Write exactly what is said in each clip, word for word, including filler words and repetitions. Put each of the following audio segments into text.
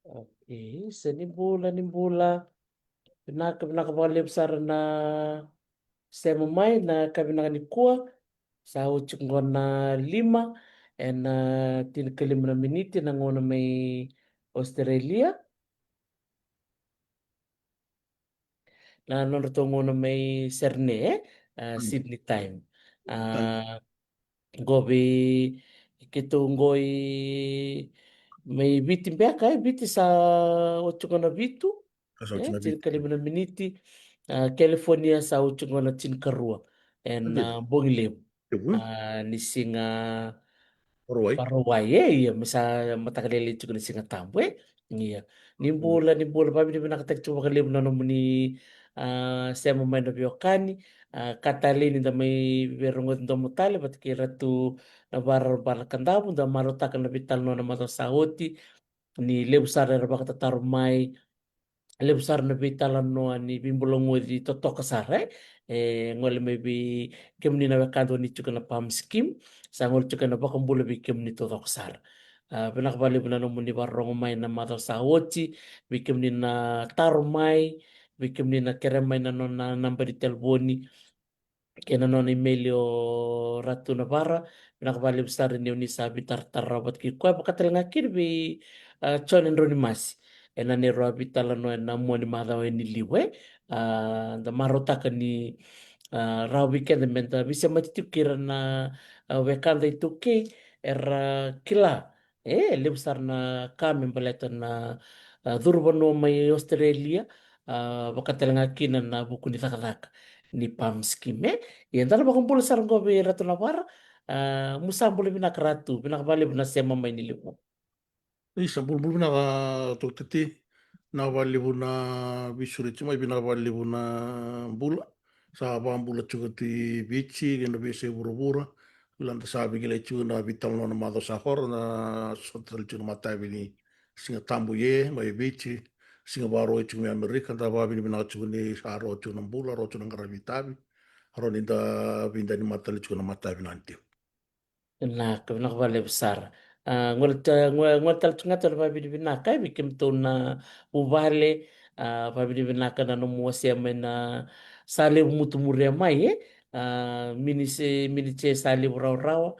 Okay, se ni bula, ni bula. Vinaka, vinaka vakalevu sara na sema mai na ka vinaka ni kua. Sa oti qo na lima, ena tinikalima na miniti na gauna mai Australia. Na nodratou gauna mai Sydney, e? A, Sydney time. A, qo vei keitou qo i mai Viti beka, e? Viti sa oti qo na vitu, e? Tinikalima na miniti. A, California sa oti qo na tinikarua ena bogi levu. A, ni siga Vakarauwai. Vakarauwai, e, ia, me sa mataka lailai tiko ni Siga Tabu, e. Ia. Ni bula, ni bula, vavinavinakataki tiko vakalevu na nomuni, a, sema mai na veiwekani, a, ka talei ni da mai veirogoci domo tale vata kei Ratu Navara Rabana Kadavu, da marautaka na veitalanoa na macawa sa oti, ni levu sara era vakatataro mai, levu sara na veitalanoa ni veibulagoci totoka sara, e. E gole mai vei kemuni na wekada oni tiko na PALM scheme, sa gole tiko na vakabula vei kemuni taucoko sara. A, vinaka vakalevu na nomuni vakarorogo mai na macawa sa oti, vei kemuni na taro mai, vei kemuni na kere mai na nona naba ni talevoni, kei na nona imeli o Ratu Navara, vinaka vakalevu sara ni oni sa veitaratara vata kei koya, vaka tale ga kina vei, a, John Drau ni Masi. Ena neirau a veitalanoa ena mua ni macawa e ni liu, e. A, da marautaka ni, a, rawa vei keda me da veisemati tiko kei ira na, a, wekada iTaukei, era kila e levu sara na ka me baleta na, a, curu vanua mai Australia, a, vaka tale ga kina na vuku ni cakacaka ni PALM scheme, e. Ia da na vakabula sara qo vei Ratu Navara, a, mu sa bula vinaka Ratu, vinaka vakalevu na sema mai ni liu. Isa, bulabula vinaka Tokitati, vinaka vakalevu na veisureti mai, vinaka vakalevu na bula. Sa vakabula tiko ti Viti kei na veiyasai vuravura. Kila da sa veikilai tiko na veitalanoa na macawa sa oti, na sota tale tiko na matavi ni Siga Tabu e mai Viti, Siga Vakarauwai tiko mai Amerika, da vakavinavinaka tiko ni sa rawa tiko na bula, rawa tiko na qaravi itavi, rawa ni da veidani mata tale tiko na matavi na ni tiko. Vinaka, vinaka vakalevu sara. A, gole ta-, gole, gole tale tu ga tu na vakavinavinaka, e, vei kemudou na vuvale, a, vakavinavinaka na nomu wasea mai na Salevu Mutu Muria mai, e. A, mini se, mini se Salevu Rawarawa,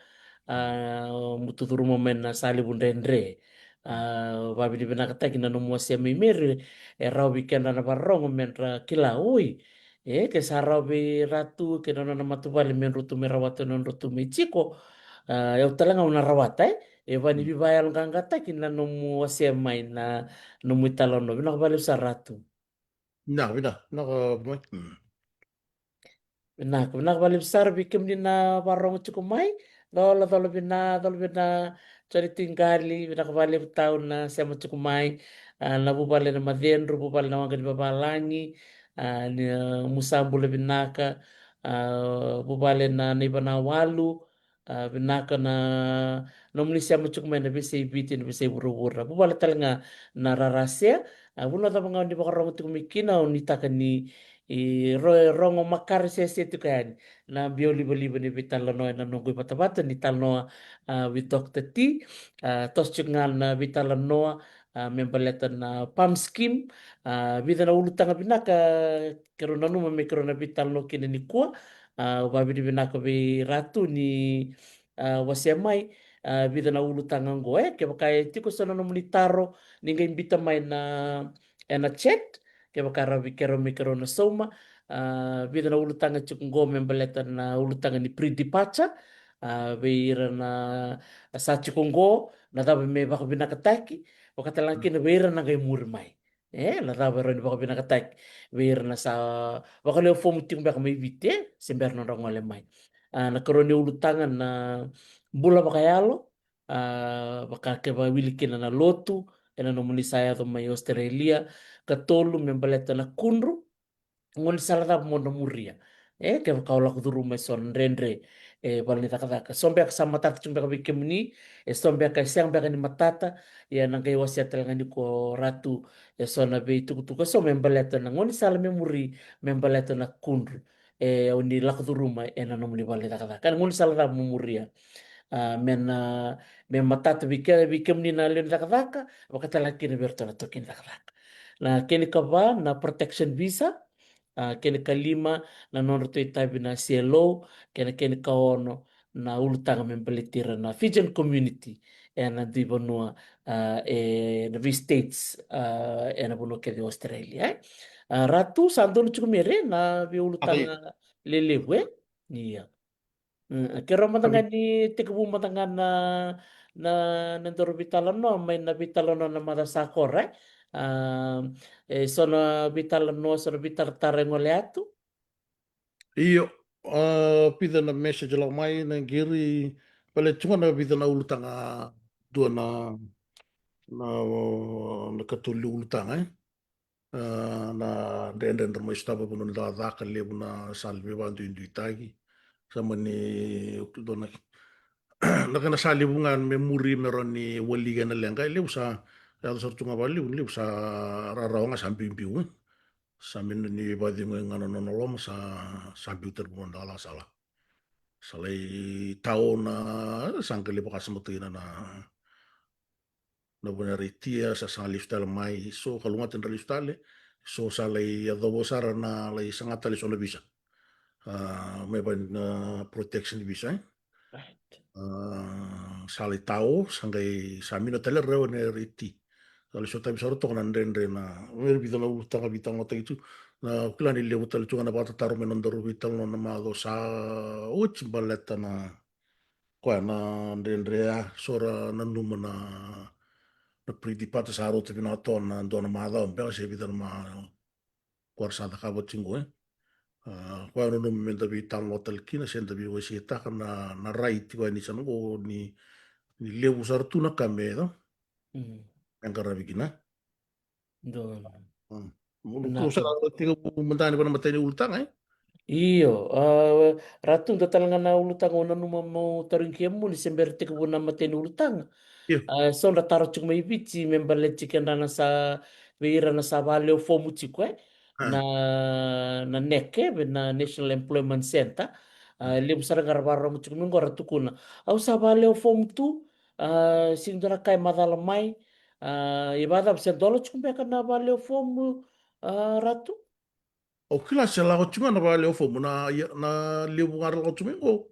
a, Mutu Curuma mai na Salevu Dredre. A, vakavinavinakataki na nomu wasea mai Meri, e rawa vei keda na vakarorogo me da kila, oi. E, ke sa rawa vei Ratu kei na nona matavuvale me drau tu me rawata na nodratou me tiko. A, au tale ga au na rawata, e. E vaka ni veivakayaloqaqataki na nomu wasea mai na nomu italanoa. Vinaka vakalevu sara Ratu. Vinaka, vinaka, vinaka mai. Mm. Vinaka, vinaka vakalevu sara vei kemuni na vakarorogo tiko mai. Cola, cola vina, cola vina, Joni Tiqali, vinaka vakalevu tau na sema tiko mai. A, na vuvale na Macedru, vuvale na Waqa ni Vavalagi, a, ni, a, mu sa bula vinaka, a, vuvale na, na Ivanawalu, a, vinaka na nomuni sema tiko mai na veiyasai Viti, na veiyasai vuravura. Vuvale tale ga na Rarasea, a, vanua cava ga oni vakarorogo tiko mai kina, au nuitaka ni, e, ro-, rogo makare sese tiko yani na biau livaliva ni veitalanoa ena noqu ivatavata ni talanoa, a, with Doctor T, a, toso tiko ga na veitalanoa, a, me baleta na PALM scheme, a, vica na ulutaga vinaka keirau nanuma me keirau na veitalanoa kina nikua, a, vakavinavinaka vei Ratu ni, a, wasea mai, a, vica na ulutaga oqo, e, kevaka e tiko so na nomuni taro, ni qai biuta mai na, ena chat, kevaka rawa vei keirau me keirau na sauma, a, vica na ulutaga tiko oqo me baleta na ulutaga ni pre-departure, a, vei ira na sa tiko oqo, na cava me vakavinakataki, vaka tale ga kina vei ira na qai muri mai. E, na cava e rawa ni vakavinakataki vei ira na sa vakalewe fomu tiko beka mai Viti, e, se bera nodra gole mai. A, na karua ni ulutaga na bula vakayalo, a, vaka kevaka e wili kina na lotu ena nomuni sa yaco mai Australia, katolu me baleta na kudru. Gaunisala cava mo na muria? E kevaka o lako curuma e so na dredre e vale ni cakacaka, so beka sa matata tiko beka vei kemuni, e so beka e sega beka ni matata. Ia na qai wasea tale ga ni ko Ratu e so na veitukutuku e so me baleta na gaunisala me muri me baleta na kudru e o ni lako curuma e na nomuni vale ni cakacaka. Na gaunisala cava mo muria? A, me na, me matata vei ke, vei kemuni na lewe ni cakacaka, vakatale ga kina vei iratou na taukei ni cakacaka. Na kena ikava na protection visa, a, kena ikalima na nodratou itavi na C L O, kena, kena ikaono na ulutaga me baleti ira na Fijian community e na dui vanua, a, e na vei states, a, e na vanua kece o Australia, e. A, Ratu, sa donu tiko mai re na veiulutaga lelevu, e? Ia. Mm, keirau mada ga ni tekivu mada ga na, na, na daru veitalanoa mai na veitalanoa na macawa sa kora, e? A, e so na veitalanoa, so na veitaratara e gole atu. Io, a, vica na message lako mai na qiri, vale tiko ga na vica na ulutaga, dua na, na, na katolu ulutaga, e? A, na dredre dra mai sotava vanua ni cakacaka, levu na sala veivaduiduitaki. Sa mani, dua na, na kena sa levu ga me muri me rawa ni wali kina na leqa, e levu sa yaco sara tu ga vakalevu, levu sa rarawa ga sa biubiu, e. Sa mani vakacegu ga na nona loma sa, sa biu tale vanua ni cakacaka sala. Sa lai tao na, sa qai lai vakasamataki na, na na vanua era itia, sa saga lesu tale mai, so ka lugata ni ra lesu tale, so sa lai yacova sara na lai saga tale so na visa. A, mai vei na protection visa, e? Right. A, sa lai tao, sa qai sa mina tale rawa na era iti. Sa lai sotavi sara toka na dredre na, me vica na ulutaga veitalanoataki tu, na kila ni levu tale tu ga na vakatataro mai na nodaru veitalanoa na macawa sa oti baleta na koya na dredre, a, so ra nanuma na, na Priti Paata sa rauta vinaka toka na dua na macawa beka se vica na ma, koya ra sa cakava tiko, e. A, koya nanuma me da veitalanoa tale kina se da veiwaseitaka na, na raiti koya ni sa na qo ni, ni levu sara tu na ka me, mm, me qaravi kina. Donu. Mm. Mo na tu sara tekivu mada ni vana matai ni ulutaga, e? Io, a, Ratu, dua tale ga na ulutaga au nanuma meu tarogi kemuni se bera tekivu na matai ni ulutaga. Io. A, so dra taro tiko mai Viti me baleti kedra na sa, vei ira na sa valewe fomu tiko, e? A. Na, na NEC, e, na National Employment Centre. A, levu sara ga ra vakarorogo tiko mai qo ra tukuna, au sa valewe fomu tu, a, sega ni dua na ka e macala mai, a, e vakacava, se dola tiko beka na valewe fomu, a, Ratu? Au kila se lako tiko ga na valewe fomu, na, ia, na levu ga ra lako tiko mai qo.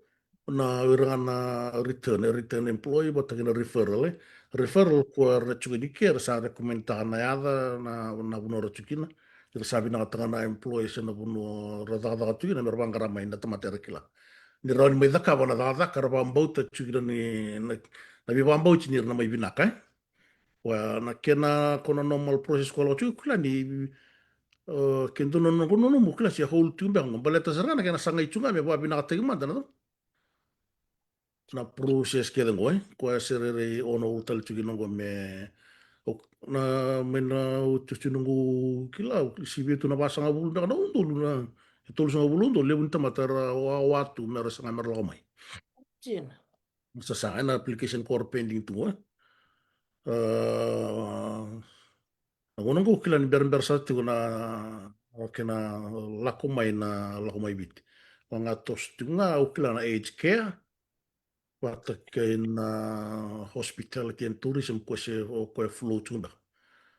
Na ira ga na return, e return employee vata kei na referral, e. Referral ko era tiko ni ke, era sa recommend taka na yaca, na, na vanua ra tiko kina. Era sa vinakataka na employee se na vanua ra cakacaka tiko kina, me ra vaqara mai na tamata era kila. Ni rawa ni mai cakava na cakacaka ra vakabauta tiko kina ni, na, na veivakabauti ni ra na mai vinaka, e. Koya na kena, ko na normal process ko lako tiko, kila ni, e, ke dua na noqu nanuma, kila se hold tiko beka qo. Baleta sara ga na kena sagai tiko ga me vakavinakataki mada na, na process kece qo, e. Koya se rairai ono tale tiko kina qo me, o, na, me na otioti noqu kila, o, sivi tu na vasagavulu beka na udolu na, e tolusagavulu udolu, levu ni tamata era wa, wa tu me ra saga me ra lako mai. Dina. Sa saga, e na application ko ra pending tu, e. A, na gauna qo kila ni berabera sara tiko na, o kena lako mai na, lako mai Viti. Ko ga toso tiko ga, au kila na aged care vata kei na hospitality and tourism, ko se, o ko e flow tiko beka.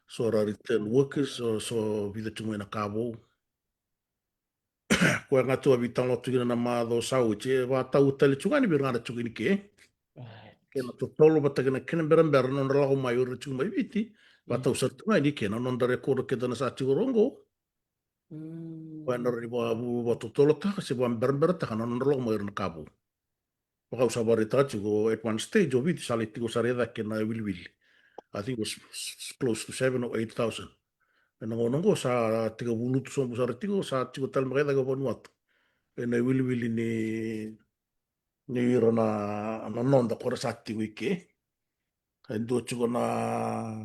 So ra return workers, so, so vica tiko mai na ka vou. Koya ga tu a veitalanoa tu kina na macawa sa oti, e vakatau tale tu ga ni vei ira ga na tiko ni ke. Right. Kena totolo vata kei na kena berabera na nodra lako mai o ira tiko mai Viti. Vakatau sara tu ga ni ke na noda rekoda keda na sa tiko rogo. Mm. Koya na rawa ni vaka, vakatotolotaka se vakaberaberataka na nodra lako mai o ira na ka vou. Vaka au sa vakaraitaka tiko, at one stage o Viti sa lai tiko sara i cake na iwiliwili. I think it was s-, s-, close to seven or eight thousand. Ena gauna oqo sa tekivu lutu sobu sara tiko, sa tiko tale mai cake o Vanuatu ena iwiliwili ni, ni ira na, na noda ko ra sa tiko i ke. E dua tiko na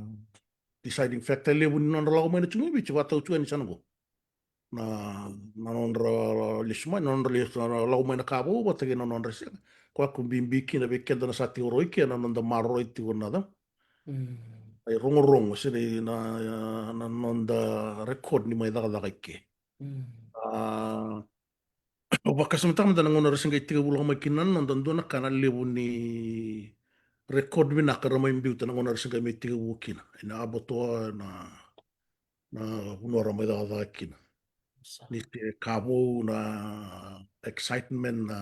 deciding factor levu ni nodra lako mai na Tsuga i Viti, vakatau tu ga ni sa na qo. Na, na nodra lesu mai, na nodra lesu, na lako mai na ka vou vata kei na nodra sega. Koya ko bibi kina vei keda na sa tiko rau i ke, na noda maroroi tiko na ca. Mm. Ai rogorogo, se na, na, na noda record ni mai cakacaka i ke. Mm. A, au vakasamataka mada na gauna ra se qai tekivu lako mai kina na noda, dua na ka na levu ni record vinaka ra mai biuta na gauna ra se qai mai tekivu kina. Ena Abbottoir, na, na vanua ra mai cakacaka kina. Sa. Ni se ka vou, na excitement, na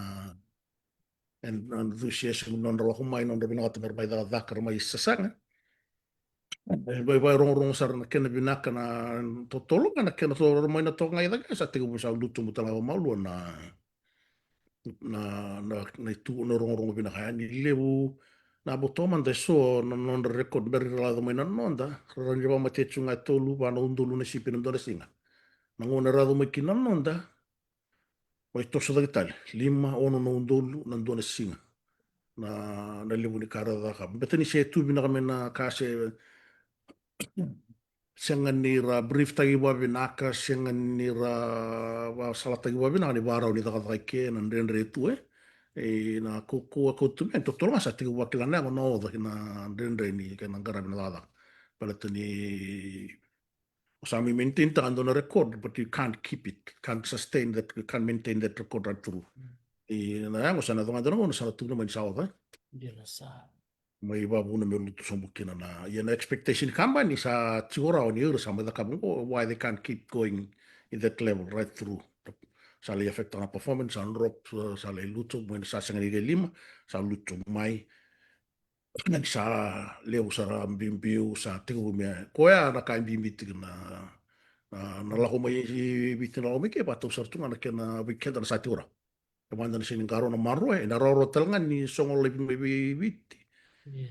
en-, enthusiasm ni nodra lako mai, nodra vinakata me ra mai cakacaka, ra mai sasaga. E, vai, vairogorogo sara na kena vinaka, na totolo ga na kena totolo mai na toka ga i cake, sa tekivu sa lutu butala ga vamalua na, na, na, na itu, na rogorogo vinaka. Ia ni levu na Abbottoir mada, e so na nodra record, bera ni ra lako mai na noda, ra rawa ni ra vakamatei tu ga e tolu, va na udolu na sipi ena dua na siga. Na gauna era yaco mai kina na noda, mai toso cake tale, lima, ono na udolu na dua na siga. Na, na levu ni ka ra cakava. Baleta ni se tu vinaka mai na ka, se sega ni ra brief taki vakavinaka, sega ni ra vakasalataki vakavinaka ni vakarau ni cakacaka i ke, na dredre tu, e. E, na kaukauwa kau tu mai, totolo ga sa tekivu vakila na yago, na oca kei na dredre ni kena qaravi na cakacaka. Baleta ni o sa mai maintain taka dua na record, but you can't keep it, can't sustain that, you can't maintain that record right through. Mm. I na yago sa na yaco ga dua na gauna sa na tukuna mai ni sa oca. Dina sa. Mai vakavuna me lutu sobu kina na, ia na expectation ni kabani sa tiko rawa ni ira sa mai cakava qo, why they can't keep going in that level right through. Sa lai affect na performance, sa drop, sa, sa lai lutu mai, sa sega ni qai lima, sa lutu mai. Sa levu sara biubiu, sa tekivu me, koya na ka e bibi tiko na, na, na lako mai i Viti, na lako mai ke, vakatau sara tu ga na kena, vei keda na sa tiko rawa. Kemada na sega ni qarauna maroroi, e na rawarawa tale ga ni sogo laivi mai vei Viti. Io.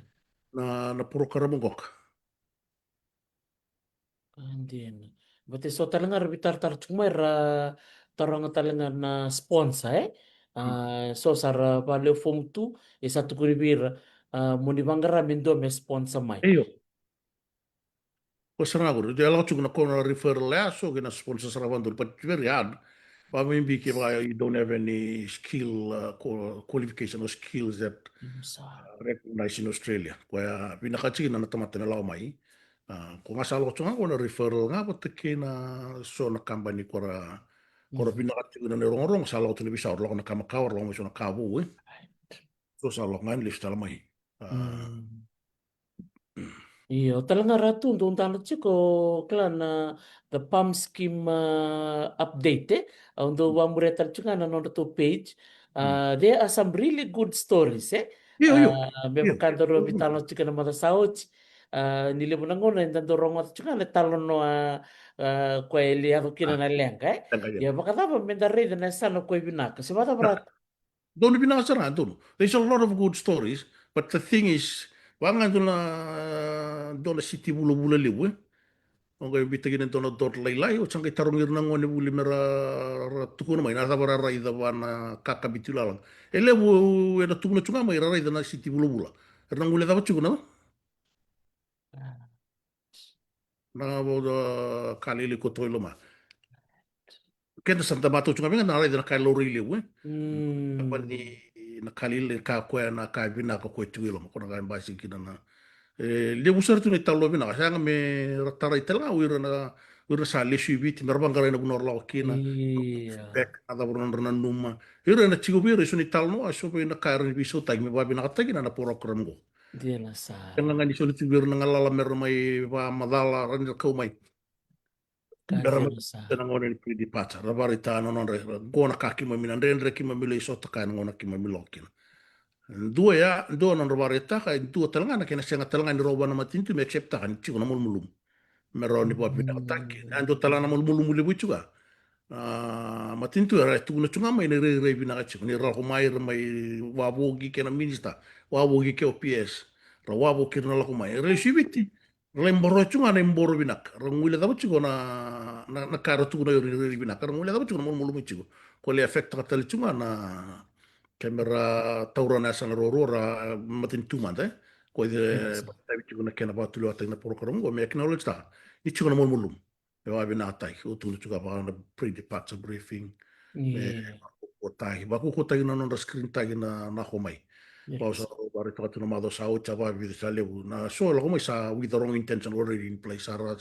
Na, na program qoka. A, dina. Baleta e so tale ga ra veitaratara tiko mai, ra taroga tale ga na sponsor, e? A, mm, so sa ra vakalewe fomu tu, e sa tukuni vei ira, a, mo ni vaqara me dua me sponsor mai. Io. Ko sara ga qori, e lako tiko na kona referral ya, so kei na sponsor sara vakadodonu, but it's very hard. Vakabibi kevaka you don't have any skill, uh, qua-, qualification or skills that, mm, sa, uh, recognized in Australia. Koya vinaka tiko na tamata me lako mai. A, ko ga sa lako tiko ga ko na referral ga vata kei na so na kabani ko ra, ko ra, mm, vinaka tiko na nodra irogorogo, sa lako tiko na veisau, ra lako na ka makawa, ra lako mai so na ka vou, e. Right. So sa lako ga ni lesu tale mai. A. Mm. Io, tale ga ra tu, dou dana tiko, kila na the PALM scheme, a, update, e? Au dau vakamuria tale tiko ga na nodratou page. A, mm, there are some really good stories, e? Io, io. A, me, io, vaka daru, io, veitalanoa tiko na macawa sa oti. A, ni levu na gauna eda dau rogoca tiko ga na italanoa, a, koya e lai yaco kina, a, na leqa, e? Leqa, io. Ia vakacava meda raica na yasana koya e vinaka? Se vakacava, a, ra tu? Donu vinaka sara, donu. There's a lot of good stories, but the thing is, vaka ga dua na, dua na siti vulavula levu, e? O qai biuta kina e dua na dot lailai, o sa qai tarogi ira na gone vuli me ra, ra tukuna mai na cava ra raica vua na kakabi tu i lalaga. E levu era tukuna tu ga mai ra raica na siti vulavula. Era na guilecava tiko na, na, na ka lailai koto i loma. Keda sa da matau tu ga vei ga na raica na ka e laurai levu, e? Mm. Kaba ni na ka lailai, ka koya na ka vinaka koya tiko i loma, ko na ka e basika kina na, e, levu sara tu na italanoa vinaka. Sega me ra tarai tale ga o ira na, o ira sa lesu i Viti, me ra vaqarai na vanua ra lako kina. Io. Feedback, na cava ra nodra nanuma. Ira na tiko vei ira e so na italanoa, e so vei na ka era na veisautaki me vakavinakataki na, na program qo. Dina sa. Sega ga ni soli tu vei ira na galala me ra mai vakamacala, ra ni ra kau mai. Ka, me ra mai, dina sa, na gauna ni pre-departure, ra vakaraitaka na nodra, ra qo na ka keimami na dredre, keimami lai sota kaya na gauna keimami lako kina. Dua ya, dua na nodra vakaraitaka, e dua tale ga na kena sega tale ga ni rawa vua na matanitu me accept-taka ni tiko na malumalumu. Me rawa ni vakavinakataki. Mm. E dua tale ga na malumalumu levu e tiko ya. A, matanitu era tukuna tu ga mai na irairai vinaka tiko. Ni ra lako mai, ra mai vakavoki kei na minisita, vakavoki kei O P S. Ra vakavoki ira na lako mai. Ra lesu i Viti. Ra lai boroya tu ga na iboro vinaka. Ra guilecava tiko na, na, na ka ra tukuna o ira ni rairai vinaka. Ra guilecava tiko na malumalumu e tiko. Ko lai affect-taka tale tu ga na, ke me ra taura na yasana ruarua, ra, matanitu mada, e? Ko e vakaitavi tiko na kena vakatulewataki na program qo me acknowledge taka ni tiko na malumalumu. Me vakavinakataki, o tukuna tiko vaka na pre-departure briefing. Me vakukutaki, vakukutaki na nodra screen taki na lako mai. Vau sa vakaraitaka tu na macawa sa oti, sa vakavica, sa levu na so lako mai sa with the wrong intention already in place. Sa ra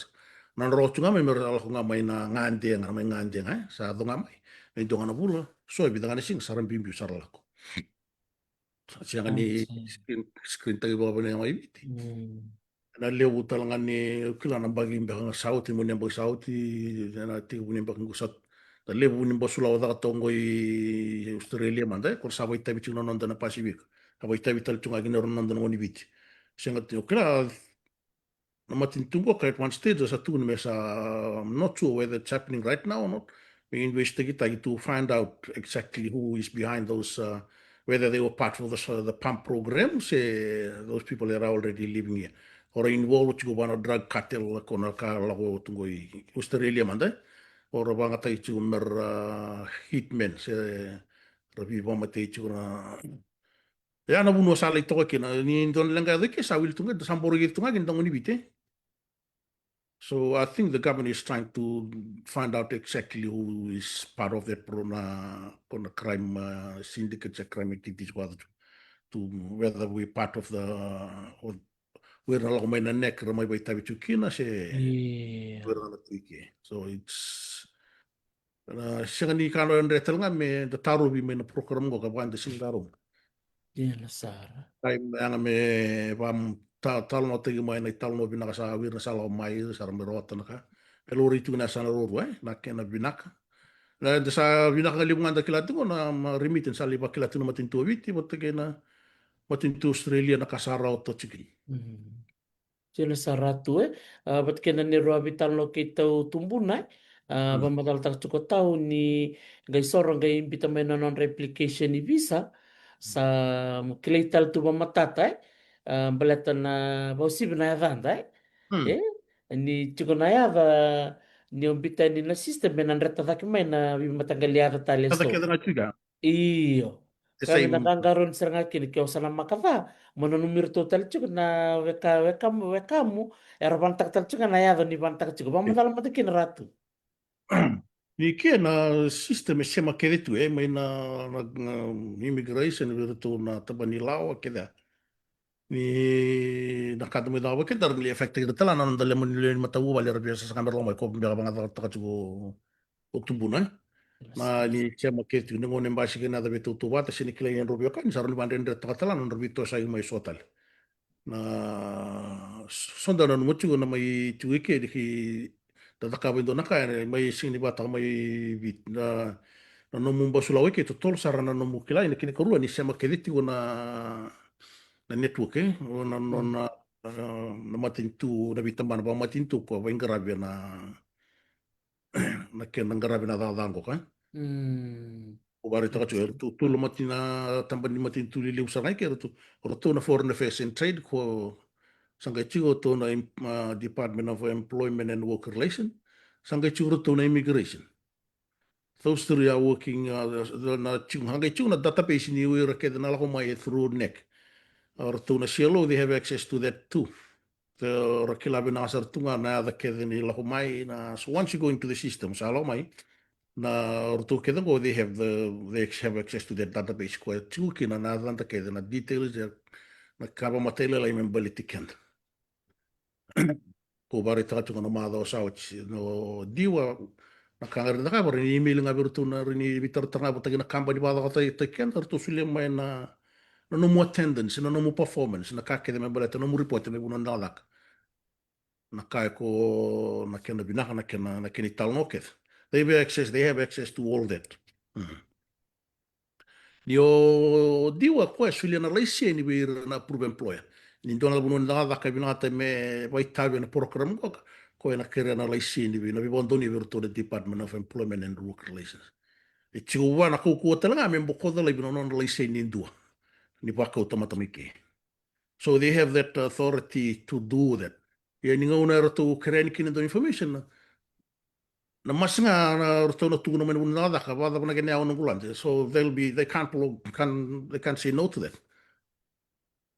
na rogo tu ga mai me ra lako ga mai na gade ga, mai gade ga, e sa yaco ga mai. Me dua ga na vula, so e vica ga na siga sa ra biubiu sa ra lako. Sa sega ni screen, screen taki vakavinaka mai Viti. Na levu tale ga ni kila na baki beka ga sa oti, mo ni baki sa oti, na tekivu ni baki qo sa, na levu ni basu lako caka toka qo i Australia mada, e, ko ra sa vakaitavi tiko na noda na Pacific. Sa vakaitavi tale tiko ga kina na noda na gone ni Viti. Sega tiko kila na matanitu qo ka at one stage sa tukuni me sa, I'm not sure whether it's happening right now or not. Me investigate taki to find out exactly who is behind those, uh, whether they were part of the, uh, the pump program, se those people that are already living here. Or involved tiko vua na drug cartel, ko na ka lako tu qo i Australia mada. Or vakayagataki tiko me ra, uh, hitmen, se ra veivakamatei tiko na. Ia na vanua sa lai toka kina, ni dua na leqa yaco i ke sa wili tu ga, sa boro i ke tu ga kina na gone ni Viti. So I think the government is trying to find out exactly who is part of that pro-, na, ko na crime, uh, syndicate, se crime activities, ko to, whether we part of the, or we ra na lako mai na neck, ra mai vakaitavi tu kina, se we ra na tu i ke. So it's, na sega ni ka na dredre tale ga me da tarovi mai na program qo ka vaka da sega ni tarovi. Dina sara. Taim yaga me va ta-, talanoataki mai na italanoa vinaka sa wili na sa lako mai, sa ra mai rawata na ka. Me laurai tiko na yasana ruarua, e, na kena vinaka. Na da sa vinaka ga levu ga da kila tiko na, ma, remittance sa lai vakila tiko na matanitu o Viti vata kei na matanitu Australia na ka sa rawata tiko kina. Dina sara tu, e. A, vata kei na neirau veitalanoa keitou tubuna, e. A, vakamacalataka tiko tau ni qai soro qai biuta mai na nodra application ni visa. Sa, mm, kilai tale tu vakamatata, e. A, baleta na vakauasivi na yacada, e. Mm. E? Ni tiko na yaca ni o biuta yani na system me na dreta cake mai na veimataqali yaca tale eso. Yaca kece ga tiko. Io. Sa vei na qaqarauni sara ga kina ke o sa na maka ca, mo nanumi iratou tale tiko na weka, wekamu, wekamu, era vanataka tale tiko na yaca ni vanataka tiko. Vakamacala mada kina Ratu. Ni ke na system e sema kece tu, e, mai na, na, na immigration, vei iratou na tabana ni lawa kece. Ni na ka da mai cakava keda, ra ni affect keda tale na noda lema ni lewe ni matavuvale, ra via sasaga me ra lako mai, ko beka vagacataka tiko o tubuna, e. Na ni sema kece tiko ni gone basika na yaca veitautauvata, se ni kilai ni drau veiwekani, sa rau ni vadredretaka tale na nodra veitosoyaki mai so tale. Na so da nanuma tiko na mai tiko i ke, ni ki da cakava e dua na ka, e, mai sega ni vakataka mai Viti, na, na nomu basu lako i ke, totolo sara na nomu kilai, na kena ikarua ni sema kece tiko na, na network, e, o na, na, na, na matanitu, na veitabana vakamatanitu ko vaiqaravi ena, na kena qaravi na cakacaka qo, ka? Mm. Ko vakaraitaka tiko, eratou tolu mati na tabana ni matanitu lelevu sara ga i ke, eratou, eratou na Foreign Affairs and Trade, ko sa qai tiko ratou na im-, a, Department of Employment and Work Relation, sa qai tiko ratou na Immigration. Those three are working, a, na tiko, sa qai tiko na database ni o ira kece na lako mai e through neck. A, ratou na C L O, they have access to that too. Ra kila vinaka sara tu ga na yaca kece ni lako mai, na, so once you go into the system, sa lako mai, na ratou kece qo, they have the, they have access to that database, ko e tiko kina na yacada kece, na details, na ka vakamatailalai me baleti keda. Ko vakaraitaka tiko na macawa sa oti, no Diwa, na ka ga ra cakava, ra ni email ga vei ratou na, ra ni veitaratara ga vata kei na kabani vakacakacakataki keda, ratou solia mai na, na nomu attendance, na nomu performance, na ka kece me baleta na nomu report, na vuna na cakacaka. Na ka e ko, na kena vinaka, na kena, na kena italanoa kece. They have access, they have access to all that. Mm. Ni o Diwa, o koya e solia na laiseni vei ira na approved employer. Ni dua na vanua ni cakacaka e vinakata me vakaitavi ena program qo, o koya na kerea na laiseni vei, na veivakadonui vei iratou na Department of Employment and Work Relations. E tiko vua na kaukauwa tale ga me bokoca laivi na nona laiseni e dua ni vakau tamata mai ke. So they have that authority to do that. Ia ni gauna eratou kerea yani kina e dua na information, na, na masi ga na ratou na tukuna mai na vuna na cakacaka, vakacava na kena yawa na noqu lade. So they'll be, they can't block, can, they can't say no to that.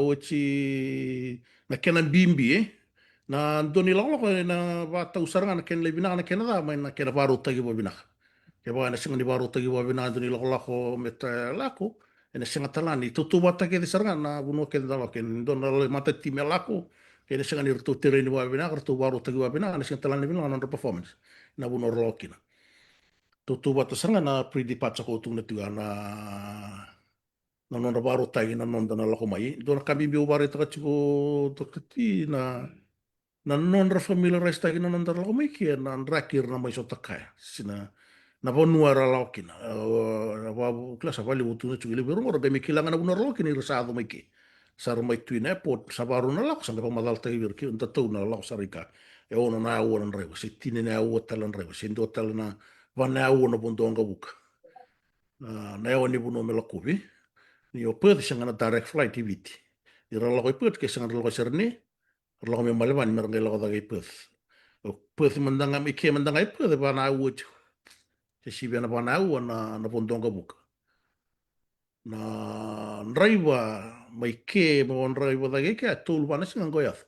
oti na kena bibi, e. Na dua ni lakolako ena vakatau sara ga na kena lai vinaka na kena ca mai na kena vakarautaki vakavinaka. Kevaka ena sega ni vakarautaki vakavinaka e dua ni lakolako me ta lako, ena sega tale ga ni tautauvatataki kece sara ga na vanua kece da lako kina. Dua na lai matatimi e lako, kei na sega ni ratou tereni vakavinaka, ratou vakarautaki vakavinaka, ena sega tale ga ni vinaka na nodra performance na vanua ra lako kina. Tautauvata sara ga na pre-departure ko tukuna tiko ya na na nodra vakarautaki na noda na lako mai. Dua na ka bibi au vakaraitaka tiko, Doctor T, na, na nodra familiarise-taki na noda lako mai ke na draki ira na mai sota kaya. Sina na vanua era lako kina. Au, au, au, kila sa vakalevu tukuna tiko, levu ira qo ra qai mai kila ga na vanua ra lako kina, ira sa yaco mai ke. Sa ra mai tu ina airport, sa vakarau na lako, sa qai vakamacalataki vei ira ke, da tau na lako sara i ka. E ono na aua na draiva, se tini na aua tale na draiva, se dua tale na va na aua na vodo waqavuka. Na, na yawa ni vanua me lakovi. Ni o Perth sega na direct flight i Viti. Ni ra lako i Perth, ke sega ra lako i Sydney, ra lako mai Melbourne me ra qai lako cake i Perth. O Perth mada ga, mai ke mada ga i Perth, e va na aua tiko. Se sivia na va na aua na, na vodo waqavuka. Na draiva mai ke, mo draiva cake i ke, e tolu va na siga qo e yaco.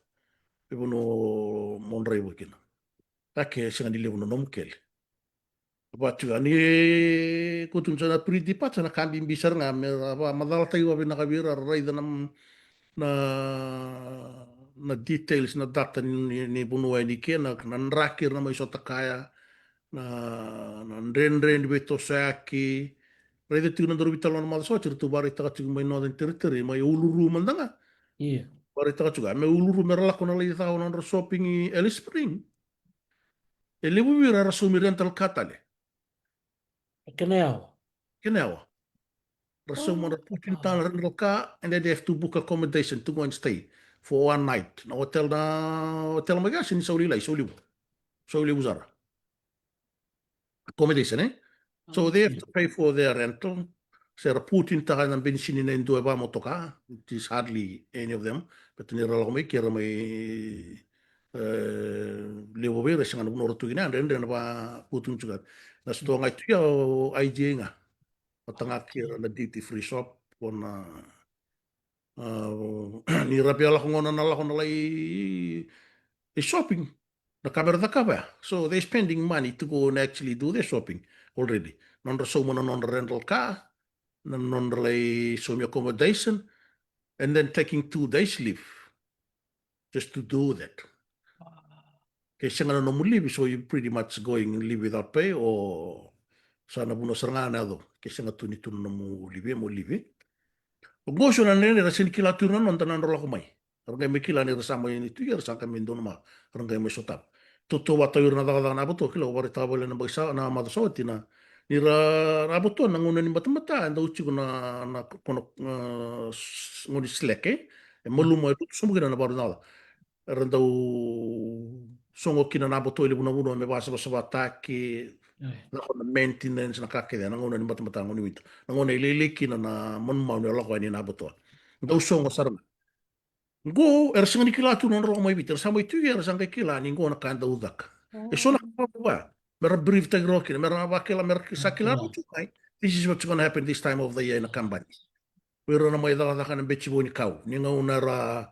E vanua mo draiva kina. Ka ke sega ni levu na nomu kele. Vaka tiko ya ni ko tukuna tiko na pre-departure, na ka bibi sara ga me ra vakamacalataki vakavinaka vei ira, ra raica na, na, na details, na data ni, ni, ni vanua yani ke, na, na draki ira na mai sota kaya, na, na dredre ni veitosoyaki. Raica tiko na daru veitalanoa na macawa sa oti, ratou vakaraitaka tiko mai Northern Territory, mai Uluru mada ga. Ia. Vakaraitaka tiko ya me Uluru me ra lako na lai caka na nodra shopping i Alice Spring. E levu vei ira era saumi rental car tale. E kena yawa. Kena yawa. Ra sauma, ra put in tana rental car, and then they have to book accommodation to go and stay for one night. Na hotel, na hotel mai ke ya, sega ni sau lailai, sau levu. Sau levu sara. Accommodation, e? So they have to pay for their rental. Se ra put in taka na benisini na e dua e vakamotoka, which is hardly any of them. Baleta ni ra lako mai ke ra mai, e, levu vei ira e sega na vanua ra tu kina, dredre na vakavutugu tiko. Na sitoa ga e tu ya o I G A ga. Vata ga kei ira na duty free shop, o na, a, ni ra via lako gona na lako na lai shopping. Na ka me ra cakava ya. So they spending money to go and actually do their shopping already. Nodra sauma na nodra rental car, na nodra lai saumi accommodation, and then taking two days leave just to do that. Ke sega na nomu livi, so you pretty much going leave without pay, o sa na vanua sara ga na yaco. Ke sega tu ni tu na nomu livi, mo livi. Oqo so na dredre, ra sega ni kila tu ira na noda na nodra lako mai. Ra qai mai kila ni ra sa mai ni tu, ia ra sa qai mai donumaka, ra qai mai sotava. Tautauvata o ira na cakacaka na abato, kila, au vakaraitaka vale na yabaki sa, na macawa sa oti na, ni ra, ra abato na gauna ni batabata, e dau tiko na, na, kona, a, s-, gauna ni slack, e? E maluma, e lutu sobu kina na vakarau na cakacaka. Era dau sogo kina na abato e levu na vanua me vakasavasavataki, lako na maintenance, na ka kece, na gauna ni batabata, gauna ni winter. Na gauna e lailai kina na manumanu e lako yani na abato. Dau sogo sara ga. Qo, era sega ni kila tu na nodra lako mai Viti, era sa mai tu, era sa qai kila ni qo na ka e dau caka. E so na ka vaka, me ra brief taki rawa kina, me ra vakila, me ra sa kila rawa tu mai. This is what's gonna happen this time of the year ena kabani. O ira na mai cakacaka na beci vou ni kau. Ni gauna era,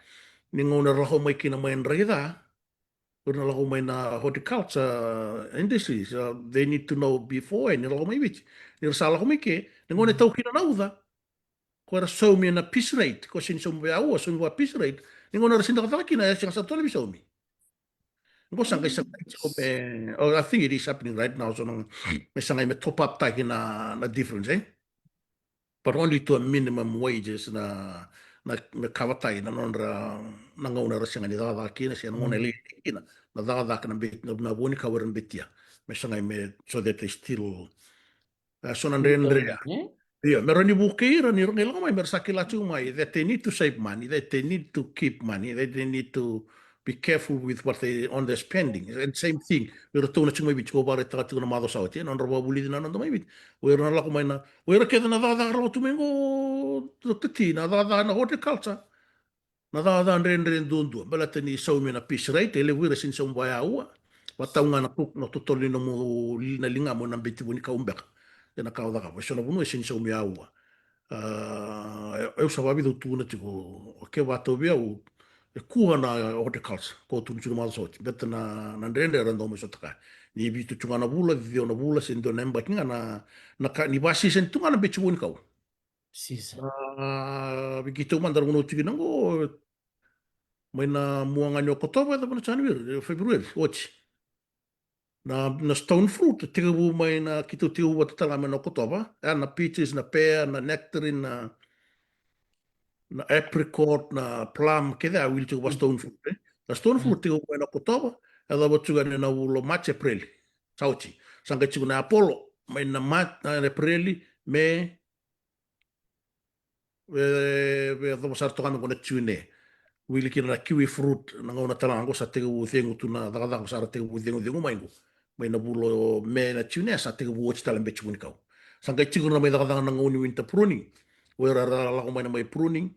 ni gauna era lako mai kina mai drai ca, O ira na lako mai na horticulture industries, uh, they need to know before ni lako mai Viti. Ni ra sa lako mai ke, na gauna e tau kina na uca, ko era saumi na piece rate, ko sega ni saumi vei aua, saumi vei piece rate. Ni gauna era sega ni cakacaka kina, e sega sara tu na veisaumi. Qo sa qai sa qai tiko me, oh, I think it is happening right now, so na, me sa qai me top up taki na, na difference, eh? But only to a minimum wages na, na, me cover taki na nodra, na gauna era sega ni cakacaka kina, se na gauna e lai kina na cakacaka na bet, na, na vuanikau era betia. Me sa qai me, so that they still, uh, so na dredre. Io, me ra ni vukei ira ni ra qai lako mai, me ra sa kila tiko mai that they need to save money, that they need to keep money, that they need to be careful with what they, on their spending. And same thing, o iratou na tiko mai Viti, ko vakaraitaka tiko na macawa sa oti, e, na nodra vakavulici na noda mai Viti. O ira na lako mai na, o ira kece na cakacaka rawa tu mai qo, Doctor T, na cakacaka na horticulture. Na cakacaka dredre duadua, baleta ni saumi na piece rate, e levu ira sega ni saumi vaya aua. Vatau ga na kuk, na totolo ni nomu li-, na ligamu na beti vuanikau beka. E na ka o cakava, e so na vanua e sega ni saumi aua. Ah, e, e, au sa vavica au tukuna tiko, o ke vatau vei au, e kua na horticulture, ko tukuna tiko na macawa sa oti. Baleta na, na dredre era dau mai sota kaya. Ni vitu tu ga na vula, ciwa na vula, se dua na yabaki ga na, na ka, ni va season tu ga na beti vuanikau. Sisa. Ah, vei keitou mada ra vanua tiko kina qo, mai na mua ga ni Okotova, yacova na January, February, oti. Na, na stone fruit, tekivu mai na, keitou tekivu vata tale ga mai na Okotova, e, na peaches, na pear, na nectarine, na, na apricot, na plum, kece a wili tiko va stone fruit, e. Na stone fruit tekivu mai na Okotova, yacova tiko yani na vula o March, April. Sa oti. Sa qai tiko na apolo, mai na March, na April, May, e, e yacova sara toka me qo na June. Wili kina na kiwi fruit, na gauna tale ga qo sa tekivu cegu tu na cakacaka, sa ra tekivu cegucegu mai qo. Mai na vula o May, na June, sa tekivu oti tale beti vuanikau. Sa qai tiko na mai cakacaka na gauna ni winter pruning. O ira ra lako mai na mai pruning.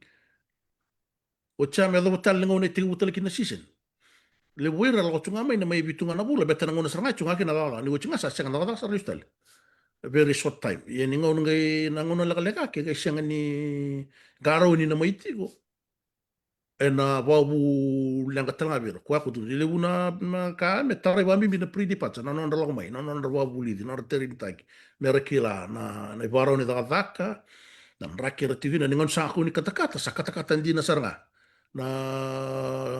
Oti ya me yacova tale na gauna e tekivu tale kina na season. Levu o ira lako tu ga mai na mai vitu ga na vula, baleta na gauna sara ga e tu ga kina na cakacaka, ni oti ga sa sega na cakacaka, sa ra lesu tale. A very short time. Ia ni gauna qai, na gauna lekaleka ke qai sega ni qarauni na mai tiko, e na vakavu leqa tale ga vei ira. Koya ko tukuna, e levu na, na ka me tarai vakabibi na pre-departure, na nodra lako mai, na nodra vakavulici, na nodra terenitaki. Me ra kila na, na ivakarau ni cakacaka, na draki era tiko kina, ni gauna sa kau ni katakata, sa katakata dina sara ga. Na,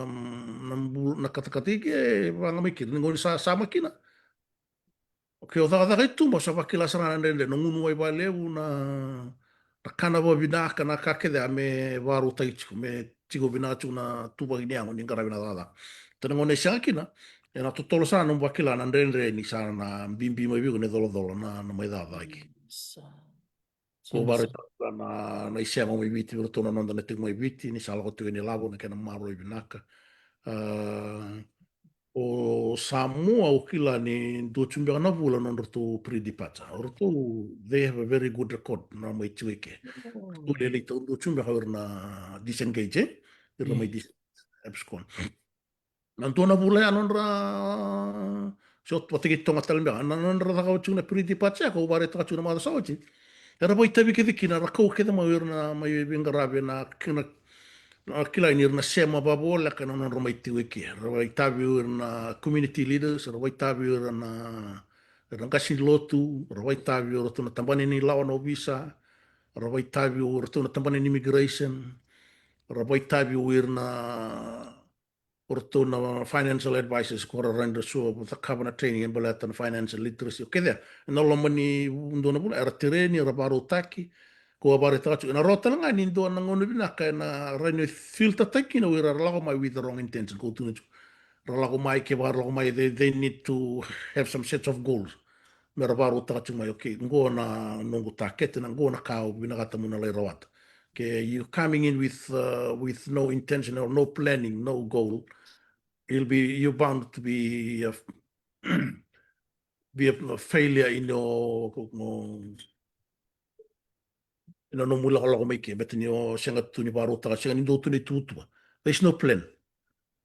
na bul-, na katakata i ke, vaga mai kina, ni gauna sa, sa mai kina. Okay, o cakacaka i tuba, sa vakila sara ga na dredre, na gunu wai vakalevu, na, na kana vakavinaka, na ka kece a me vakarautaki tiko, me tiko vinaka tiko na tuvaki ni yago ni qaravi na cakacaka. Te na gauna e sega kina, e na totolo sara na nomu vakila na dredre ni sa na bibi mai vei iko na icolacola na, na mai cakacaka. Sa. Ko varaitaka na, na isema mai Viti, vei iratou na noda na tiko mai Viti, ni sa lako tiko ni lavo na kena maroroi vinaka. Ah, o Samoa, au kila ni dua tu beka na vula nodratou pre-departure. O ratou, they have a very good record, na mai tiko i ke. Oh. Ratou lailai taudua tu beka o ira na disengage, eh? Ira na mai dis-, abscond. Na dua na vula ya nodra, so vata kei Toga tale beka, na nodra cakava tiko na pre-departure, ko varaitaka tiko na macawa sa oti. Era vakaitavi kece kina, ra kau kece mai o ira na mai veiqaravi na kena, na kilai ni ira na sema vakavoleka na nodra mai tiko i ke. Ra vakaitavi o ira na community leaders, ra vakaitavi o ira na, ira na qase ni lotu, ra vakaitavi o iratou na tabana ni lawa na ovisa, ra vakaitavi o iratou na tabana ni immigration, ra vakaitavi o ira na o ratou na financial advisors ko ra rawa ni ra sua cakava na training e baleta na financial literacy. O kece ya, e na loma ni dua na vula, era tereni, era vakarautaki, ko a vakaraitaka tiko. E na rawa tale ga ni dua na gauna vinaka, e na rawa ni filter taki kina o ira ra lako mai with the wrong intention, ko tukuna tiko. Ra lako mai, kevaka ra lako mai, they, they need to have some sets of goals. Me ra vakarautaka tiko mai, okay, qo na noqu target, na qo na ka au vinakata meu na lai rawata. Okay, you coming in with, uh, with no intention or no planning, no goal, you'll be, you're bound to be a, be a failure in your, no, ena nomu lakolako mai ke, baleta ni o sega tu ni vakarautaka, sega ni dua tu na ituvatuva. There is no plan.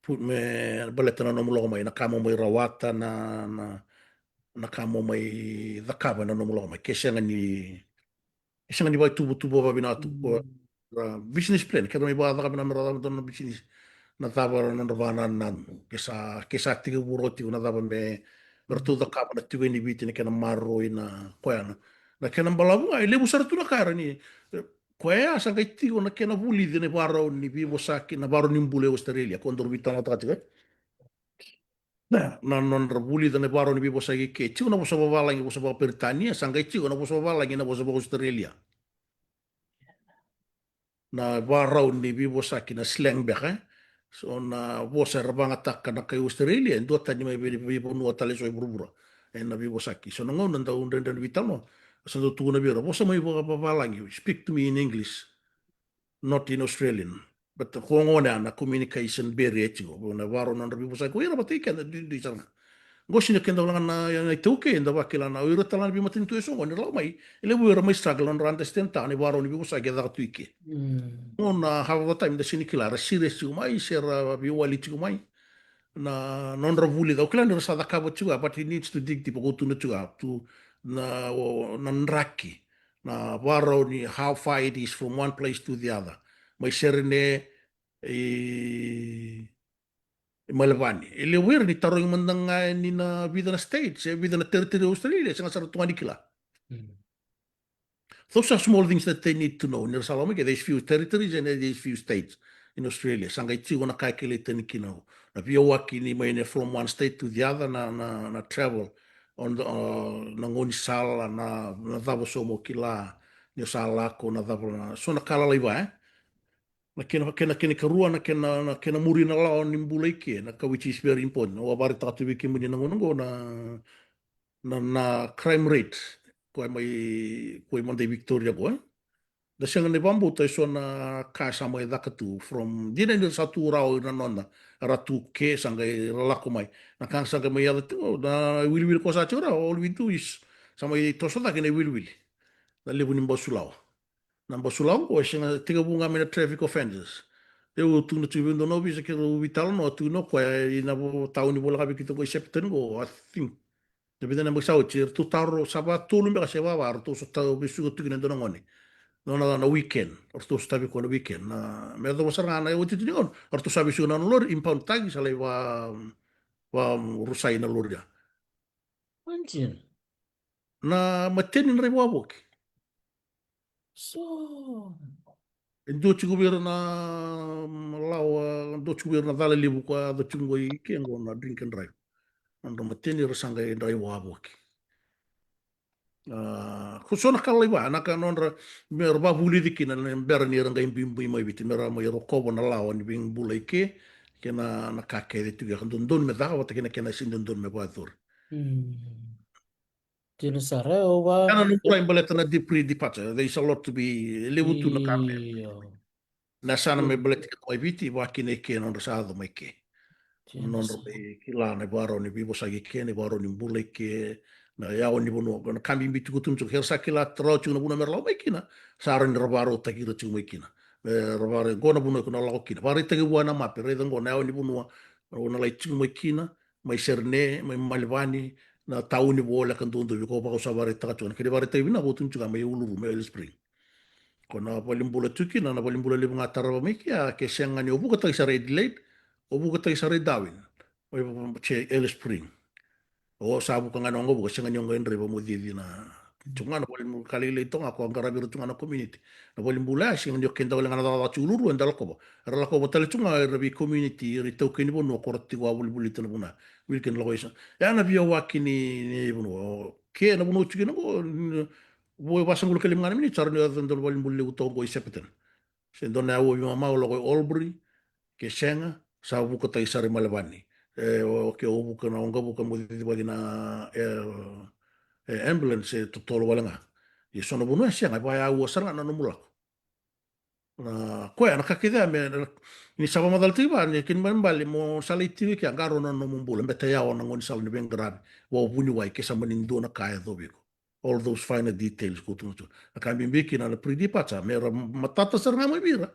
Pu-, me baleta na nomu lako mai, na ka mo mai rawata, na, na, na ka mo mai cakava ena nomu lako mai. Ke sega ni, ke sega ni vakaituvatuva vakavinaka tu, ko, ra business plan, ke ra mai vakacakava na mera cakava na business. na cava na nodra vakanananu. Ke sa, ke sa tekivu rawa tiko na cava me ratou cakava na tiko ni Viti na kena maroroi na koya na. Na kena balavu ga, e levu sara tu na ka era ni, e, koya sa qai tiko na kena vulici na ivarau ni veivosaki, na ivarau ni bula e Australia, ko daru veitalanoataka tiko, e. Na, na nodra vulica na ivarau ni veivosaki ke tiko na vosa vavalagi, vosa vakaperitania, sa qai tiko na vosa vavalagi, na vosa vaka-Australia. Na varau ni veivosaki na slang beka, e? So na vosa era vagataka na kai Australia, e duatani mai vei, veivanua tale so e vuravura. E na veivosaki. So na gauna dau dredre na veitalanoa, sa dau tukuna vei ira, vosa mai vakavavalagi, speak to me in English, not in Australian. But ko gona na communication barrier e tiko. Na varau na nodra veivosaki ko ira vata i keda duidui sara ga. Qo sina keda wale ga na, na iTaukei, eda vakila na, o ira tale ga na veimatanitu e so qo, ni ra lako mai, e levu era mai struggle, nodra understand taka na ivarau ni veivosaki e caka tu i ke. Mm. Qo na half of the time, da sini kila, era serious tiko mai, se ra veiwali tiko mai. Na, nodra vuli, au kila ni ra sa cakava tiko, but it needs to dig deep, ko tukuna tiko, tu na, o, na draki. Na varau ni how far it is from one place to the other. Mai Serene, i, i Melevani. E levu era ni tarogi mada ga ni na vica na states, e vica na territory o Australia, sega sara tu ga ni kila. Mm. Those are small things that they need to know. Ni ra sa lako mai ke, there's few territories and there's few states in Australia. Sa qai tiko na ka e kilai tani kina na veiyawaki ni mai na from one state to the other, na, na, na travel. On the, uh, na gaunisala, na, na cava so mo kila, ni o sa lako, na cava na, so na ka lalai va, e? Na kena, kena, kena ikarua, na kena, na kena muri na lawa ni bula i ke, na ka which is very important. Au a vakaraitaka tu vei kemuni na gauna oqo na, na, na crime rate, koya mai, koya mada i Victoria qo, e? Da sega ni vakabauta e so na ka sa mai caka tu from, dina ni ra sa tu rawa ira na noda, ra tu ke, sa qai ra lako mai. Na ka sa qai mai yaco tiko, na iwiliwili ko sa tiko rawa, all we do is, sa mai toso cake na iwiliwili. Na levu ni basu lawa. Na basu lawa qo, e sega, tekivu ga mai na traffic offences. Au tukuna tiko vei dua na ovisa keirau veitalanoa, tukuna o koya, i na vo-, tauni voleka vei keitou qo i Shepparton qo, I think. Na vica na yabaki sa oti, eratou taro, sa vakatolu beka se vava, eratou sa tau vesuka tu kina e dua na gone. Nona na weekend, eratou sa tavi koya na weekend. Na, me yacova sara ga na iotioti ni gauna, eratou sa vesuka na nona lori, impound taki, sa lai va, va rusai na lori ya. Imagine. Na mateni na rai wavoki. So. E dua tiko vei ira na, mm, lawa, dua tiko vei ira na cala levu ko a yaco tiko qo i ke qo na drink and drive. Nodra mateni ra sa qai drai wavoki. A, ko so na ka lalai va, na ka nodra, me ra vavulici kina, na bera ni ra qai bibui mai Viti, me ra mai rokova na lawa ni veibula i ke, kei na, na ka kece tiko, ka dodonu me caka vata kei na kena sega ni dodonu me vakayacori. Mm. Dina sara, e, au va- Ena noqu rai baleta na de-, pre-departure, there is a lot to be, levu tu na ka me. Io. Na sa na me baleta keda mai Viti, vakakina i ke nodra sa yaco mai ke. Dina sara. Nodra mai kila na ivarau ni veivosaki i ke, na ivarau ni bula i ke, na yawa ni vanua, na ka bibi tiko tu, tiko, era sa kila rawa tiko na vanua me ra lako mai kina, sa rawa ni ra varautaki ira tiko mai kina. Me ra vara, qo na vanua iko na lako kina. Varaitaki vua na mape, raica qo na yawa ni vanua, o na lai tiko mai kina, mai Serene, mai Melevani, na tauni voleka duadua vei ko vaka au sa vakaraitaka tiko. Na kena ivakaraitaki vinaka au tukuna tiko ga mai Uluru, mai Alice Spring. Ko na valenibula tiko kina, na valenibula levu ga tarava mai kea, ke sega ni o vukataki sara i Adelaide, o vukataki sara i Darwin, mai va-, se Alice Spring. O sa vuka ga na waqavuka, sega ni o qai draiva mo cici na. Tiko ga na valenibula ka lailai toka ga, ko a qaravi ira tiko ga na community. Na valenibula ya, sega ni o keda wale ga na cakacaka tiko Uluru, eda lakova. Era lakova tale tiko ga era vei community, era itaukei ni vanua, ko ra tiko a volivolita na vanua. Wili kena lako isa. Ya na veiyawaki ni, ni vanua. O, ke na vanua tiko kina qo, n-, vo e vasagavulu ka lima ga na miniti, sa rawa ni yaco e dua na valenibula levu toka qo i Shepparton. Se dua na aua veimama o lako i Albury, ke sega, sa vukataki sara i Melevani. E, o, ke o vuka na waqavuka mo cicivaki na, e, e, ambulance e totolo wale ga. Ia so na vanua e sega, e vaya aua sara ga na nomu lako. Na, koya, na ka kece ya me, ni sa vakamacalataki vua, ni kena ibalebale, mo sa lai tiko i ke, qarauna na nomu bula, baleta yawa na gaunisala ni veiqaravi, vakavuniwai, ke sa mani dua na ka e yacovi iko. All those finer details ko tukuna tu. Na ka bibi kina na pre-departure, me ra matata sara ga mai vei ira.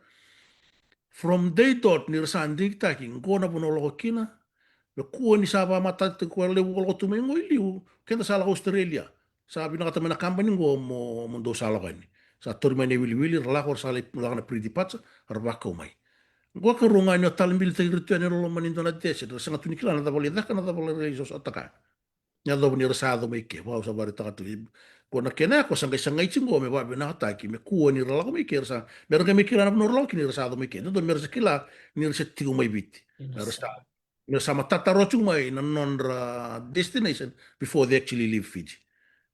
From day dot ni ra sa digitaki, qo na vanua o lako kina. Me kua ni sa vamatata ko levu o lako tu mai qo i liu, keda sa lako Australia. Sa vinakata mai na kabani qo mo, mo dou sa lako yani. Sa tauri mai na iwiliwili, ra lako, ra sa lai lako na pre-departure, ra vakau mai. Qo ka rau ga ni o talabilitaki ira tu yani e loma ni dua na desert, ra sega tu ni kila na cava lai caka, na cava lai sosotaka. Ni yacova ni ra sa yaco mai ke, vau sa vakaraitaka tu. Ko na kena yako sa qai sagai tiko me vavinakataki, me kua ni ra lako mai ke, ra sa, me ra qai mai kila na vanua ra lako kina ni ra sa yaco mai ke. Dodonu me ra sa kila ni ra sa tiko mai Viti. Me ra sa, me ra sa matata rawa tiko mai na nodra destination before they actually leave Fiji.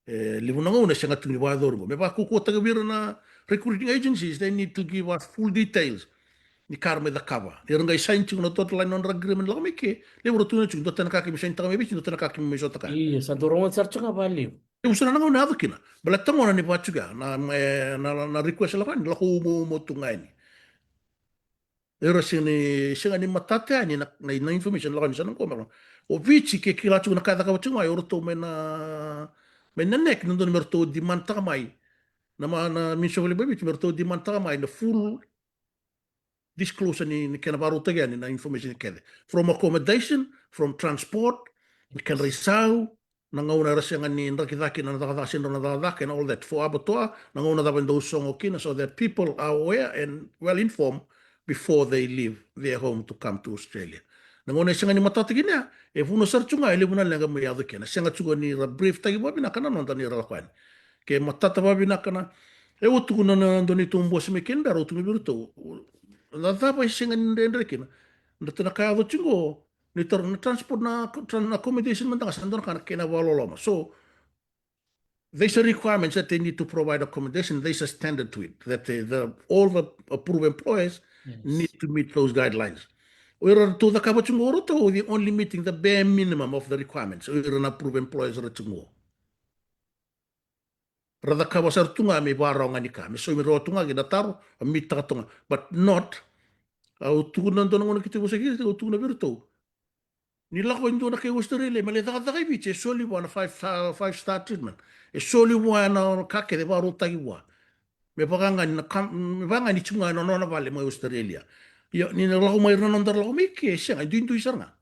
E levu na gauna e sega tu ni vakayacori qo. Me vakaukauwataki vei ira na recruiting agencies, they need to give us full details. Ni ka ra mai cakava. Ni ra qai sign tiko na dotted line nodra agreement lako mai ke, levu ra tukuna tiko, dua tani na ka keimami sainitaka mai Viti, dua tani na ka keimami mai sotaka. Io, sa dau rogoca sara tiko ga vakalevu. Levu sara na gauna e yaco kina. Baleta gona ni vaka tiko ya, na, e, na, na, na request lako yani, lako umauma tu ga yani. Era sega ni, sega ni matata yani na, na, na information lako yani sa na qo me lako. O Viti ke kila tiko na ka e cakava tiko mai, o ratou mai na, mai na NEC, na dodonu me ratou demand taka mai. Na ma, na Ministry of Labour Viti, me ratou demand taka mai na full disclosure ni, ni kena vakarautaki yani na information kece. From accommodation, from transport, ni kedra isau, na gauna era sega ni draki cake na cakacaka, sega na cakacaka, and all that. For abattoir, na gauna cava e dau sogo kina, so that people are aware and well informed before they leave their home to come to Australia. Na gauna e sega ni matata kina ya, e vuna sara tu ga, e levu na leqa mai yaco kina. Sega tu ga ni ra brief taki vakavinaka na noda ni ra lako yani. Ke matata vakavinaka na, e, au tukuna na dua neitou bosi mai Canberra, au tukuna vei iratou, na cava e sega ni dredre kina? Na dua na ka yaco tiko qo, ni tara na transport, na, na accommodation mada ga sa dua na ka na kena vakaloloma. So, there's a requirement that they need to provide accommodation. There's a standard to it, that the, the, all the approved employers need to meet those guidelines. O ira ratou cakava tiko qo, o ratou, they only meeting the bare minimum of the requirements. O ira na approved employers ra tiko qo. Ra cakava sara tu ga me ivakarau ga ni ka, me saumi rawa tu ga kina taro, a meet taka tu ga. But not, au tukuna dua na gauna keitou vosa kina, au tukuna vei iratou. Ni lako e dua na kai Australia me lai cakacaka i Viti, e soli vua na five star, five star treatment. E soli vua na ka kece e vakarautaki vua. Me vaka ga ni na kam-, me vaka ga ni tiko ga na nona vale mai Australia. Ia, ni na lako mai ira na noda lako mai ke, e sega, e duidui sara ga.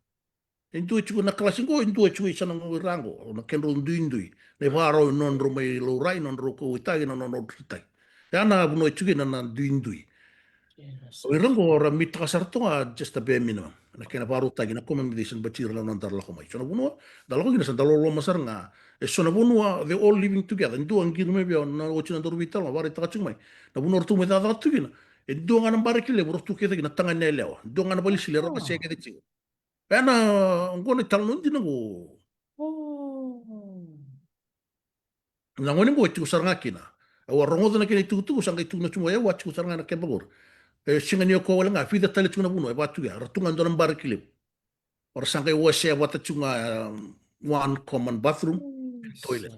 E dua tiko na kalasi qo, e dua tiko i sana qo, ira qo, na kedrau duidui. Na ivakarau e nodrau mai laurai, nodrau kauwaitaki, na nodrau tritaki. Ya na vanua e tiko kina na duidui. O ira qo ra meet taka sara tu ga just a bare minimum. Na kena vakarautaki na accommodation vata ira na noda lako mai. So na vanua da lako kina sa da loloma sara ga. E so na vanua, they all living together. Dua qiri mai vei au na oti na daru veitalanoa, vakaraitaka tiko mai. Na vanua ratou mai cakacaka tu kina. E dua ga na bareki levu, ratou kece kina tagane yalewa. Dua ga na vale ni sili, ra vase kece tiko. Ena, qo na italanoa dina qo. Na gone qo e tiko sara ga kina. Au a rogoca na kena itukutuku, sa qai tukuna tu mai, au a tiko sara ga na keba qori. E sega ni o koya wale ga, vica tale tiko na vanua e vaka tu ya, ra tu ga dua na bareki levu. Ra sa qai wasea vata tiko ga, um, one common bathroom and toilet.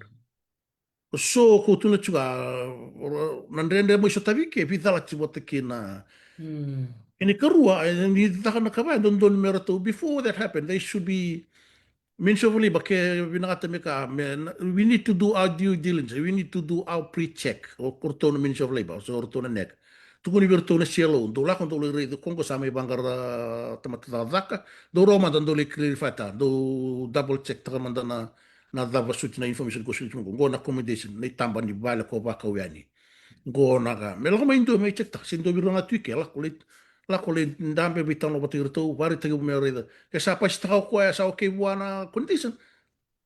So, ko tukuna tiko ga, na dredre mai sotavi ke, veicalati vata kei na. Kena ikarua, e, ni caka na ka va, e dodonu me ratou, before that happen, they should be, Ministry of Labour, ke vinakata me ka, me, we need to do our due diligence, we need to do our pre-check, o ratou na Ministry of Labour, so o ratou na NEC. Tukuni vei ratou na C L O, dou lako, dou lai raica, ko qo sa mai vaqara tamata cakacaka, dou rawa mada, dou lai clarify taka, dou double check taka mada na na cava soti na information ko soti mai qo, qo na accommodation, na itaba ni vale ko vakau yani. Qo na ka, me lako mai dua me check taka, se dua vei ira ga tu i ke, lako lai, lako lai dabe veitalanoa vata kei iratou, vakaraitaki vua me raica. Ke sa pasitaka o koya, sa okay vua na condition,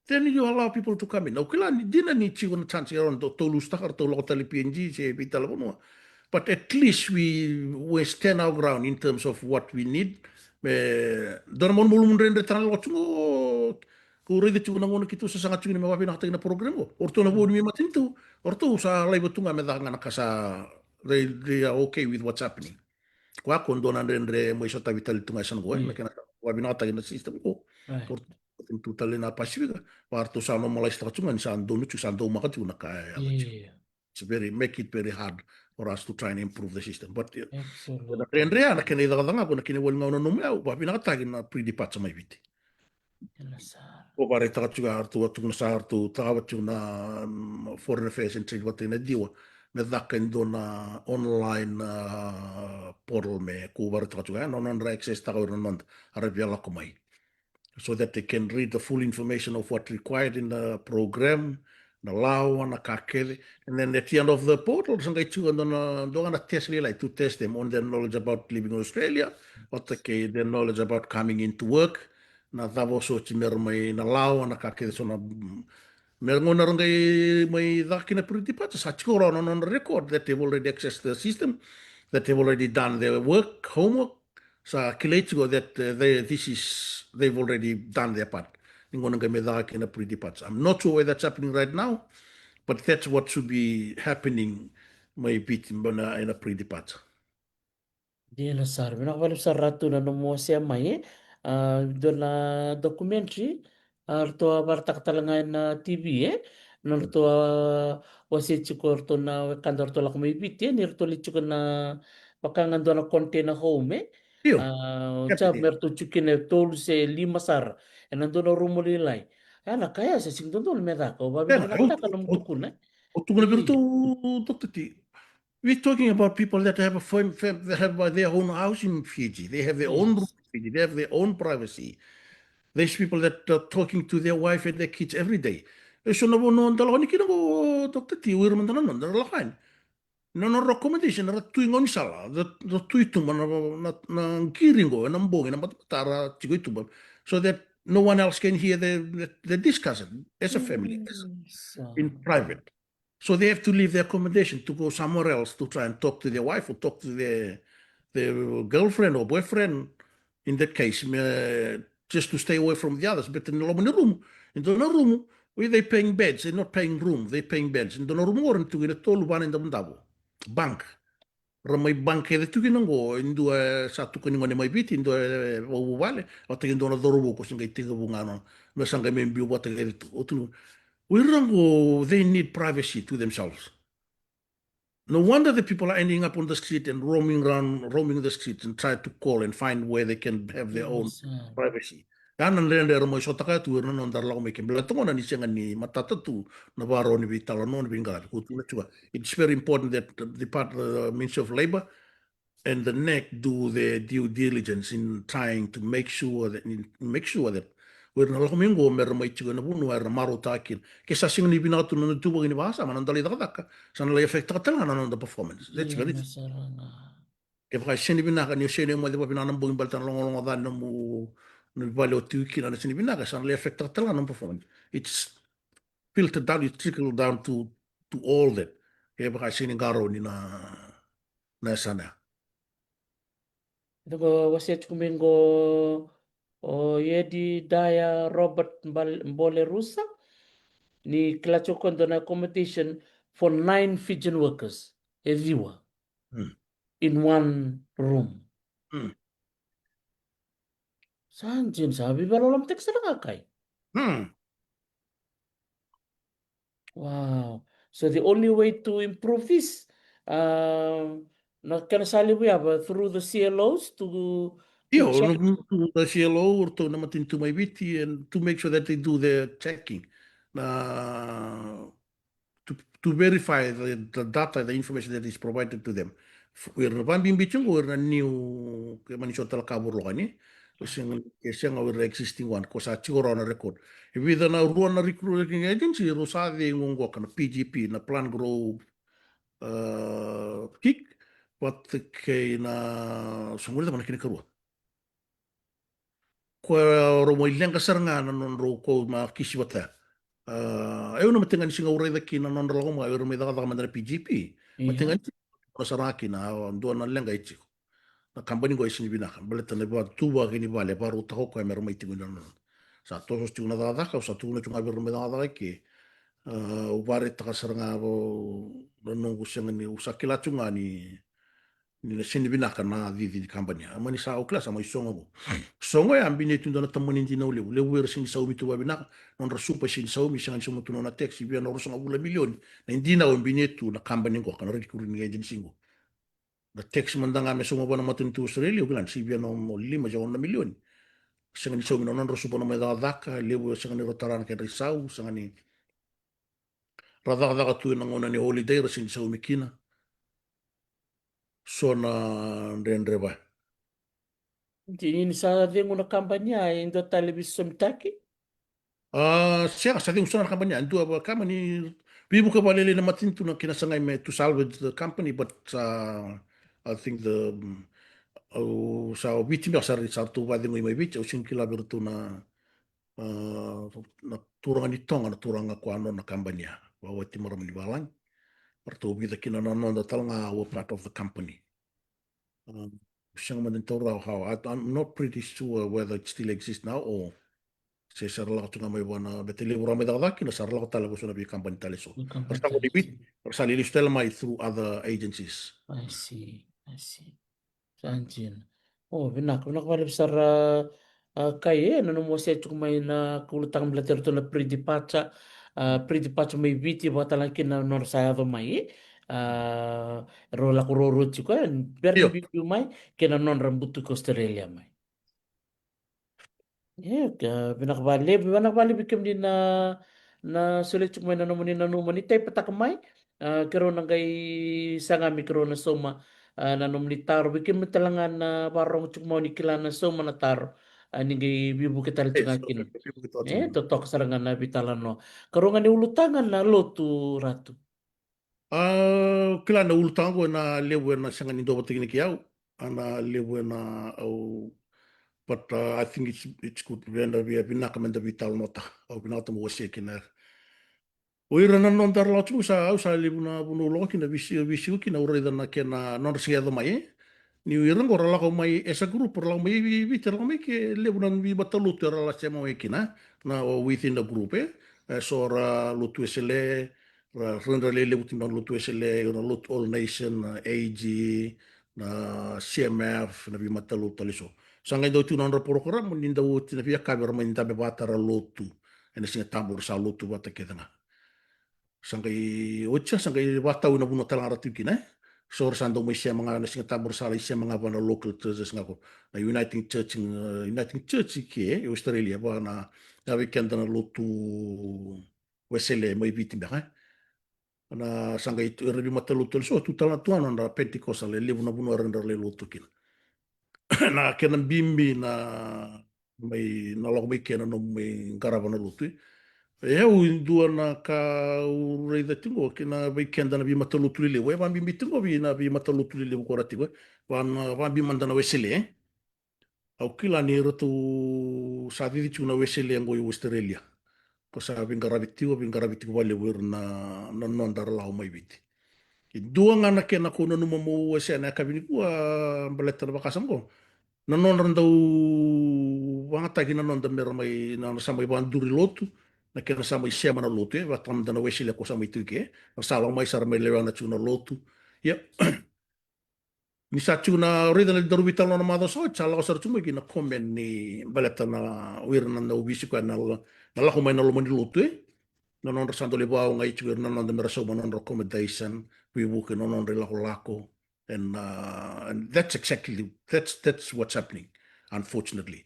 then you allow people to come in. Au kila ni dina ni tiko na chance, e rawa ni ratou lusitaka, ratou lako tale P N G, se vei tale vanua. But at least we, we stand our ground in terms of what we need. Me, dua na malumalumu dredre tale na lako tiko qo, ko raica tiko na gauna keitou sasaga tiko ni me vakavinakataki na program qo. O ratou na vo ni veimatanitu, o ratou sa laiva tu ga me caka ga na ka sa, they, they are okay with what's happening. Koya ko dua na dredre mai sotavi tale tu ga e sa na qo, e, na kena vakavinakataki na system qo. Ko ratou tu tale na Pasifika, va ratou sa normalize taka tu ga ni sa donu tiko, sa daumaka tiko na ka e yaco tiko. It's very, make it very hard for us to try and improve the system. But, uh, na dredre ya, na kena icakacaka, ko na kena iwali gauna nomu yau, vakavinakataki na pre-departure mai Viti. Ko vakaraitaka tiko ya, ratou a tukuna sa ratou cakava tiko na, um, Foreign Affairs and Trade vata kei na DEWA, me caka e dua na online, uh, portal me ko vakaraitaka tiko ya, na nodra access taka o ira na noda, era via lako mai. So that they can read the full information of what required in the program, na lawa, na ka kece. And then at the end of the portal, sa qai tiko dua na, dua ga na test lailai to test them on their knowledge about living in Australia, vata kei their knowledge about coming into work, na cava soti me ra mai, na lawa, na ka kece so na, mm, me ra gauna ra qai mai caka kina pre-departure, sa tiko rawa na nodra record that they've already accessed the system, that they've already done their work, homework, sa kilai tiko that, uh, they, this is, they've already done their part. Ni gauna qai mai caka kina pre-departure. I'm not sure whether that's happening right now, but that's what should be happening mai Viti ena, ena pre-departure. Dina sara, vinaka vakalevu sara Ratu na nomu wasea mai, e. A, dua na documentary, a, ratou a vakaraitaka tale ga ena T V, e. Na ratou a wasea tiko ratou na wekada ratou lako mai Viti, e, ni ratou lai tiko na vaka ga dua na container home, e. Io. A, sa me ratou tiko kina e tolu se lima sara ena dua na rumu lailai. A, na ka ya sa sega ni dodonu me caka, au vavinavinakataka na nomu tukuna, e. O tukuna vei ratou, Doctor T. We're talking about people that have a fam-, fam-, that have, uh, their own house in Fiji. They have their own room in Fiji. They have their own privacy. There's people that are talking to their wife and their kids every day. E so na vanua da lako yani kina qo, Doctor T, o ira mada na noda ra lako yani. Na nodra accommodation era tu i gaunisala, ra tu i tuba na, na, na qiri qo ena bogi, na batabata ra tiko i tuba, so that no one else can hear the, the, the discussion as a family, as in private. So they have to leave their accommodation to go somewhere else to try and talk to their wife or talk to their, their girlfriend or boyfriend in that case, me, just to stay away from the others. But ena loma ni rumu, e dua na rumu, we, they paying beds, they're not paying room, they paying beds. E dua na rumu qori e tukuni e tolu va na idavodavo. Bunk. Ra mai bunk kece tu kina qo, e dua sa tukuni gone mai Viti, e dua e vakavuvale, vata kei dua na cauravou ko se qai tekivu ga nona, me sa qai mai biu vata kece tu. O tu, o ira qo, they need privacy to themselves. No wonder the people are ending up on the street and roaming around, roaming the streets and try to call and find where they can have their own privacy. Ya na dredre era mai sotaka tu ira na noda ra lako mai ke, baleta gona ni sega ni matata tu na vakarau ni veitalanoa, ni veiqaravi. Ko tukuna tiko, it's very important that the part, the Ministry of Labour and the NEC do their due diligence in trying to make sure that, in, make sure that o ira na lako mai qo me ra mai tiko ena vanua era marautaka kina. Ke sa sega ni vinaka tu na noda ituvaki ni vakasama, na noda lai cakacaka, sa na lai affect-taka tale ga na noda performance. That's very true. Kevaka e sega ni vinaka, ni o sega ni moce vakavinaka na bogi baleta na logaloga ca ni nomu, na vale o tiko kina, na sega ni vinaka, sa na lai affect-taka tale ga na nomu performance. It's filtered down, it trickle down to, to all that. Kevaka e sega ni qarauni na, na yasana ya. Dou wasea tiko mai qo o Yedi Daya Robert Bal-, Bolerusa. Ni kila tiko o koya e dua na accommodation for nine Fijian workers. E ciwa. Hmm. In one room. Hmm. Sa dina, sa veivakalolomataki sara ga kai. Hmm. Wow. So the only way to improve this, uh, na kena sa levu ya, but through the C L Os to, to check. Io, through the C L O, ratou na matanitu mai Viti, and to make sure that they do their checking. Na to, to verify the, the data, the information that is provided to them. F-, o ira na vakabibi tiko qo o ira na new, ke mani so tale ka vurologa ni. Ke sega, ke sega o ira existing one, ko sa tiko rawa na record. E vica na, rua na recruiting agency, rau sa cei qo, qo ka na P G P, na Plant Grow, uh, Kick, vata kei na, so qori cava na kena ikarua. Koya rau mai leqa sara ga na nodrau ko ma kisi vata. Ah, e, au na matai ga ni siga au raica kina na nodra lako mai, o ira mai cakacaka mada na P G P. Matai ga ni siga au raica sara ga kina, ah, dua na leqa e tiko. Na kabani qo e sega ni vinaka, baleta na ivakatuvaki ni vale e vakarautaka o koya me ra mai tiko ina nona. Sa toso tiko na cakacaka, au sa tukuna tiko ga vei ira na mai cakacaka i ke. Ah, au vakaraitaka sara ga, au, na noqu sega ni, au sa kila tiko ga ni ni na sega ni vinaka na cici ni kabani. A mani sa, au kila sa mai sogo qo. Sogo ya, bini tu dua na tamani dinau levu. Levu era sega ni saumi tu vavinaka. Nodra supa e sega ni saumi, sega ni sauma tu nona tax, via na ruasagavulu na milioni. Na dinau e bini tu na kabani qo, ka na recruiting agency qo. Na tax mada ga me sauma vua na matanitu Australia, au kila ni sivia na lima se ono na milioni. Sega ni saumi na nodra supa na mai cakacaka, levu sega ni rau tara na kedra isau, sega ni ra cakacaka tu ena gauna ni holiday, ra sega ni saumi kina. So na dredre va. Dina ni sa cegu na kabani ya, e dua tale veisaumitaki? A, sega, sa cegu sara na kabani ya. Dua va kabani, veivuke vakalailai na matanitu na kena sagai me to salvage the company, but, a, I think the, mm, au sa o Viti beka sa ra, sa ratou vakacegui mai Viti, au sega ni kila vei ratou na, a, na turaga ni Toga, na turaga ko a nona kabani ya. Vakawati marama ni valagi. Ratou vica kina na noda tale ga were part of the company. Um, sega mada ni taura rawa, I, I'm not pretty sure whether it still exists now or se sa ra lako tu ga mai vua na, baleta levu ra mai cakacaka kina, sa ra lako tale vua so na veikabani tale so. Ra sa voli Viti, ra sa lai lesu tale mai through other agencies. I see, I see. Sa dina. O, vinaka, vinaka vakalevu sara, a, Kai, e, na nomu wasea tiko mai na ulutaga baleta ratou na pre-departure, a, pre-departure mai Viti, vakatale ga kina na nodra sa yaco mai, e. A, rau lako ruarua tiko, e, bera ni biubiu mai, kei na nodra butuki Australia mai. E, ka vinaka vakalevu, vinaka vakalevu vei kemuni na, na solia tiko mai na nomuni nanuma ni taipataka mai. A, keirau na qai saga me keirau na sauma, a, na nomuni taro, vei kemuni tale ga na vakarorogo tiko mai ni kila na sauma na taro. A, ni qai veivuke tale tiko ga kina. E, totoka sara ga na veitalanoa. Karua ga ni ulutaga na lotu, Ratu. A, kila na ulutaga qo ena levu ena sega ni duavata kina kei au. A, na levu ena au, but, a, I think it's, it's good. Vei na via vinaka me da veitalanoataka. Au vinakata meu wasea kina. O ira na noda ra lako tiko, sa, au sa levu na vanua au lako kina, veisiko, veisiko kina, au raica na kena nodra siga yaco mai, e. Ni o ira qo ra lako mai as a group, ra lako mai Viti, ra lako mai ke levu na veimatalotu era la sema mai kina, na within the group, e. E, so ra Lotu Wesele, ra, ra, ra lelevu tu na Lotu Wesele, na Lotu All Nation, na A G, na C M F, na veimatalotu tale so. Sa qai dau tu na nodra porokaramu, ni dau oti na veiyakavi ra mai dabe vata ra lotu. Ena Siga Tabu ra sa lotu vata kece ga. Sa qai oti, sa qai vakatau ena vanua tale ga ra tu kina, e. So ra sa dau mai sema ga ena Siga Tabu ra sa lai sema ga vua na local churches ga ko. Na Uniting Church, e, Uniting Church i ke, e Australia, vua na, na vei keda na Lotu Wesele mai Viti beka, e. Na sa qai tu, era veimatalotu tale so, tu tale na tu ga na nodra Pentecostal, e levu na vanua era, ra lai lotu kina. Na kena bibi na mai, na lako mai kei na nomu mai qarava na lotu, e. E au e dua na ka au raica tiko qo kei na vei keda na veimatalotu lelevu, e vakabibi tiko vei na veimatalotu lelevu ko ra tiko, e. Va na, vakabibi mada na Wesele, e. Au kila ni ratou sa cici tiko na Wesele qo i Australia. Ko sa veiqaravi tiko, veiqaravi tiko vakalevu ira na, na noda ra lako mai Viti. E dua ga na kena kau nanuma meu wasea ena yakavi nikua, baleta na vakasama qo. Na nodra dau vagataki na noda mera mai, na nodra sa mai vakaduri lotu, na kena sa mai sema na lotu, e, vata mada na Wesele ko sa mai tu i ke, na sa lako mai sa ra mai lewena tiko na lotu. Ia, ni sa tiko na raica na daru veitalanoa na macawa sa oti, sa lako sara tiko mai kina comment ni baleta na o ira na dau veisiko na, na lako mai na loma ni lotu, e. Na nodra sa dau lai vakaogai tiko ira na noda mera sauma na nodra accommodation, veivuke na nodra ilakolako. And, uh, and that's exactly, that's, that's what's happening, unfortunately.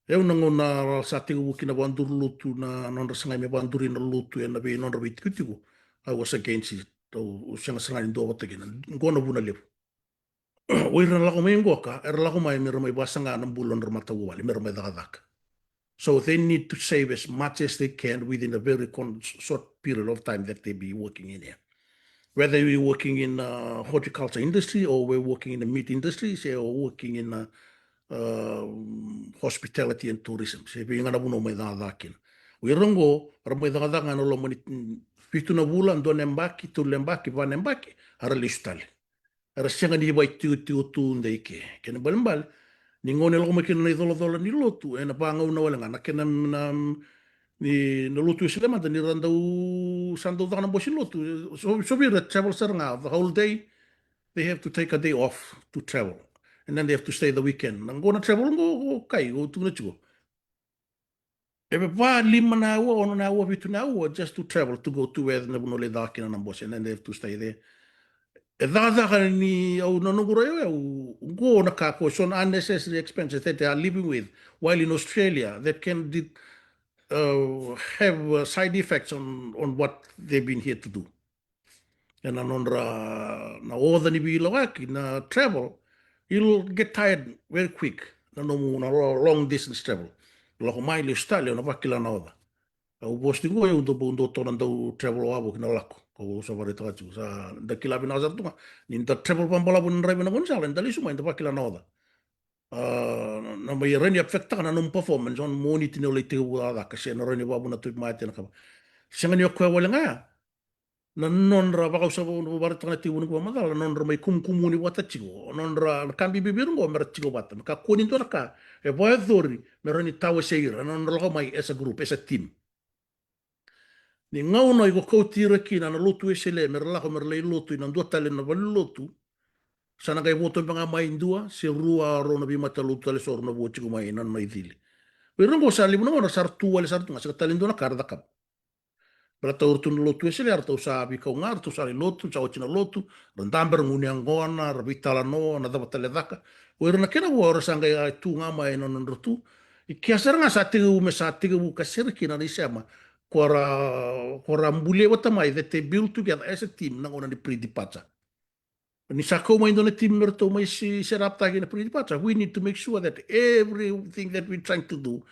E au na gauna sa tekivu kina vakaduri lotu na nodra sagai me vakaduri na lotu ena vei nodra veitikotiko, I was against it. Au, au sega sara ga ni duavata kina. Qo na vuna levu. O ira na lako mai qoka, era lako mai mera mai vasaga na bula nodra matavuvale, mera mai cakacaka. So they need to save as much as they can within a very con-, short period of time that they be working in here. Whether we're working in, uh, horticulture industry or we're working in the meat industry, se o working in, uh, um, hospitality and tourism. Se vei ga na vanua mai cakacaka kina. O ira qo, ra mai cakacaka ga na loma ni, mm, vitu na vula, dua na yabaki, tolu na yabaki, va na yabaki, a ra lesu tale. Era sega ni vakaitikotiko tu dei ke. Kena ibalebale, ni gauna e lako mai kina na icolacola ni lotu, ena vagauna wale ga, na kena na, ni, na lotu Wesele mada, ni ra dau, sa dau caka na bose ni lotu. So, so vei ira travel sara ga, the whole day, they have to take a day off to travel. And then they have to stay the weekend. Na qo na travel qo, qo Kai, qo tukuna tiko. E va lima na aua, ono na aua, vitu na aua, just to travel, to go to where na vanua lai caka kina na bose, and then they have to stay there. E cakacaka ni au na noqu rai au, qo na ka ko so na unnecessary expenses that they are living with while in Australia that can di-, uh, have, uh, side effects on, on what they've been here to do. Ena nodra, na oca ni veilawaki, na travel, you'll get tired very quick. Na nomu, na lo-, long distance travel. Lako mai lesu tale, o na vakila na oca. Au vosa tiko qo, au dau, au dau toka na dau travel wavoki na lako. Au sa vakaraitaka tiko, sa da kila vinaka sara tu ga. Ni da travel vabalavu na draiva na gaunisala, da lesu mai, da vakila na oca. A, na mai rawa ni affect-taka na nomu performance, o na Moniti ni o lai tekivu cakacaka, se na rawa ni vakavuna tauvi mate na kava. Sega ni o koya wale ga ya. Na nodra vaka au sa vakaraitaka na tekivu ni qo macala, na nodra mai kumukumuni vata tiko, nodra na ka bibi vei ira qo me ra tiko vata, me kakua ni dua na ka e vakayacori me rawa ni tawasei ira, na nodra lako mai as a group, as a team. Ni gauna iko kauti ira kina na Lotu Wesele me ra lako me ra lai lotu ina dua tale na valenilotu, sa na qai voto beka ga mai dua se rua, rau na veimatalotu tale so rau na vo tiko mai na nona icili. Vei ira qo sa levu na gauna sa ra tu wale sara tu ga, sega tale ni dua na ka ra cakava. Baleta o iratou na Lotu Wesele, eratou sa veikau ga, eratou sa lai lotu, sa oti na lotu, ra dabe, ra gunu yaqona, ra veitalanoa, na cava tale e caka. O ira na kena vo era sa qai tu ga mai na nodratou. I kea sara ga sa tekivu, me sa tekivu ka sere kina na isema ko ra, ko ra bulia vata mai, that they build together as a team na gauna ni pre-departure. Ni sa kau mai dua na team me ratou mai se-, set up-taki na pre-departure, we need to make sure that everything that we're trying to do,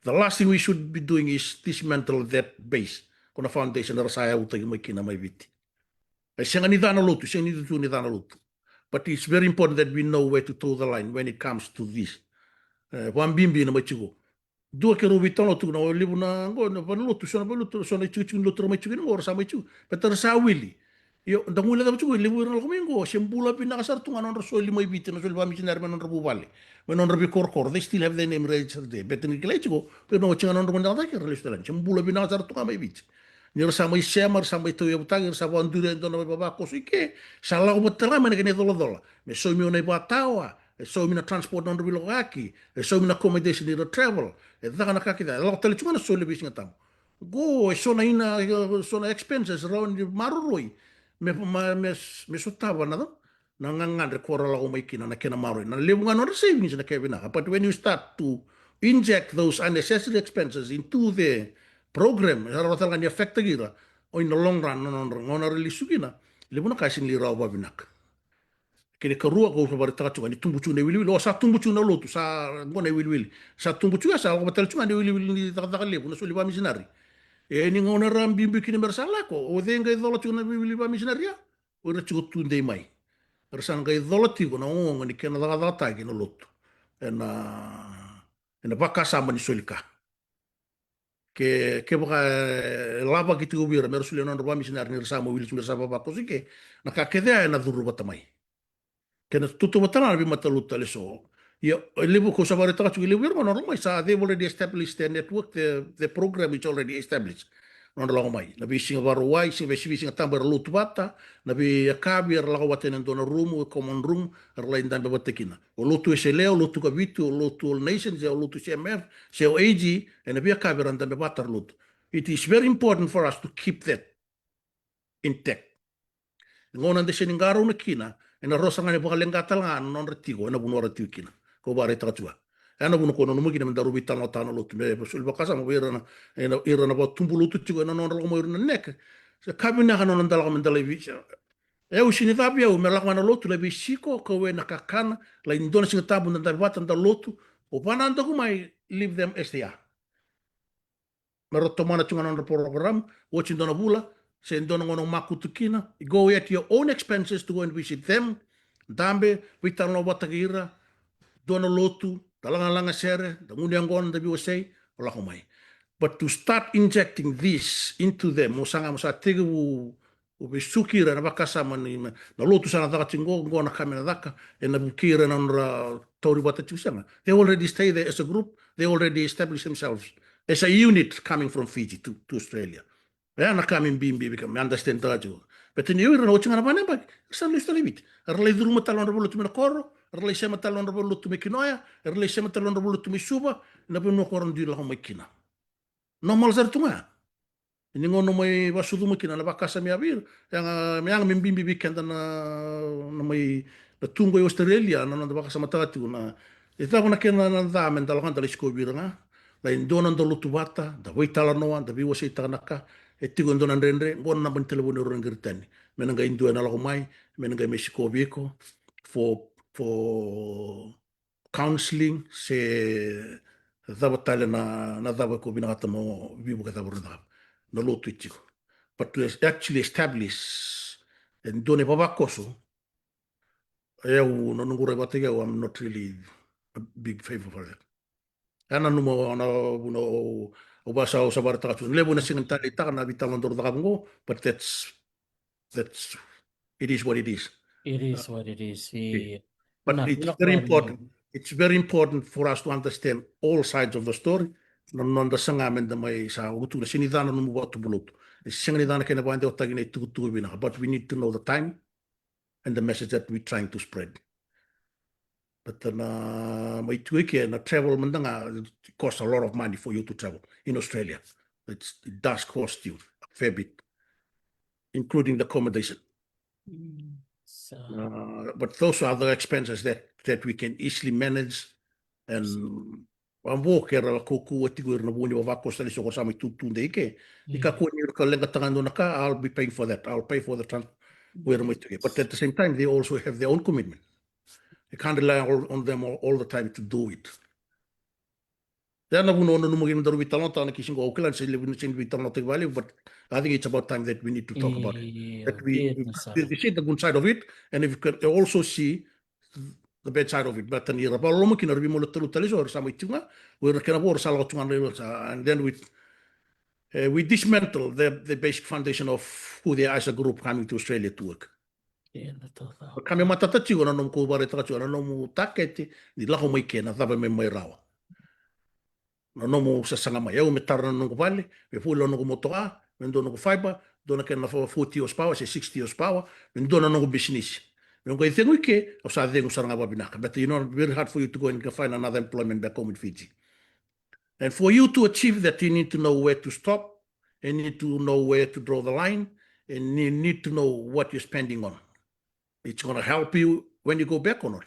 the last thing we should be doing is dismantle that base. Ko na foundation era sa yautaki mai kina mai Viti. E sega ni ca na lotu, sega ni tutu ni ca na lotu. But it's very important that we know where to toe the line when it comes to this. E, vakabibi na mai tiko. Dua keirau veitalanoa tiko na, o levu na qo, na valenilotu, so na valenilotu, so na itikotiko ni lotu ra mai tiko kina qo, ra sa mai tiko. Baleta ra sa wili. Io, da guilecava tiko, e levu ira na lako mai qo se bula vinaka sara tu ga na nodra soli mai Viti, na soli vakamisinari mai nodra vuvale, mai nodra veikorokoro. They still have their name registered there. Baleta ni kilai tiko, baleta ni oti ga na nodra mai cakacaka, ra lesu tale yani. Se bula vinaka sara tu ga mai Viti. Ni ra sa mai sema, ra sa mai tauyavutaki, ra sa vakaduri e dua na ivavakoso i ke, sa lako vata tale ga mai na kena icolacola. Me saumi o na ivakatawa, e saumi na transport na nodra veilakoyaki, e saumi na accommodation ni ra travel, e caka na ka kece, e lako tale tiko ga na soli veisiga tabu. Qo e so na ina, so na expenses rawa ni maroroi me, ma, me, me sotava na, na gagadre ko ra lako mai kina, na kena maroroi. Na levu ga na nodra savings na kena vinaka. But when you start to inject those unnecessary expenses into the program, sa rawa tale ga ni affect-taki ira, o in the long run, na nodra gauna ra lesu kina, levu na ka e sega ni rawa vakavinaka. Kena ikarua, ko sa vakaraitaka tiko ga ni tubu tiko na iwiliwili, o sa tubu tiko na lotu, sa qo na iwiliwili. Sa tubu tiko, sa lako vata tale tiko ga na iwiliwili ni cakacaka levu, na soli vakamisinari. E, ni gauna era biubiu kina me ra sa lako, o cei qai cola tiko na iwiliwili vakamisinari ya? O ira tiko tudei mai. Era sa qai cola tiko na ogaoga ni kena cakacakataki na lotu ena, ena vakasama ni soli ka. Ke, kevaka e lavaki tiko vei ira me ra solia na nodra vakamisinari ni ra sa mai wili tiko, me ra sa vavakoso i ke, na ka kece ya ena curu vata mai. Kena tautauvata tale ga na veimatalotu tale so. Ia, e levu, ko sa vakaraitaka tiko, e levu ira qo na nodra lako mai sa, they've already established their network, the, the program is already established. Na nodra lako mai. Na veisiga Vakarauwai, siga, veisiga, veisiga Tabu era lotu vata, na veiyakavi era lako vata ena dua na rumu, common room, era lai dabe vata kina. O Lotu Wesele, o Lotu Kavitu, o Lotu All Nations, o Lotu C M F, se o A G, ena veiyakavi era dabe vata ra lotu. It is very important for us to keep that intact. Gauna da sega ni qarauna kina, ena rawa sara ga ni vakaleqa tale ga na nodra tiko ena vanua ra tiko kina. Ko vakaraitaka tiko ya. Ena vuna ko nanuma kina me daru veitalanoataka na lotu, me soli vakasama vei ira na, ena, ira na vakatubu lotu tiko ena nodra lako mai ira na neka. Se ka vinaka na nona da lako me da lai vei, e, au sega ni cavi au me lako ga na lotu, lai veisiko, kau ena kakana, lai dua na Siga Tabu da dabe vata da lotu, o vanadaku mai, leave them as they are. Me ra tomana tiko ga na nodra program, oti dua na vula, se dua na gauna o makutu kina, you go at your own expenses to go and visit them, dabe, veitalanoa vata kei ira, dua na lotu, da lagalaga sere, da gunu yaqona, da veiwasei, o lako mai. But to start injecting this into them, mo sa ga, mo sa tekivu, o veisuki ira ena vakasama ni, na, na lotu sa na caka tiko qo, qo na ka me na caka, ena vukei ira ena nodra tauri vata tiko, sega. They already stay there as a group, they already establish themselves as a unit coming from Fiji to, to Australia. Oya na ka me bibi, bibi ka me understand-taka tiko. Baleta ni o ira na oti ga na va na yabaki, era sa lesu tale i Viti. Era lai curuma tale na nodra valenilotu mai na koro, era lai sema tale na nodra valenilotu mai Kinoya, era lai sema tale na nodra valenilotu mai Suva, na vanua ko ra dui lako mai kina. Normal sara tu ga. Ni gauna mai vakasucuma kina na vakasama ya vei ira, yaga, me yaga me bibi vei keda na, na mai, na tu qo i Australia, na noda vakasamataka tiko na, e cava na kena na ca me da lako ga da lai sikovi ira ga, lai dua na noda lotu vata, da veitalanoa, da veiwaseitaka na ka, e tiko e dua na dredre, qo na naba ni talevoni o Rua na Qeretani. Me na qai dua ena lako mai, me na qai mai sikovi iko for, for counselling, se cava tale na, na cava ko vinakata mo veivuke cava na cava. Na lotu e tiko. But to es-, actually establish e dua na ivavakoso, e au, na noqu rai vata kei au, I'm not really a big favor for that. E nanuma na vuna au, au vasa, au sa vakaraitaka tu. Levu na sega ni taleitaka na veitalanoa dau cakava qo, but that's, that's, it is what it is. It is what it is. But it's very important. It's very important for us to understand all sides of the story. Na noda saga me da mai sa utu na sega ni ca na nomu vakatubu lotu. E sega ni ca na kena vakadewataki na itukutuku vinaka. But we need to know the time and the message that we're trying to spread. But na mai tu eke na travel mada ga, it costs a lot of money for you to travel in Australia. It's, it does cost you a fair bit, including the accommodation. Mm, so Uh, but those are the expenses that, that we can easily manage. And vavo ke ra kaukaua tiko ira na vu ni vavakoso tale so ko sa mai tutu dei ke. Ni kakua ni ra ka leqataka e dua na ka, I'll be paying for that. I'll pay for the trans-, ko ira mai tu ke. But at the same time, they also have their own commitment. You can't rely all, on them all, all the time to do it. Ya na vuna o nanuma kina daru veitalanoataka na kisi qo, au kila ni se levu ni se ni veitalanoataki vakalevu, but I think it's about time that we need to talk about it. That we, we, we see the good side of it, and if you can also see the bad side of it. But ni ra vakaloloma kina, ra veimaliwai tale so, ra sa mai tiko ga, o ira na kena vo, ra sa lako tu ga na level sa, and then we, eh, we dismantle the, the basic foundation of who they are as a group coming to Australia to work. Ka me matata tiko na nomu, ko vakaraitaka tiko na nomu takete, ni lako mai ke na cava me mai rawa. Na nomu sasaga mai, au me tara na noqu vale, me fuli na noqu motoka, me dua noqu fiber, dua na kena forty horsepower se sixty horsepower, me dua na noqu bisinisi. Me qai cegu i ke, au sa cegu sara ga vavinaka. But you know, very hard for you to go and find another employment back home in Fiji. And for you to achieve that, you need to know where to stop, and you need to know where to draw the line, and you need to know what you're spending on. It's gonna help you when you go back or not.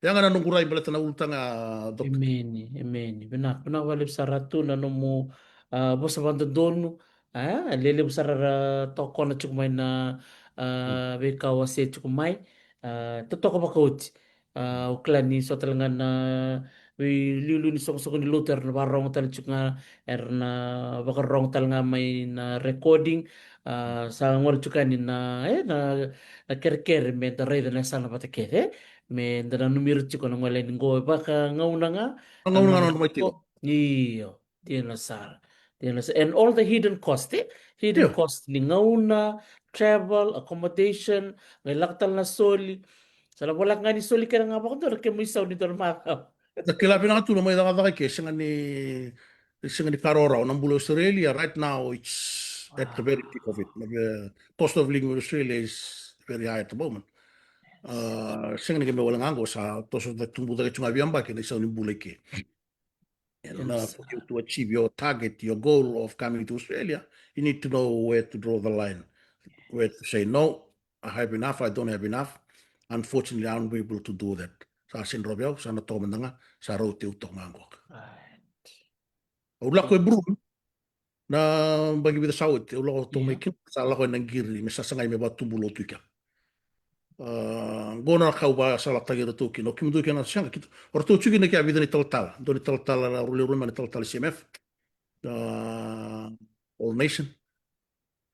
Ya ga na noqu rai baleta na ulutaga, Doctor. Emeni, emeni. Vinaka, vinaka vakalevu sara tu na nomu, ah, vosa vakadodonu. Ah, lelevu sara ra tokona tiko mai na, ah, veika o wasea tiko mai. Ah, totoka vakaoti. Ah, au kila ni so tale ga na veiliuliu ni soqosoqo ni lotu era na vakarorogo tale tiko ga, era na vakarorogo tale ga mai na recording. Ah, sa gole tiko yani na, eh, na, na kerekere me da raica na yasana vata kece, eh. Me da nanumi ira tiko na gole yani qo e vakagauna ga. Gauna ga na nona mai tiko. Io, dina sara. Dina sara. And all the hidden cost, eh? Hidden cost ni gauna, travel, accommodation, qai lako tale na soli. Sa na voleka ga ni soli kece ga vakadua na kemu isau ni dua na macawa. Na kila vinaka tu na mai cakacaka ke, sega ni, sega ni ka rawarawa na bula Australia right now, it's at the very peak of it. Na ve-, cost of living in Australia is very high at the moment. Ah, sega ni kemuni wale ga qo sa toso, sa tubu cake tu ga vei yabaki na isau ni bula i ke. And, uh, for you to achieve your target, your goal of coming to Australia, you need to know where to draw the line, where to say, "No, I have enough, I don't have enough." Unfortunately, I'm not able to do that. Sa sega ni rawa vei au, sa na toka mada ga, sa rauti au toka ga qo. Au lako e Broome, na yabaki vica sa oti, au lako toka mai kina, sa lako ena qiri me sasagai me vakatubu lotu i kea. Ah, qo na ka au vakasalataki iratou kina, o kemudou kina sega, keitou, o ratou tiko kina kea vica na italatala, dua na italatala, rau lewe rua mai na italatala C M F, ah, All Nation.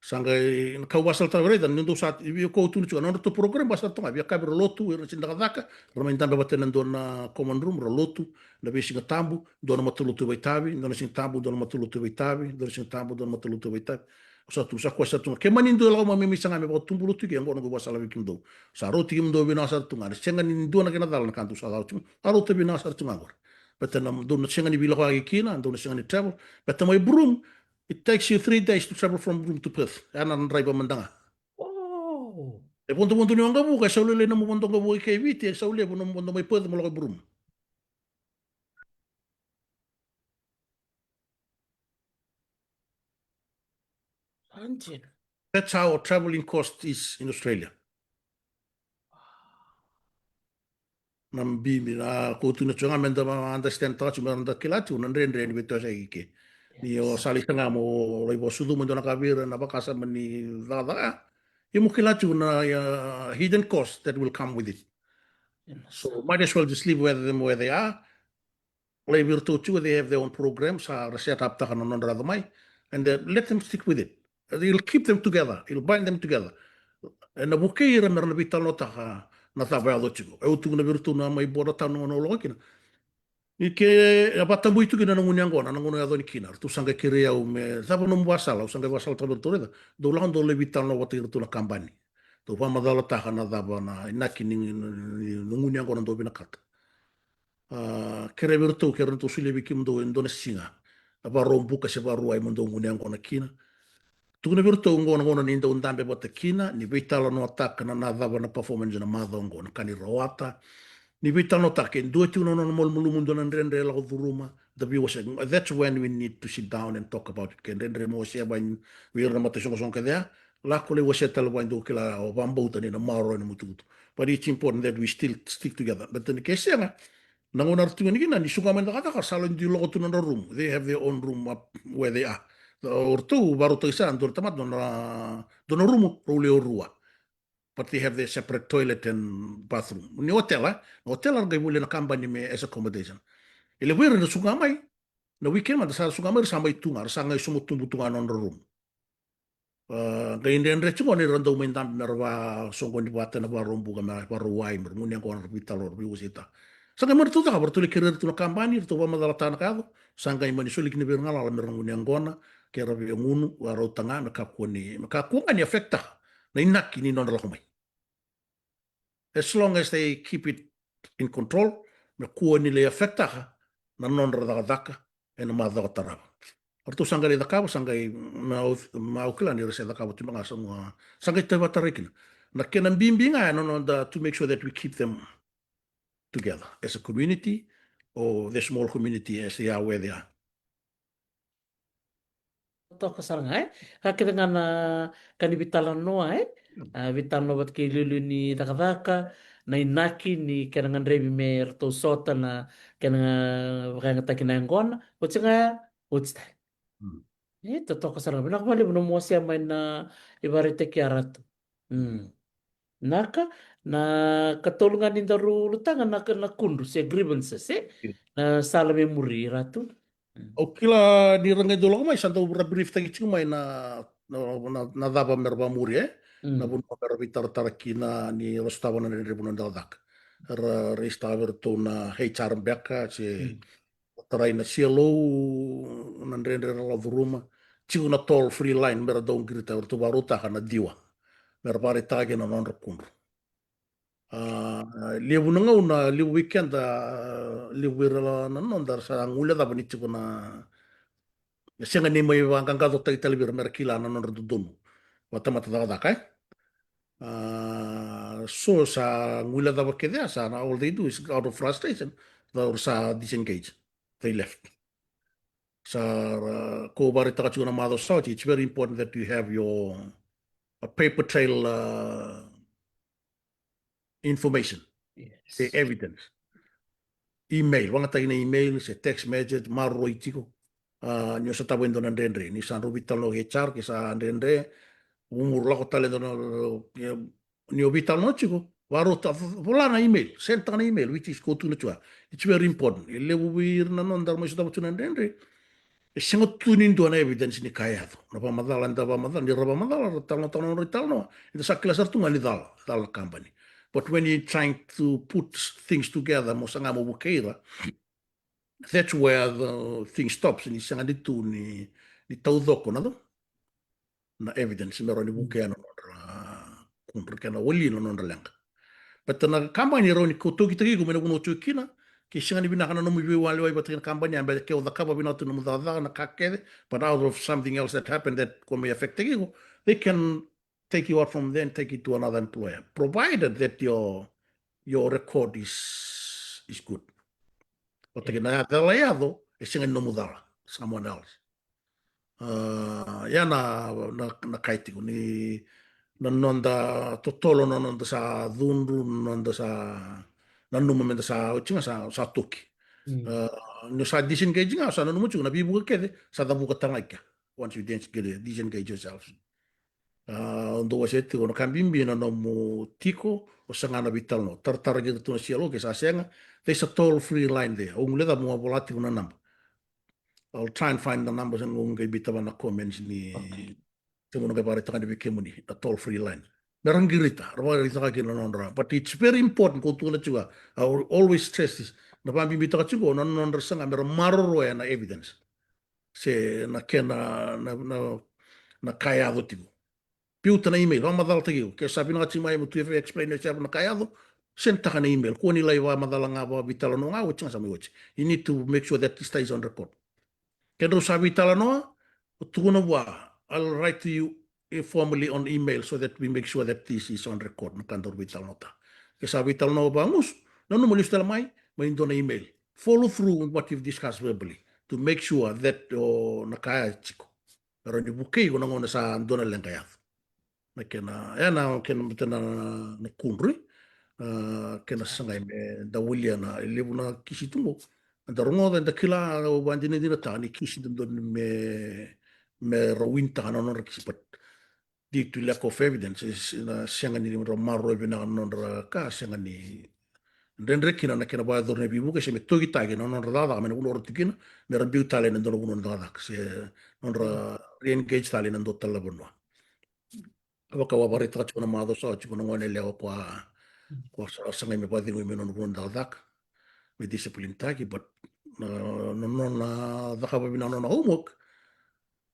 Sa qai na ka au vakasalataka vei ira, ni dou sa, via kauta tiko na nodratou program, vakasalataka ga, via yakavi ra lotu, ira na sega ni cakacaka, ra mai dabe vata ena dua na common room, ra lotu, na veisiga tabu, dua na matalotu vakaitavi, dua na siga tabu, dua na matalotu vakaitavi, dua na siga tabu, dua na matalotu vakaitavi. Au sa tu, sa koya sa tu ga. Ke mani dou lako mai me mai saga me vakatubu lotu i ke, qo na noqu vakasala vei kemudou. Sa rauti kemudou vinaka sara tu ga. Sega ni dua na kena cala na ka dou sa cala tu ga. Sa rauta vinaka sara tu ga qori. Baleta na dou na sega ni veilakoyaki kina, dou na sega ni travel. Baleta mai Broome, it takes you three days to travel from Broome to Perth. Ya na draiva mada ga. E vodovodo ni waqavuka, e sau lailai nomu vodo waqavuka i ke i Viti, e sau levu nomu vodo mai Perth mo lako i Broome. That's how traveling cost is in Australia. Na bibi na ko tu na tu ga me da understand taka tu, me da kila tu na dredre ni veitosoyaki ke. Ni o sa lai saga mo lai vakasucuma e dua na ka vei ira na vakasama ni cakacaka. Ia mo kila tu na, uh, hidden cost that will come with it. So might as well just leave where them where they are. lai vei iratou tiko, they have their own program, sa ra set up taka na nodra yaco mai, and then let them stick with it. It'll keep them together, it'll bind them together. Ena vukei ira me ra na veitalanoataka na cava e yaco tiko. Au tukuna vei iratou na mai Border Town na gauna au lako kina. Ni ke, e vakatabui tu kina na gunu yaqona, na gauna au yaco yani kina. Ratou sa qai kerei au me, cava nomu vakasala, au sa qai vakasalataka vei iratou, raica, dou lako dou lai veitalanoa vata kei iratou na kabani. Dou vakamacalataka na cava na inaki ni, ni, ni, ni gunu yaqona dou vinakata. A, kerei vei iratou, kerei iratou solia vei kemudou e dua na siga. Na Vakaraubuka se Vakarauwai mo dou gunu yaqona kina. Tukuna vei iratou oqo na gauna ni dau dabe vata kina, ni veitalanoataka na, na cava na performance na macawa oqo, na ka ni rawata. Ni veitalanoataka, ke dua tiko na nona malumalumu, dua na dredre e lako curuma, da veiwasei. That's when we need to sit down and talk about it. Ke dredre mo wasea vei, vei ira na mataisoqosoqo kece ya, lako lai wasea tale vua, dou kila, o vakabauta ni na maroroya na nomu itukutuku. But it's important that we still stick together. But then ke sega, na gauna era tu yani kina, ni suka mai na cakacaka, sa lai dui lako tu na nodra rumu. They have their own room up where they are. O ratou vakarautaki sara, dua na tamata, dua na, dua na rumu, rau lewe rua. But they have their separate toilet and bathroom. Ni otela, na otela era qai volia na kabani me as accommodation. E levu vei ira na suka mai, na weekend mada sa suka mai, ra sa mai tu ga, ra sa qai somotubu tu ga na nodra rumu. A, qai dredre tiko ni ra dau mai dabe me ra vakasoqoni vata ena Vakaraubuka, me ra Vakarauwai, me ra gunu yaqona, ra veitalanoa, ra veiwaseitaka. Sa qai mai ratou cakava, ratou lai kerei iratou na kabani, ratou vakamacalataka na ka yaco, sa qai mani soli kina vei ira na galala me ra gunu yaqona, ke ra via gunu, vakarautaka ga, me kakua ni, me kakua ga ni affect-taka na inaki ni nodra lako mai. As long as they keep it in control, me kua ni lai affect-taka na nodra cakacaka ena macawa tarava. Ratou sa qai lai cakava, sa qai, ma au, ma au kila ni ra se cakava tu beka ga, sa qai, sa qai tauvimate kina. Na kena bibi ga ya na noda to make sure that we keep them together as a community or the small community as they are where they are. Toka sara ga, e? Ka kece ga na ka ni veitalanoa, e? A, veitalanoa vata kei liuliu ni cakacaka, na inaki ni kena gadrevi me ratou sota na kena vakayagataki na yaqona. Oti ga, oti tale. Mm. E, totoka sara ga. Vinaka vakalevu na nomu wasea mai na ivakaraitaki ya, Ratu. Mm. Naka, na katolu ga ni daru ulutaga na, na kudru se grievances, e? Io. Na sala me muri, Ratu. Mm. Au kila ni ra qai dau lako mai, sa dau ra brief-taki tiko mai na, na, na, na cava me ra vakamuri, e? Mm. Na vanua me ra veitaratara kina ni ra sotava na dredre vanua ni cakacaka. Ra raise-taka vei iratou na H R beka, se mm. Tarai na C L O, na dredre era lako curuma. Tiko na toll free line, me ra dau qirita, ratou vakarautaka na DEWA. Me ra vakaraitaka kina na nodra kudru. A, levu na gauna, levu vei keda, levu vei ira na noda, ra sa guilecava ni tiko na, e sega ni mai vaqaqacotaki tale vei ira me ra kila na nodra dodonu vakatamata cakacaka, e? A, so sa guilecava kece, sa na all they do is out of frustration, ra sa disengage, they left. Sa, a, ko vakaraitaka tiko na macawa sa oti, it's very important that you have your, a paper trail, a, information, yes, se evidence. Email, vakayagataki na email, se text message, maroroi tiko. A, ni o sotava e dua na dredre, ni sa drau veitalanoa H R, ke sa dredre, vumuru lako tale e dua na, e, ni o veitalanoa tiko, vakarota, vola na email, send-taka na email, which is ko tukuna tiko. It's very important. E levu vei ira na noda ra mai sotava tiko na dredre. E sega tu ni dua na evidence ni ka e yaco. Na vakamacala, eda vakamacala, ni ra vakamacala, ra talanoataka na nodra italanoa, eda sa kila sara tu ga ni cala, cala na kabani. But when you're trying to put things together, mo saga mo vukei ira, that's where the thing stops. Ni sega ni tu ni, ni taucoko na, na evidence me rawa ni vukea na nodra kudru, kena wali na nodra leqa. But na kabani e rawa ni ko tokitaki iko mai na vanua o tiko kina, ke sega ni vinaka na nomu veiwaliwali vata kei na kabani, a, baleta ke o cakava vinaka tu na nomu cakacaka, na ka kece, but out of something else that happened that ko mai affect-taki iko, they can take you out from there and take you to another employer, provided that your, your record is, is good. Vata kei na cala e yaco, e sega ni nomu cala, someone else. A, ia na, na, na ka e tiko ni na noda totolo, na noda sa cudru, na noda sa nanuma meda sa, oti ga sa, sa toki. Mm. A, ni o sa disengage ga, o sa nanuma tiko na veivuke kece sa cavuka tale ga i kea. Once you dis-, get, disengage yourself. A, o dau wasea tiko na ka bibi na nomu tiko, o saga na veitalanoa. Taratara kina tu na C L O ke sa sega, there's a toll free line there. Au guileca mo vola tiko na naba. I'll try and find the numbers and au qai biuta vua na comments ni, okay, se mo na qai vakaraitaka yani vei kemuni na toll free line. Me ra qirita, ra vakaraitaka kina na nodra. But it's very important, ko tukuna tiko, I will always stress this. Na vakabibitaka tiko na nodra saga me ra maroroya na evidence se na kena na, na, na ka e yaco tiko. Biuta na email, vakamacalataki iko. Ke sa vinaka tiko mai mo tu e explain e sa na ka e yaco, send taka na email. Kua ni lai vakamacala ga, vakaveitalanoa ga, oti ga sa mai oti. You need to make sure that this stays on record. Kedrau sa veitalanoa, o tukuna vua, I'll write to you informally on email so that we make sure that this is on record, na ka daru veitalanoataka. Ke sa veitalanoa vakagusu, nanuma lesu tale mai, mai dua na email. Follow through with what you've discussed verbally to make sure that o na ka e tiko. Rawa ni vukei iko na gauna sa dua na leqa yaco. Na kena, e na kena, kena na, na kudru, a, kena sagai me da walia na, e levu na kisi tu qo. Da rogoca, da kila, au vakadinadinataka ni kisi dodonu me, me ra winitaka na nodra kisi, but due to lack of evidence, e se-, na sega ni ra maroroi vinaka na nodra ka, sega ni dredre kina na kena vakayacori na veivuke, se me tokitaki na nodra cakacaka mai na vanua ra tu kina, me ra biu tale ena dua na vanua na cakacaka, se nodra re-engage tale ena dua tale na vanua. Vaka au a vakaraitaka tiko na macawa sa oti, tiko na gone yalewa ko a, ko a sa, sagai me vakacegui mai na nona vanua na cakacaka, me discipline taki, but na, na nona cakava vinaka na nona homework,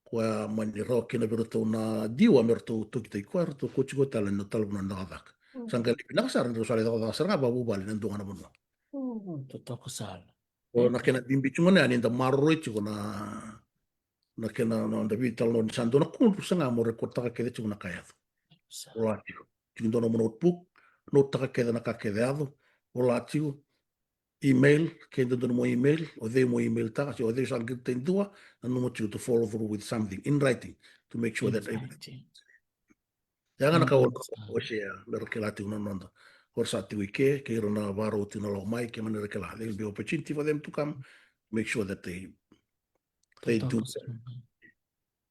koya mani rawa kina vei iratou na D O A me ratou tokitaki koya, ratou kauti koya tale ena tale vanua na cakacaka. Mm. Sa qai lai vinaka sara ni rau sa lai cakacaka sara ga vakavuvale ena dua ga na vanua. Mm, totoka sara. O na kena bibi tiko gona ya ni da maroroi tiko na, na kena, na, da veitalanoa ni sa dua na kudru, saga mo record taka kece tiko na ka e yaco. Sa. Vola tiko. Tiko dua na nomu notebook, note taka kece na ka kece e yaco. Vola tiko. Email, ke dodonu mo email, o cei mo email taka, se o cei sa qirita e dua, nanuma tiko to follow through with something in writing to make sure that everything. In writing. Ya ga na ka o, o share, me ra kila tiko na noda. Ko ra sa tiko i ke, kei ira na vakarau tiko na lako mai, ke mani ra kila. There will be opportunity for them to come, make sure that they, they do. Totoka,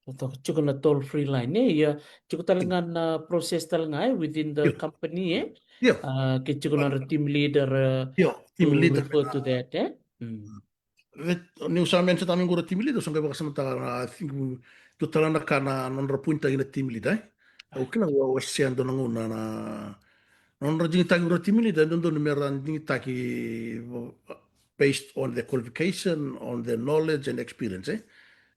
totoka. Tiko na toll free line, e, ia, tiko tale ga na process tale ga, e, within the company, e? Io. A, ke tiko na nodra team leader, e, io, team leader, refer to that, e? Mm. That, niu sa mention taka mai qo ra team leader, sa qai vakasamataka, I think, dua tale na ka na nodra pointaki na team leader, e? Au kila au a wasea dua na gauna na, na nodra digitaki ira na team leader, e dodonu me ra digitaki based on their qualification, on their knowledge and experience, e?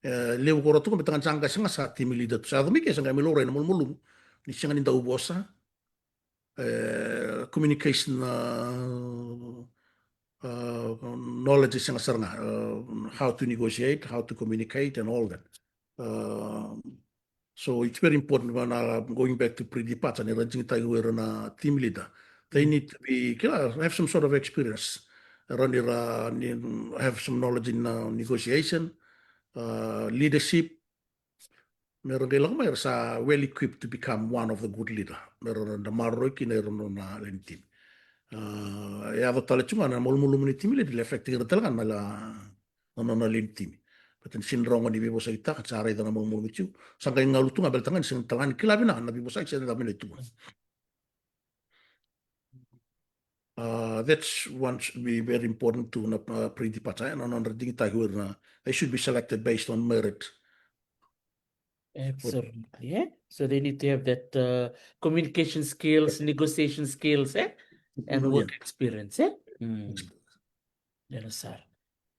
E levu ko ra tu qo me taga ni sa qai sega sa team leader tu, sa yaco mai ke sa qai mai laurai na malumalumu ni sega ni dau vosa, e, communication, a, a, knowledge e sega sara ga, a, how to negotiate, how to communicate and all that. A, so it's very important when, a, going back to pre-departure, ni ra digitaki o ira na team leader. They need to be, kila, have some sort of experience. Rawa ni ra, ni have some knowledge in, a, negotiation, a, leadership, me ra qai lako mai ra sa well equipped to become one of the good leader. Me ra, ra maroroi kina ira na nona lewe ni timi. A, e yaco tale tu ga na malumalumu ni team leader, e affect ira tale ga na, na nona lewe ni timi. Baleta ni sega ni rawa ni veivosakitaka, sa raica na malumalumu tu. Sa qai galu tu ga baleta ga ni sega tale ga ni kila vinaka na veivosaki se na cava me na tukuna. Uh, that's one should be very important to na, uh, pre-departure, eh? Na nodra digitaki o ira na, they should be selected based on merit. Absolutely, eh? So they need to have that, uh, communication skills, negotiation skills, eh? And work experience, eh? Mm. Dina sara.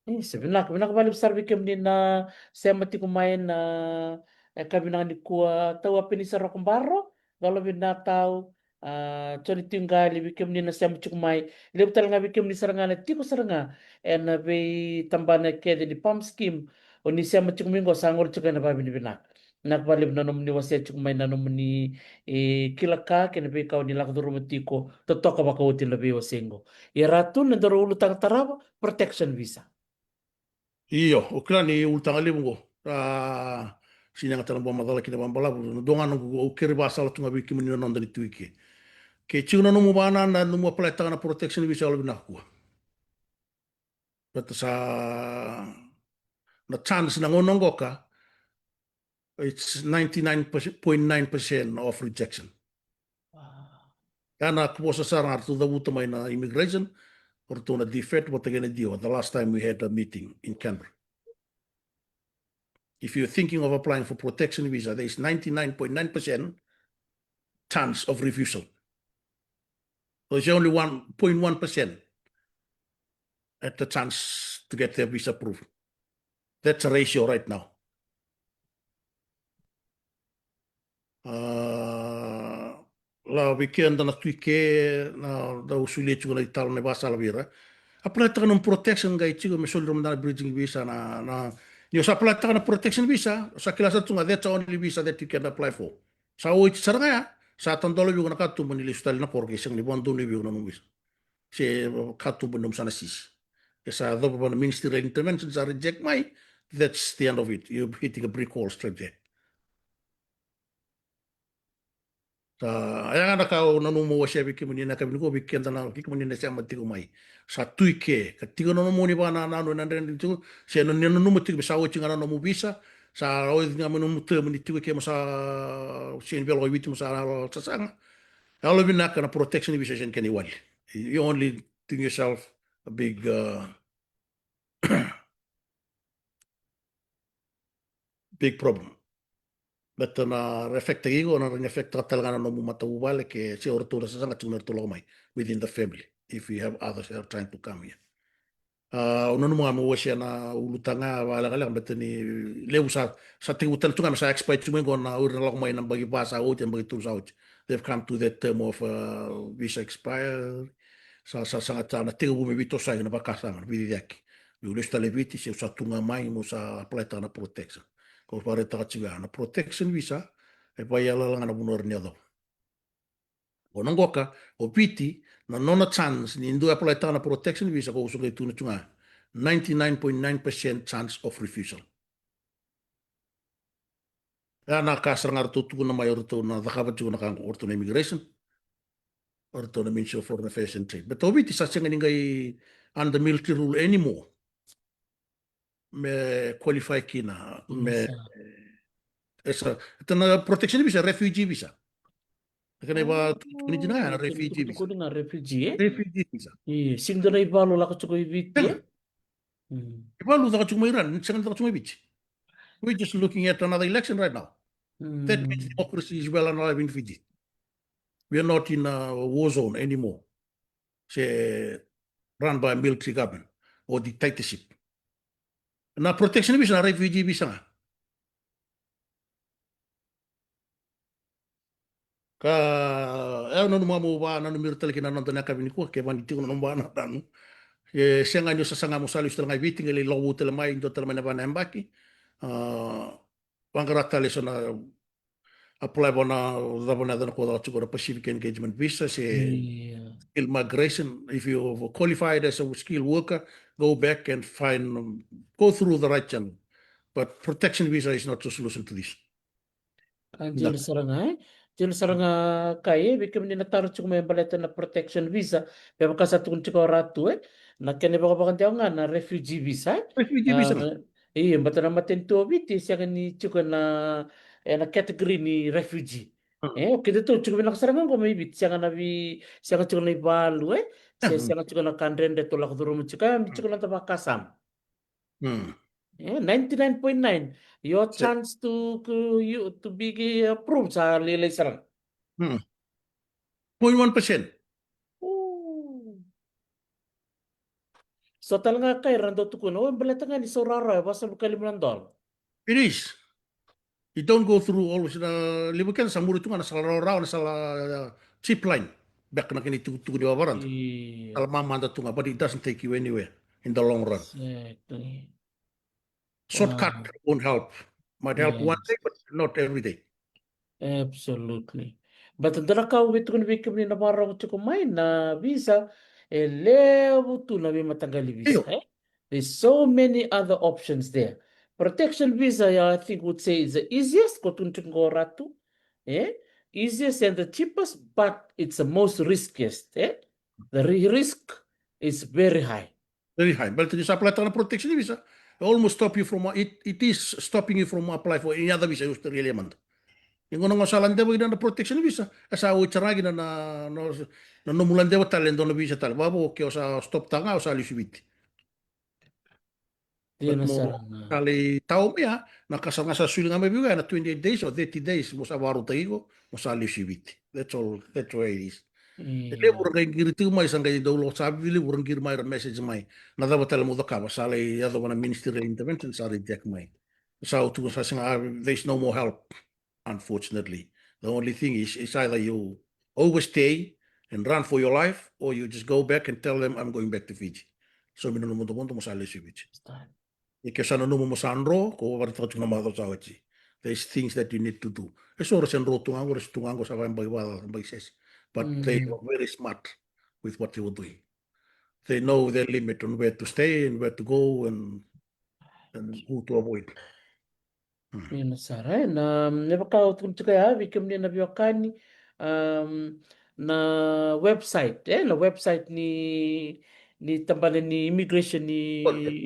E, sa vinaka, vinaka vakalevu sara vei kemuni na sema tiko mai na, e, ka vinaka nikua, tau a Penisa Rokobaro, Galo Vinatau, a, Joni Tiuqali, vei kemuni na sema tiko mai. Levu tale ga vei kemuni sara ga na tiko sara ga ena veitabana kece ni PALM scheme, o ni sema tiko mai qo sa gole tiko ena vakavinavinaka. Vinaka vakalevu na nomuni wasea tiko mai na nomuni, e, kila ka kei na veika o ni lako curuma tiko, totoka vakaoti na veiwasei qo. Ia ra tu na nodaru ulutaga tarava, protection visa. Io, o kila ni ulutaga levu qo. A, sega ni yaga tale na bau macala kina vakabalavu. Na dua ga noqu, au kere vakasala tu ga vei kemuni na noda ni tu i ke. Ke tiko na nomu vakanananu, nomu apply taka na protection visa, yalovinaka kua. Baleta sa na chance na gauna qoka, it's ninety-nine point nine percent of rejection. Wow. Ia na vosa sara ga ratou cavuta mai na immigration, o ratou na defect vata kei na D O R, the last time we had a meeting in Canberra. If you're thinking of applying for protection visa, there is ninety-nine point nine percent chance of refusal. There's only one point one percent at the chance to get their visa approved. That's a ratio right now. Ah, la vei keda na tu i ke, na dau solia tiko na itala na ivakasala vei ira. Apply taka nomu protection qai tiko me soli ira mada na bridging visa na, na, ni o sa apply taka na protection visa, o sa kila sara tu ga that's the only visa that you can apply for. Sa oti sara ga ya, sa tadola vei iko na katuba ni lesu tale na koro ke sega ni vakadonui vei iko na nomu visa. Se katuba ni nomu sa na sisi. Ke sa yacova na ministerial intervention sa reject mai, that's the end of it. You're hitting a brick wall straight there. Sa, ya ga na ka au nanuma au wasea vei kemuni na yakavi nikua, vei keda na, vei kemuni na sema tiko mai. Sa tu i ke, ka tiko na nomuni vakanananu ena dredre tiko, se na, ni nanuma tiko me sa oti ga na nomu visa, sa oti ga mai nomu term ni tiko i ke mo sa sega ni via lako i Viti mo sa sasaga. Yalo vinaka na protection visa e sega ni kena iwali. You only doing yourself a big, uh, big problem. Baleta na affect-taki iko, na rawa ni affect-taka tale ga na nomu matavuvale ke se o ratou na sasaga tiko me ratou lako mai within the family, if you have others that are trying to come here. Ah, au nanuma ga meu wasea na ulutaga vakalekaleka baleta ni levu sa, sa tekivu tale tu ga me sa expire tu mai qo na o ira na lako mai na yabaki va sa oti, yabaki tolu sa oti. They've come to that term of, uh, visa expire. Sa, sa, sa, sa na tekivu me veitosoyaki na vakasama, na veiciciyaki. Meu lesu tale i Viti, se au sa tu ga mai, meu sa apply-taka na protection. Kau vakaraitaka tiko ya, na protection visa, e vakaiyalayala ga na vanua o rawa ni yacova. O na qoka, o Viti, na nona chance ni dua apply-taka na protection visa, kau sa qai tukuna tu ga, ninety-nine point nine percent chance of refusal. Ya na ka sara ga ratou tukuna mai o ratou na cakava tiko na ka qo, o ratou na immigration, o ratou na Ministry of Foreign Affairs and Trade. Baleta o Viti sa sega ni qai under military rule anymore me qualify kina, me, e sa, e ta na protection visa, refugee visa. E kena iva, tukuni dina ya na refugee visa. Tukuni ga refugee, e? Refugee visa. Io, sega ni dua na ivalu lako tiko i Viti, e? Ivalu caka tiko mai Iran, sega ni caka tiko mai Viti. We're just looking at another election right now. That means democracy is well and alive in Fiji. We are not in a war zone anymore. Se run by a military government or dictatorship. Na protection visa, na refugee visa ga. Ka, e, au nanuma meu vakananumi ira tale kina na noda na yakavi nikua, kevaka ni tiko na nomu vakanananu. E sega ni o sasaga mo sa lesu tale ga i Viti, qai lai lako vou tale mai, dua tale mai na va na yabaki. Ah, vaqara tale eso na apply vua na, cava na yacana, ko caka tiko na Pacific Engagement Visa, se skilled migration. If you qualified as a skilled worker, go back and find, um, go through the right channel. But protection visa is not the solution to this. Ka dina sara ga, e? Dina sara ga, Kai, e, vei kemuni na taro tiko mai baleta na protection visa, me vaka sa tukuni tiko o Ratu, e? Na kena ivakavakadewa ga na refugee visa, e? Refugee visa. Ah, io, baleta na matanitu o Viti e sega ni tiko ena, ena category ni refugee. E, o kedatou tiko vinaka sara ga qo mai Viti, sega na vei, sega tiko na ivalu, e? Se sega tiko na ka dredre tou lako curuma tiko, e, tiko na noda vakasama. E, ninety-nine point nine. Your chance to, to, you, to be approved sa lailai sara ga. Point one percent. So tale ga, Kai, era dau tukuna, o, baleta ga ni sau rawarawa, e vasagavulu ka lima na dola. It is. You don't go through all, na levu kece sa muri tu ga na sala rawarawa, na sala, uh, cheap line. Beka na kena itukutuku ni vakavarada. Sala mamada tu ga, but it doesn't take you anywhere in the long run. Shortcut won't help. Might help one day, but not every day. Absolutely. But dua na ka au via tukuna vei kemuni na vakarorogo tiko mai, na visa, e levu tu na veimataqali visa, e? There's so many other options there. Protection visa, yeah, I think would say is the easiest, ko tukuna tiko qo o Ratu, e? Easiest and the cheapest, but it's the most riskiest, e? The ri-, risk is very high. Very high. Baleta ni sa apply taka na protection visa, almost stop you from, it, it is stopping you from apply for any other visa e Australia mada. Ia gauna ga o sa ladeva kina na protection visa, e sa oti sara ga kina na, na, na nomu ladeva tale e dua na visa tale. Vavo ke o sa stop taka ga, o sa lesu i Viti. Ia na sara na. Sa lai tau mai ya, na ka sa ga sa soli ga mai vei iko ya na twenty-eight days or thirty days mo sa vakarautaki iko mo sa lesu i Viti. That's all, that's where it is. E levu ra qai qiri tiko mai, sa qai dau lo sa levu ra qiri mai ra message mai. Na cava tale mo cakava, sa lai yacova na ministerial intervention, sa reject mai. Sa tu sa sega, ah, there's no more help. Unfortunately, the only thing is, is either you overstay and run for your life, or you just go back and tell them, "I'm going back to Fiji." So mi na nomu vodovodo mo sa lesu i Viti. Ia ke sa nanuma mo sa dro, ko vakaraitaka tiko na macawa sa oti. There's things that you need to do. E so ra se dro tu ga qo, ra se tu ga qo, sa vakabai vaka, vakabai sese. But they were very smart with what they were doing. They know their limit on where to stay and where to go and, and who to avoid. Ia na sara, e, na, me vaka au tukuna tiko ya vei kemuni na veiwekani, um, na website, e, na website ni, ni tabana ni immigration ni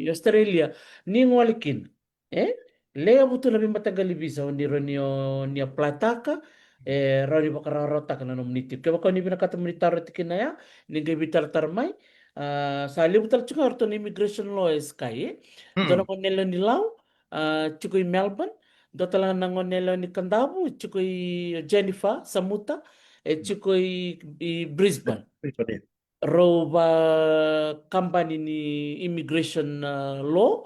Australia, ni gole kina, e, levu tu na veimataqali visa o ni rawa ni, o ni apply taka, e rawa ni vakarawarawataka na nomuni tiko. Kevaka o ni vinakata mo ni taro tiko kina ya, ni qai veitaratara mai. Ah, sa levu tale tiko ga o ratou na immigration lawyers kai, e. Dua na gone yalewa ni Lau, ah, tiko i Melbourne. Dua tale ga na gone yalewa ni Kadavu, tiko i Jennifer Samuta, e tiko i, i Brisbane. Rau vakabani ni immigration, ah, law.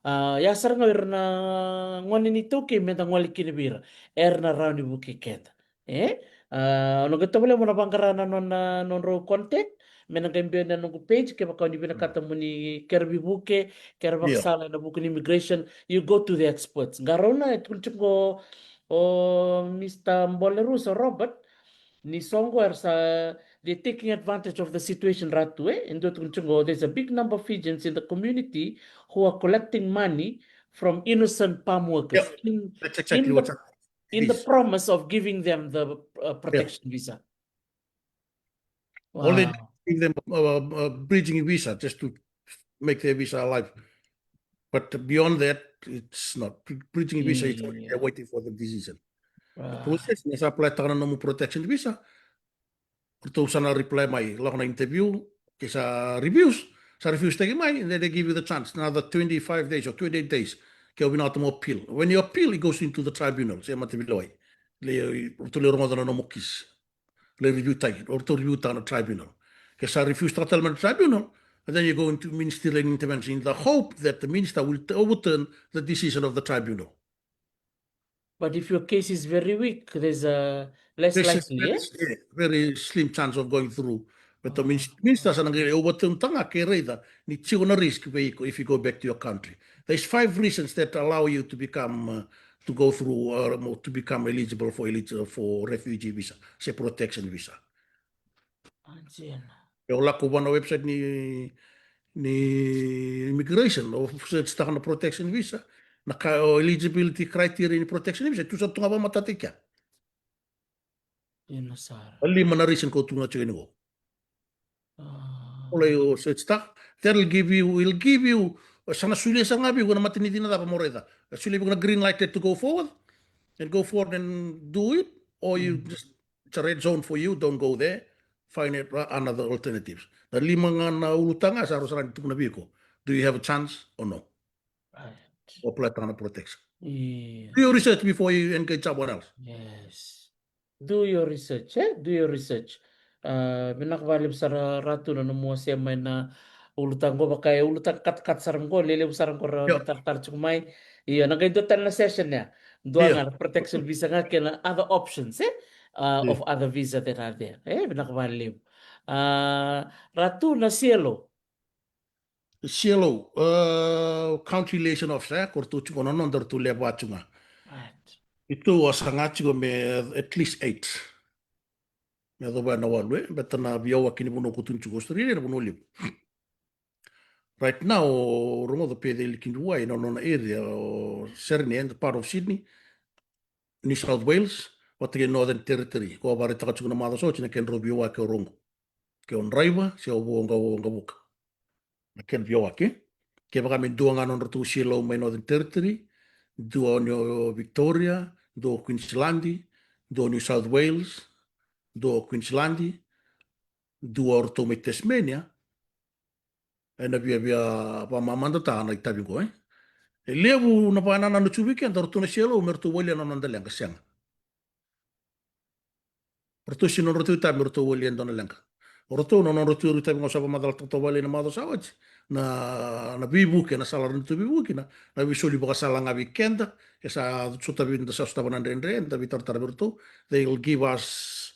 Ah, ya sara ga o ira na gone ni taukei me da gole kina vei ira, era na rawa ni vukei keda. E? Ah, o na qai tovolea mo na vaqara na nona, nodrau contact, me na qai biu ena noqu page, kevaka o ni vinakata mo ni kere veivuke, kere vakasala ena vuku ni immigration, you go to the experts. Qarauna, e tukuna tiko o Mister Bolerusa, o Robert, ni so qo era sa, they're taking advantage of the situation, Ratu, e? E dua tukuna tiko qo, there's a big number of Fijians in the community who are collecting money from innocent palm workers. Yep. In, that's exactly in the, what's happening. In the promise of giving them the, uh, protection visa. All they do is give them a, a, a bridging visa just to make their visa alive. But beyond that, it's not. Bri-, bridging visa is only, they're waiting for the decision. The process, ni sa apply taka na nomu protection visa, ratou sa na reply mai, lako na interview, ke sa refuse, sa refuse taki mai, and then they give you the chance, another twenty-five days or twenty-eight days. Ke o vinakata mo appeal. When you appeal, it goes into the tribunal, se mataveilewai. Lai, ratou lai rogoca na nomu case. Lai review taki, o ratou review taka na tribunal. Ke sa refuse taka tale mai na tribunal, and then you go into ministerial intervention in the hope that the minister will t-, overturn the decision of the tribunal. But if your case is very weak, there's a less likely, very slim chance of going through. But the minister sa na qai overturn taka ga ke raica ni tiko na risk vei iko if you go back to your country. There's five reasons that allow you to become, uh, to go through, uh, mo-, to become eligible for eligi-, for refugee visa, se protection visa. E o lako vua na website ni, ni immigration, o search taka na protection visa, na ka, o eligibility criteria ni protection visa, tu sa tu ga vakamatata i kea. Io, na sara. E lima na reason ko tu ga tiko ni qo. O lai o search taka, that'll give you, will give you, sa na solia sara ga vei iko na matanicivi na cava mo raica. Solia vei iko na green light to go forward, and go forward and do it, or you just, it's a red zone for you, don't go there, find it, uh, another alternatives. Na lima ga na ulutaga sa rau sara ni tukuna vei iko. Do you have a chance or no? Right. O apply taka na protection. Io. Do your research before you engage someone else. Yes. Do your research, e? Do your research. Ah, vinaka vakalevu sara Ratu na nomu wasea mai na ulutaga qo, vaka e ulutaga katakata sara qo, lelevu sara qo ra taratara tiko mai. Io, na qai dua tale na session ya. Dua ga na protection visa ga kei na other options, e? Ah, of other visa that are there. E, vinaka vakalevu. Ah, Ratu, na C L O. C L O, uh, County Liaison Officer, ko ratou tiko na noda ratou levu tiko ga. Right. Keitou a saga tiko me at least eight. Me yacova na walu, e, baleta na veiyawaki ni vanua ko tukuni tiko Australia na vanua levu. Right now, o rogoca Peceli Kiduwai, na nona area, o Sydney, and part of Sydney, New South Wales, vata kei Northern Territory, ko a vakaraitaka tiko na macawa sa oti na kedrau veiyawaki o rogo. Ke o draiva, se o vo qo, o qo vuka. Na kena veiyawaki. Kevaka me dua ga nodratou C L O mai Northern Territory, dua o Victoria, dua o Queensland, dua o New South Wales, dua o Queensland, dua o ratou mai Tasmania, ena viavia vakamamadataka na itavi qo, e. E levu na vakanananu tu vei keda, o ratou na C L O me ratou walia na noda leqa, sega. O ratou sega ni nodratou itavi me ratou walia e dua na leqa. O ratou na nodratou itavi, qo sa vakamacalataka toka vakalailai na macawa sa oti. Na, na veivuke, na sala ratou veivuke kina, na veisoli vakasala ga vei keda, e sa sotavi, da sa sotava na dredre, da veitaratara vei ratou. They will give us,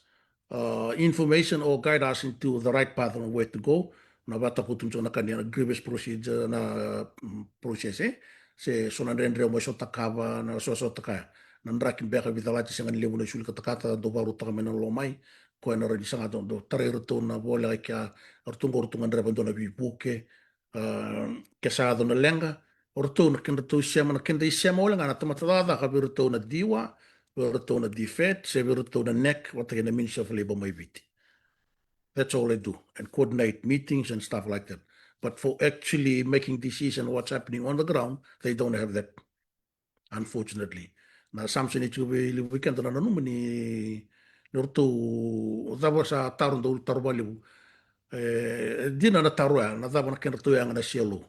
uh, information or guide us into the right path on where to go. Na vatakutu tiko na ka ni na grievance procedure, na, mm, process, e. Se so na dredre o mai sotakava, na so, sotakaya. Na draki beka, veicalati, sega ni levu na isulu katakata, dau vakarautaka mai na loma mai. Koya na rawa ni saga, dau, dau tarai iratou na voleka i kea, ratou qo ratou gadreva dua na veivuke. Ah, ke sa yaco na leqa, o ratou na kedratou isema, na keda isema wale ga na tamata cakacaka vei iratou na DEWA, vei iratou na DFAT, se vei iratou na NEC, vata kei na Ministry of Labour mai Viti. That's all they do, and coordinate meetings and stuff like that. But for actually making decision what's happening on the ground, they don't have that, unfortunately. Na assumption e tiko vei levu vei keda na nanuma ni, ni ratou, cava sa taro, dau taro vakalevu. E dina na taro ya, na cava na kedratou yaga na C L O.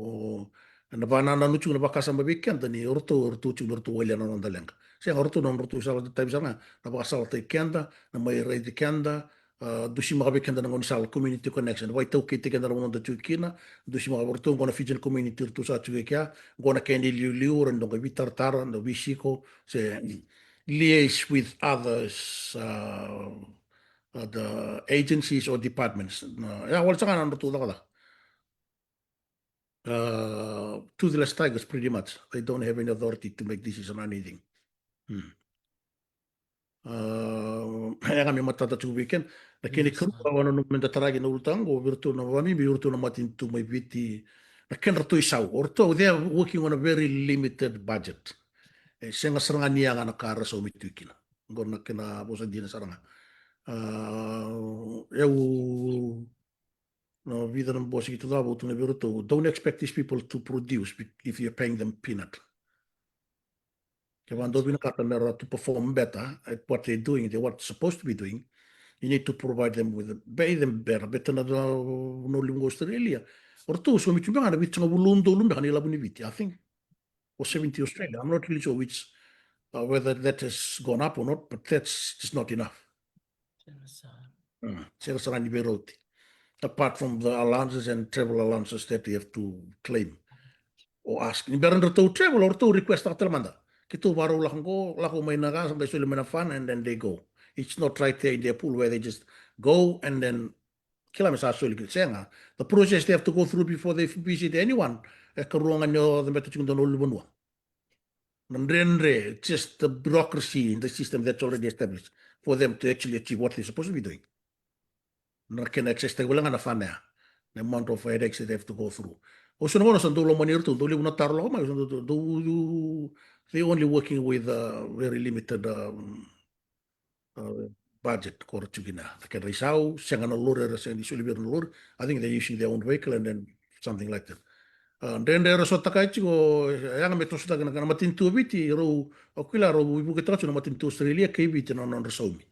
O, na vakanananu tiko, na vakasama vei keda ni o ratou, o ratou tiko me ratou walia na noda leqa. Sega, o ratou na nodratou sala, tavi sara ga, na vakasalataki keda, na mai raici keda, ah, dusimaka vei keda na gaunisala, community connection, vakaitaukei keda na vanua da tiko kina, dusimaka vei ratou, qo na Fijian community ratou sa tiko i kea, qo na kena iliuliu, rawa ni dau qai veitaratara, dau veisiko, se liaise with others, ah, other agencies or departments. Na, ya, wale sara ga na nodratou cakacaka. Uh, toothless tigers, pretty much. They don't have any authority to make decision on anything. Hmm. Uh, e yaga me matata tiko vei keda. Na kena ikarua, au nanuma me da tarai na ulutaga qo vei iratou na vakabibi, vei iratou na matanitu mai Viti, na kedratou isau. O ratou, they are working on a very limited budget. E sega sara ga ni yaga na ka ra saumi tu kina. Qo na kena vosa dina sara ga. Uh, au Na vica na bose keitou cakava, au tukuna vei iratou, don't expect these people to produce be-, if you're paying them peanut. Kevaka dou vinakata me ra to perform better at what they're doing, they what supposed to be doing, you need to provide them with, pay them better, better na, na, na levu qo Australia. O ratou saumi tu beka ga na vitusagavulu na udolu beka na ilavo ni Viti, I think. Or seventy Australia. I'm not really sure which, uh, whether that has gone up or not, but that's just not enough. Sega sara. Mm, sega sara ni veirauti. Apart from the allowances and travel allowances that you have to claim or ask. Ni bera ni ratou travel, o ratou request-taka tale mada. Keitou vakarau lako qo, lako mai na ka, sa qai soli mai na fana, and then they go. It's not right there in their pool where they just go and then kila me sa soli, kila, sega. The process they have to go through before they visit anyone. E karua ga ni o cabeta tiko dua na ulunivanua. Na dredre, just the bureaucracy in the system that's already established for them to actually achieve what they're supposed to be doing. Na kena access-taki wale ga na fana ya. The amount of headaches that they have to go through. O so na gauna sa dau lomani iratou, dau levu na taro lako mai, so dau, dau, dau, they only working with a very limited, um, uh, budget ko ra tiko kina. Na kedra isau, sega na lori, era sega ni soli vei ira na lori. I think they're using their own vehicle and then something like that. Uh, dredre era sotaka tiko, e yaga me tosotaki na, na matanitu o Viti, rau, au kila rau veivuketaka tiko na matanitu Australia kei Viti na nodra saumi.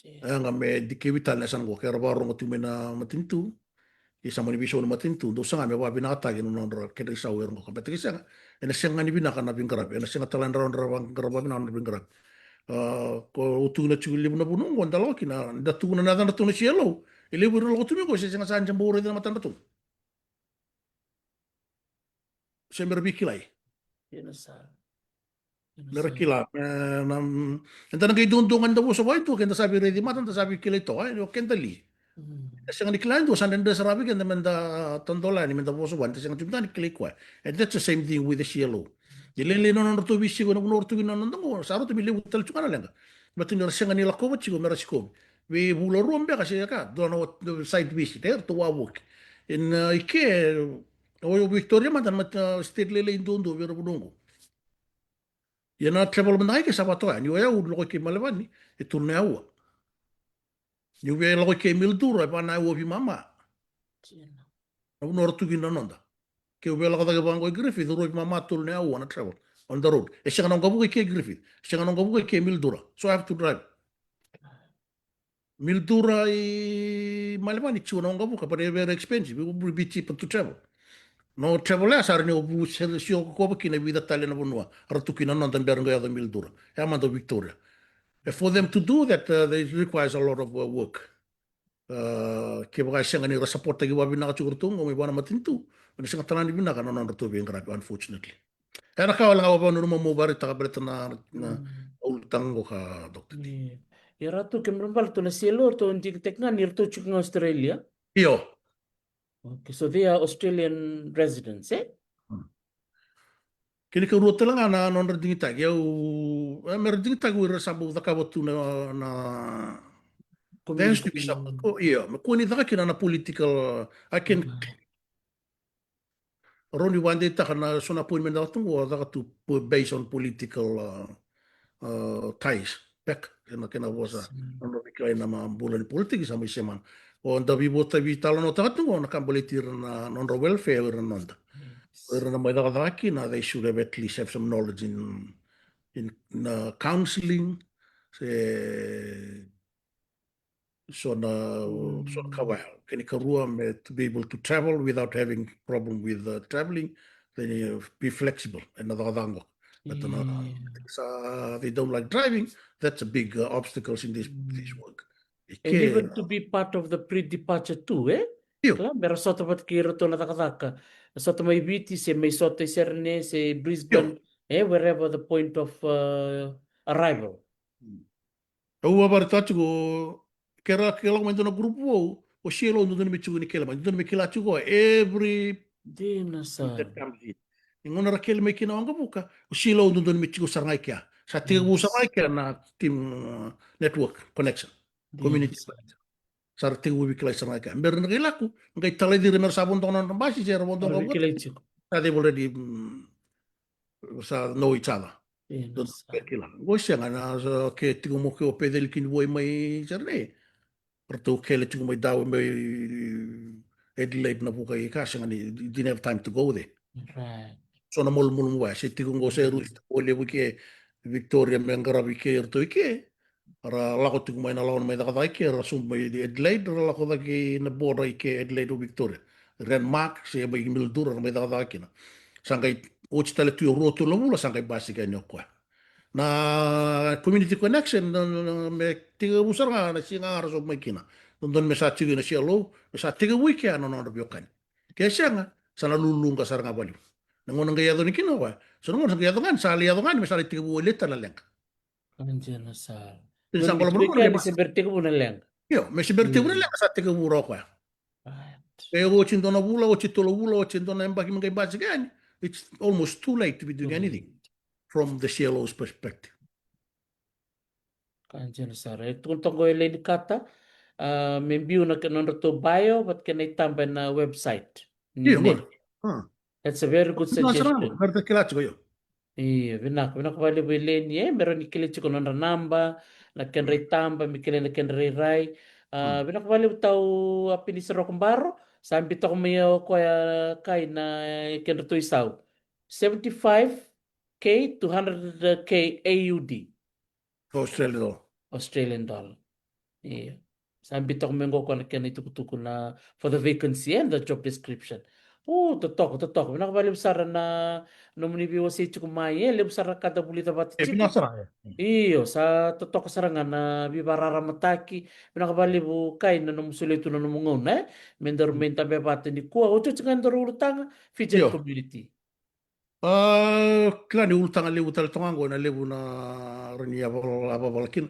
E yaga me dikevi tale na yasana qo, ke ra vakarorogo tiko mai na matanitu. Ia sa mani veisau na matanitu, dou saga me vakavinakataki na nodra, kedra isau era qo, ka baleta ke sega. Ena sega ni vinaka na veiqaravi, ena sega tale ni rawa ni ra vaqara vakavinaka na veiqaravi. Ah, ko au tukuna tiko, levu na vanua qo da lako kina, da tukuna na yacadratou na C L O. E levu ira na lako tu mai qo, se sega sa dua bau raica na matadratou. Se me ra veikilai. Io, na sa. Me ra kila, e, na, eda na qai duadua ga ni da vosa vua e dua, ke da sa veiraici mata, da sa veikilai toka, e, o keda li. Mm. E sega ni kila e dua, sa dredre sara vei keda me da tadola yani, me da vosa vua, eda sega tu ni kilai koya. And that's the same thing with the C L O. Ni lailai na nodratou veisiko ena vanua o ratou kina, na noda qo, sa rauta me levu tale tu ga na leqa. Baleta ni ra sega ni lakova tiko me ra sikovi. Veivula rua beka se ka, dua na site visit, e, ratou wavoki. Ena, e, i ke, o Victoria mada na mata state lailai duadua vei ira vanua qo. Ia na travel mada ga i ke sa vatoka, ni o yau lako i ke Melbourne, e tolu na aua. Niu via lako i ke Mildura, e va na aua veimama. Kina. Na vanua ra tu kina na noda. Keu via lako cake vaqo i Griffith, ruai mama tolu na aua na travel on the road. E sega na waqavuka i ke Griffith, e sega na waqavuka i ke Mildura. So I have to drive. Mildura i Melbourne e tiko na waqavuka, but e very expensive. It would be cheaper to travel. No travel ya sa rawa ni o vu se, sio ko kina e vica tale na vanua. Ra tu kina noda bera qai yaco Mildura. Ya mada o Victoria. And for them to do that, uh, it requires a lot of, uh, work. Uh, kevaka e sega ni ra support-taki vakavinaka tiko ratou qo mai vua na matanitu, ena sega tale ni vinaka na nodratou veiqaravi, unfortunately. Ena ka wale ga au via nanuma meu vakaraitaka baleta na, na ulutaga qo ka, Doctor D. Ia. Ia ratou, kemudrau bale tu na C L O, ratou digitaki ga ni ratou tiko ga Australia? Io. Okay, so they are Australian residents, eh? Kena ikarua tale ga na nodra digitaki, au, e, mera digitaki o ira sa bau cakava tu na, na, there has to be some, ko, io, me kua ni caka kina na political, uh, I can, rawa ni vakadeitaka na so na appointment caka tu qo, caka tu po-, based on political, uh, uh, ties. Pek, kena, kena vosa. Nodra veikilai na ma-, bula ni politiki sa mai semana. O da veivota, veitalanoataka tu qo na ka baleti ira na nodra welfare, ira na noda. O ira na mai cakacaka kina, they should have at least have some knowledge in, in, uh, counseling. Se so na, so na ka vaya. Kena ikarua me to be able to travel without having problem with, uh, traveling, then you be flexible. Ena cakacaka qo. But na, sa, they don't like driving, that's a big, uh, obstacles in this, this work. And even to be part of the pre-departure too, eh? Io. Kila, mera sota vata kei iratou na cakacaka. Sota mai Viti, se mai sota i Sydney, se Brisbane, eh, wherever the point of, uh, arrival. Au a vakaraitaka tiko, ke ra, ke lako mai dua na group vou, o C L O dodonu me tiko ni kele mai, dodonu me kila tiko every, dina sara, that comes in. Ni gauna ra kele mai kina waqavuka, o C L O dodonu me tiko sara ga i kea. Sa tekivu sara ga i kea na team, uh, network connection, community connection. Sa ra tekivu veikilai sara ga i kea. Mera na qai lako, qai talai ira mera sa vodo na nodra basi, se ra vodo na, kilai tiko. Sa they've already, mm, sa know each other. Dodonu me kila. Qo sega na, sa, ke tiko mo ke o Peceli kei ni Vuai mai sara nei. Ratou kele tiko mai Darwin, mai Adelaide na vuka i ka, sega ni, didn't have time to go there. Right. So na malumalumu vaya, se tiko qo se rusi, o levu i ke Victoria me qaravi ke, ratou i ke. Ra lako tiko mai na lawa na mai cakacaka i ke, ra sobu mai Adelaide, ra lako cake i na border i ke Adelaide o Victoria. Renmark, se mai Mildura, ra mai cakacaka kina. Sa qai oti tale tu e rua tolu na vula, sa qai basika yani o koya. Na community connection, na, na, na, me tekivu sara ga na siga ga ra sobu mai kina. Dodonu me sa tiko na C L O, me sa tekivu i kea na nodra veiwekani. Ke sega, sa na luluqa sara ga valevu. Na gauna qai yaco ni kina o koya. So na gauna sa qai yaco ga ni, sa lai yaco ga ni, me sa lai tekivu wale tale na leqa. Ka dina sara. Ni sa balavu na gauna me se bera tekivu na leqa. Io, me se bera tekivu na leqa, sa tekivu rawa o koya. Right. E oti dua na vula, oti tolu na vula, oti dua na yabaki me qai basika yani. It's almost too late to be doing anything from the C L O's perspective. Ka dina sara. E tukuna toka qo o Elaine Carter, ah, me biu na ke-, nodratou bio, vata kei na itaba ena website. Io, qori. That's a very good suggestion. Io, vinaka, vinaka vakalevu Elaine, e, me rawa ni kilai tiko na nodra naba, na kedra itaba, me kilai na kedra irairai. Ah, vinaka vakalevu tau Apinisi Rokobaro, sa biu toka mai o koya kai na kedratou isau. Seventy-five K to hundred K A U D. Australian dollar. Australian dollar. Io. Sa biu toka mai qo koya na kena itukutuku na for the vacancy and the job description. O, totoka, totoka. Vinaka vakalevu sara na nomuni veiwasei tiko mai, e, levu sara na ka da vulica vata tiko. E, vinaka sara, e. Io, sa totoka sara ga na veivakararamataki. Vinaka vakalevu kai na nomu solia tu na nomu gauna, e. Me daru mai dabe vata nikua, otioti ga ni daru ulutaga, Fijian community. A, kila ni ulutaga levu tale toka qo, na levu na rawa ni yavavala, yavavala kina.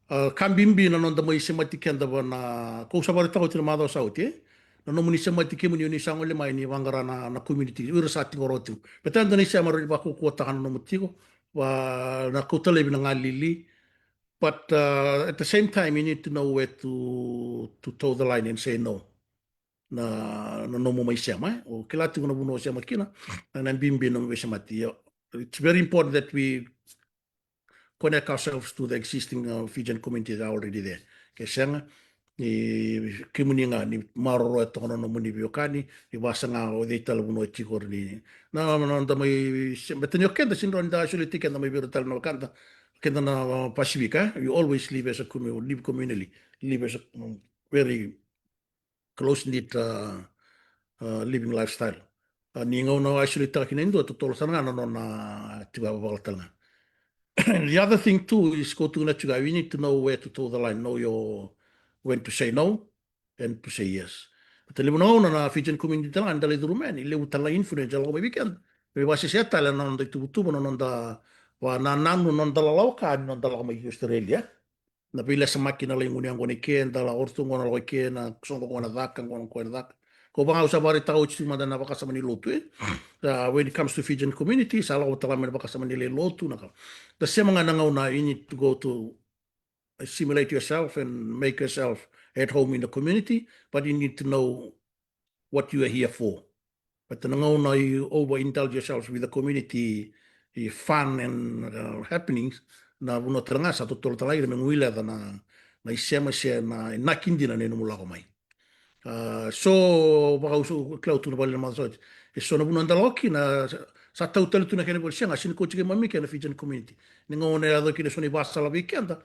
A, ka bibi na noda mai semati keda va na, ko sa vakaraitaka oti na macawa sa oti, e? Na nomuni semati kemuni, o ni sa gole mai ni vaqara na, na community, o ira sa tiko rawa tiko. Baleta eda na isema rawa ni vakaukauwataka na nomu tiko, va na kauta laivi na galili. But, uh, at the same time, you need to know where to, to toe the line and say no. Na, na nomu mai sema, e? O kila tiko na vanua o sema kina, na, na bibi na nomu veisemati. Io. It's very important that we connect ourselves to the existing, uh, Fijian community that are already there. Ke sega, Ni kemuni ga ni maroroya toka na nomuni veiwekani, ni vasaga o cei tale vanua e tiko ni na na da mai se beta ni o keda sini rawa ni da isolate keda mai vei ira tale na wekada, keda na Pasifika, we always live as a community, live communally, live as a, mm, very close knit, uh, uh, living lifestyle. Uh, ni gauna o isolate taka kina e dua, totolo sara ga na nona tiko vakavala tale ga. The other thing too is ko tukuna tiko, we need to know where to toe the line, know your when to say no and to say yes. Beta levu na gauna na Fijian community tale ga ni da lai curu mai yani, levu tale na influence e lako mai vei keda me vakasesea tale na noda ituvatuva, na noda vakanananu, na noda lalawa ka ni noda lako mai ki Australia. Na veilasamaki na lai gunu yaqona i ke, da lako, o ratou qo na lako i ke, na soqo qo na caka, qo na koya na caka. Ko vaka au sa vakaraitaka oti tiko mada na vakasama ni lotu, e. Uh, when it comes to Fijian community, sa lako tale mai na vakasama ni lai lotu, na ka. Da sema ga na gauna you need to go to assimilate yourself and make yourself at home in the community, but you need to know what you are here for. But na gauna you overindulge yourself with the community, eh, fun and, uh, happenings, na vanua tale ga sa totolo tale ga ira me guileca na, na isema se na inaki dina ni nomu lako mai. Uh, so, vaka au sa kila tu na vale na macawa oti, e so na vanua da lako kina, sa, sa tau tale tu na kena vale, sega, sini kauti keimami kina na Fijian community. Ni gauna e yaco kina so na ivakasala vei keda,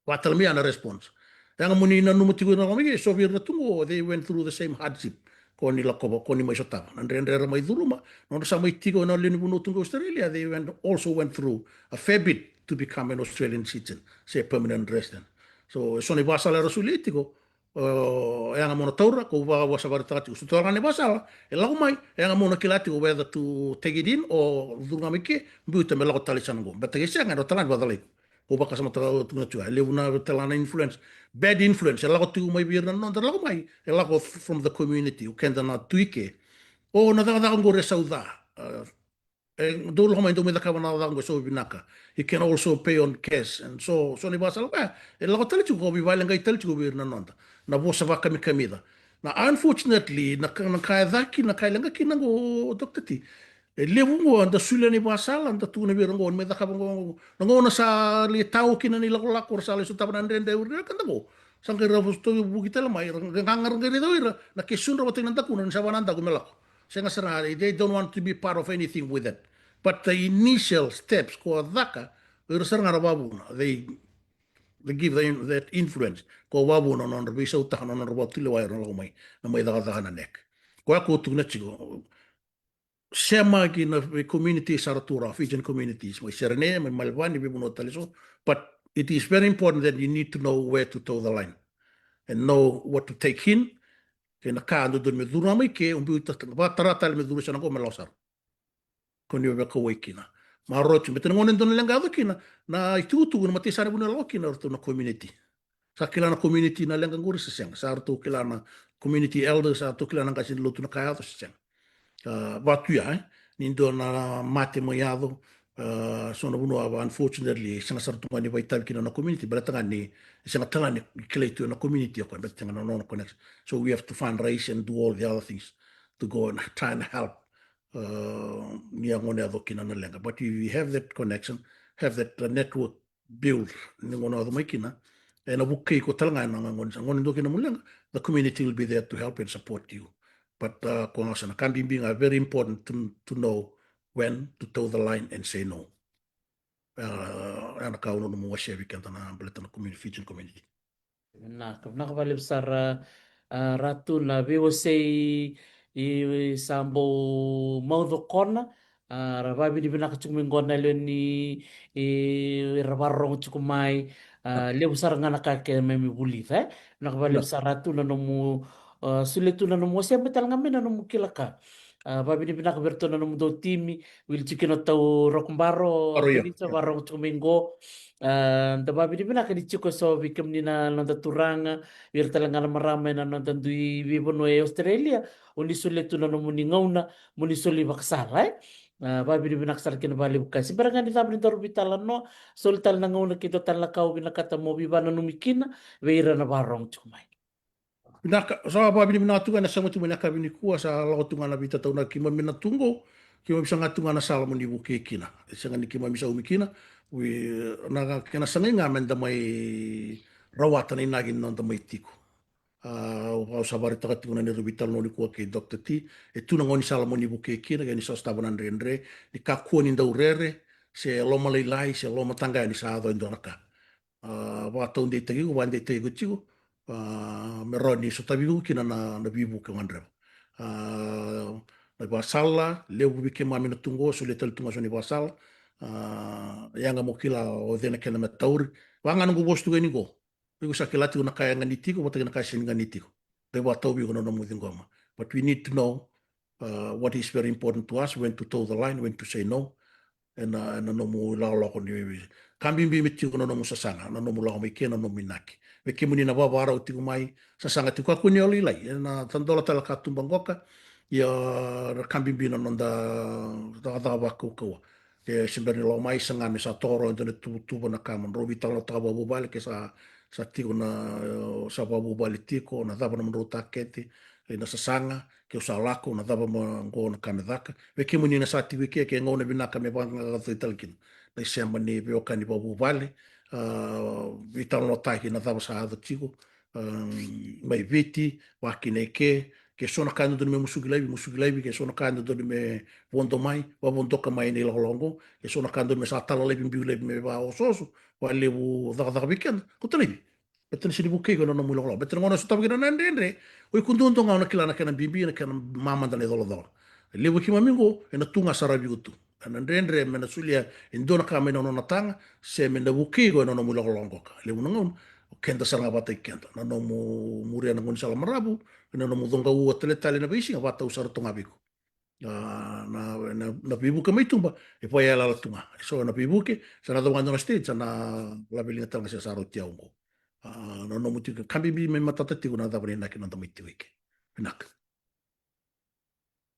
vaka tale mai ya na response. Yaga mo ni nanuma tiko na lako mai ke, so vei ira na tu qo, they went through the same hardship ko ni lakova, ko ni mai sotava. Na dredre era mai curuma, nodra sa mai tiko na lewe ni vanua tu qo Australia, they went, also went through a fair bit to become an Australian citizen, se permanent resident. So, so na ivakasala era solia tiko, o, yaga mo na taura, ko vaka au sa vakaraitaka tiko. So taura ga na ivakasala, e lako mai, yaga mo na kila tiko whether to take it in or curu ga mai ke, biuta me lako tale sara qo. Beta ke sega, e dua tale ga na vakacalai iko. Ko vakasamataka tu na tu, e levu na tale ga na influence, bad influence, e lako tiko mai vei ira na noda lako mai, e lako from the community, o keda na tu i ke. O na cakacaka qori e sau ca. Uh, e dou lako mai, dou mai cakava na cakacaka qo e sau vinaka. You can also pay on cash. And so, so na ivakasala, e, e lako tale tiko, ko veivakaleqai tale tiko vei ira na noda. Na vosa vakakamikamica. Na unfortunately, na ka, na ka e ca kina, na ka e leqa kina qo, Doctor T. E levu qo, da solia na ivakasala, da tukuna vei ira qo, ni mai cakava qo, qo. Na gauna sa lai tau kina na ilakolako, ra sa lai sotava na dredre, ira na ka da qo. Sa qai ra vuki tale mai, ra qai, ra qai raica o ira, na ke sudra vata na dakuna, ni sa vaka na daku me lako. Sega sara, they don't want to be part of anything with that. But the initial steps, ko a caka, o ira sara ga ra vavuna, they, they give the, that influence. Ko vavuna, na nodra veisautaka, na nodra vatulewa, ira na lako mai, na mai cakacaka na neck. Koya ko tukuna tiko, sema ki na vei community sara tu rawa, Fijian communities, mai Serene, mai Melbourne, veivanua tale so. But it is very important that you need to know where to toe the line and know what to take in. Kei na ka dodonu me curu mai ke, o biuta, vakatara tale me curu sara qo me lako sara. Ko ni vekauwai kina. Maroroi tu, beta na gauna e dua na leqa yaco kina, na itukutuku, na mataisana vuna e lako kina, o ratou na community. Sa kila na community na leqa qori se sega. Sa ratou kila na community elders, sa ratou kila na qase ni lotu na ka yaco se sega. Uh, vatu ya, e? Ni dua na mate mai yaco, uh, so na vanua, unfortunately, sega sara tu ga ni vakaitavi kina na community, baleta ga ni sega tale ga ni kilai tu na community o koya, baleta ga na nona connection. So we have to fundraise and do all the other things to go and try and help, uh, ni a gauna yaco kina na leqa. But if you have that connection, have that, uh, network build, ni gauna yaco mai kina, ena vukei iko tale ga ena gauna, gauna dua kina nomu leqa, the community will be there to help and support you. But, uh, ko na sa na ka bibi ga, very important to, to know when to toe the line and say no. Uh, ena ka au nanuma mo wasea vei keda na baleta na community, Fijian community. Vinaka, vinaka vakalevu sara, a, Ratu, na veiwasei i sa bau maucokona, a, ra vavinavinaka tiko mai qo na lewe ni, i, ira vakarorogo tiko mai, a, levu sara ga na ka keimami vulica, e. Vinaka vakalevu sara Ratu na nomu, a, solia tu na nomu wasea mai tale ga mai na nomu kila ka. A, vavinavinaka vei iratou na nomudou timi, wili tiko kina o tau Rokobaro, Baro, ia, Felisa, ia. Vakarorogo tiko mai qo. A, da vavinavinaka ni tiko eso vei kemuni na noda turaga, vei ira tale ga na marama ena noda dui veivanua e Australia, o ni solia tu na nomuni gauna mo ni soli vakasala, e. A, vavinavinaka sara kina vakalevu ka se bera ga ni cava ni daru veitalanoa, soli tale na gauna kei dua tale na ka o vinakata mo veivakananumi kina vei ira na vakarorogo tiko mai. Vinaka, sa vavinavinaka tu ga na sauma tu mai na yakavi nikua, sa lako tu ga na veitataunaki, keimami na tu qo, keimami saga tu ga na sala mo ni vukei kina. E sega ni keimami saumi kina, we, na kena sagai ga meda mai rawata na inaki ni noda mai tiko. A, au sa vakaraitaka tiko na neirau veitalanoa nikua kei Doctor T. E tu na gaunisala mo ni vukei kina, ke ni sa sotava na dredre, ni kakua ni dau rere, se lomalailai, se lomataqaya ni sa yaco e dua na ka. A, vakataudeitaki iko, vakadeitaki iko tiko, a, me rawa ni sotavi iko kina na, na veivuke o gadreva. A, na ivakasala, levu vei keimami na tu qo, solia tale tu ga so na ivakasala. A, yaga mo kila o cei na kena me tauri. Vaka ga noqu vosa tu ga yani qo. Iko sa kila tiko na ka e ganiti iko, vata kei na ka e sega ni ganiti iko. Qai vakatau vei iko na nomu ciqoma. But we need to know, uh, what is very important to us, when to toe the line, when to say no. Ena, ena nomu ilakolako ni veive-, ka bibi me tiko na nomu sasaga, na nomu lako mai ke, na nomu inaki. Vei kemuni na vakavakarau tiko mai, sasaga tiko, kakua ni o lailai. Ena tadola tale na katuba qoka, ia na ka bibi na noda cakacaka vakaukauwa. Ke se bera ni lako mai, saga me sa toro e dua na tuvatuva, na ka mo drau veitalanoataka vakavuvale, ke sa, sa tiko na, sa vakavuvale tiko, na cava na nomudrau takete, ena sasaga, ke au sa lako, na cava mo qo na ka me caka. Vei kemuni na sa tiko i ke, ke gauna vinaka me vaqaqacotaki tale kina na isema ni veiwekani vakavuvale, a, veitalanoataki na cava sa yaco tiko, a, mai Viti, vaka kina i ke, ke so na ka e dodonu me musuki laivi, musuki laivi, ke so na ka e dodonu me vodo mai, vavodoka mai na ilakolako qo, ke so na ka e dodonu me sa tala laivi, biu laivi me vakaosooso, vakalevu cakacaka vei keda, kauta laivi. Baleta ni sega ni vukei iko ena nomu ilakolako. Baleta na gauna o sotava kina na dredre, o iko duadua ga o na kila na kena bibi, na kena mamada na icolacola. Levu vei keimami qo, ena tu ga sara vei iko tu. Ena dredre me na solia e dua na ka mai na nona taga, se me na vukei iko ena nomu ilakolako qoka. Levu na gauna, o keda sara ga vata kei keda. Na nomu muria na gaunisala maravu, na nomu coqa ua taletale ena veisiga, vakatau sara tu ga vei iko. A, na, na, na veivuke mai tuba e vakaiyalayala tu ga. E so na veivuke, sa na cau ga e dua na stage, sa na laveliga tale ga, se sa rauti au qo. A, na nomu tiko, ka bibi me matata tiko na cava na inaki ni noda mai tiko i ke. Vinaka.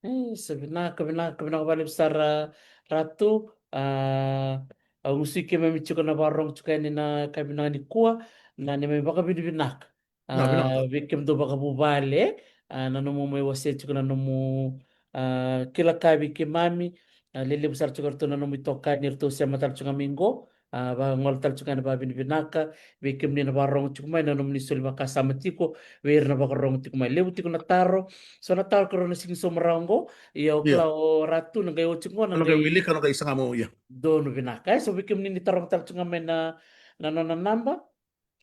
E, sa vinaka, vinaka, vinaka vakalevu sara, Ratu. A, au gusu i keimami tiko na vakarorogo tiko yani na yakavi vinaka nikua, na neimami vakavinavinaka. Na, vinaka. A, vei kemudou vakavuvale, a, na nomu mai wasea tiko na nomu, a, kila ka vei keimami, a, lelevu sara tiko ratou na nomu itokani, ratou sema tale tiko ga mai qo, a, vagole tale tiko ga na vakavinavinaka, vei kemuni na vakarorogo tiko mai, na nomuni soli vakasama tiko vei ira na vakarorogo tiko mai. Levu tiko na taro, so na taro keirau na sega ni sauma rawa qo, ia o, ia, kila o Ratu na qai oti qo, na, na qai, qai wilika, na qai saga mo, ia. Donu vinaka. E, so vei kemuni ni taroga tale tiko ga mai na, na nona naba,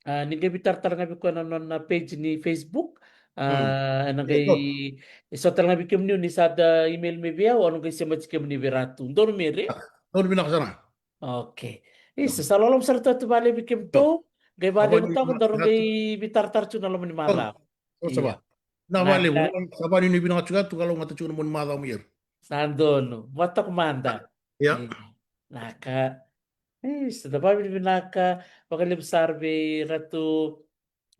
a, ni qai veitaratara ga vei koya na nona page ni Facebook. A, mm, ena, e, qai, e so tale ga vei kemuni ni sa da email mai vei au, au na qai semati kemuni vei Ratu. Donu Mere? A, donu vinaka sara. Okay. Isa, sa loloma sara tu, tu vakalevu vei kemudou. Qai vakalevu toka, daru qai veitaratara tu na loma ni macawa. Sa va. Ia. Na, vinaka vakalevu, sa vakanuinui vinaka tu, kalougata tu na loma ni macawa mai. Sa donu. Vata toka mada. Ia. Ia. Vinaka. Isa, da vakavinavinaka vakalevu sara vei Ratu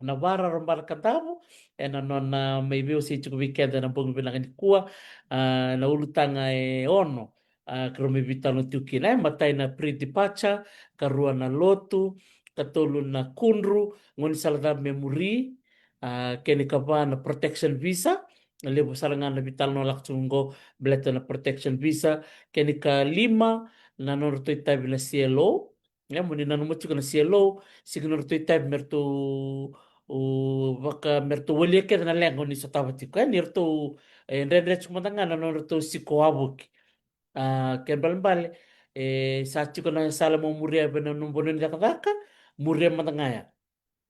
Navararo Balakadavu ena nona mai veiwasei tiko vei keda ena bogi vinaka nikua. A, na ulutaga e ono, a, keirau mai veitalanoa tiko kina, e, matai na pre-departure, karua na lotu, katolu na kudru, gaunisala cava me muri, a, kena ikava na protection visa, levu sara ga na veitalanoa lako tiko qo baleta na protection visa, kena ikalima na nodratou itavi na C L O, e, mo ni nanuma tiko na C L O, sega ni ratou itavi me ratou, o, vaka me ratou walia kece na leqa o ni sotava tiko, e, ni ratou, e, dredre tiko mada ga na nodratou siko wavoki. A, kena ibalebale, e, sa tiko na sala mo muria vei na nomu vanua ni cakacaka, muria mada ga ya.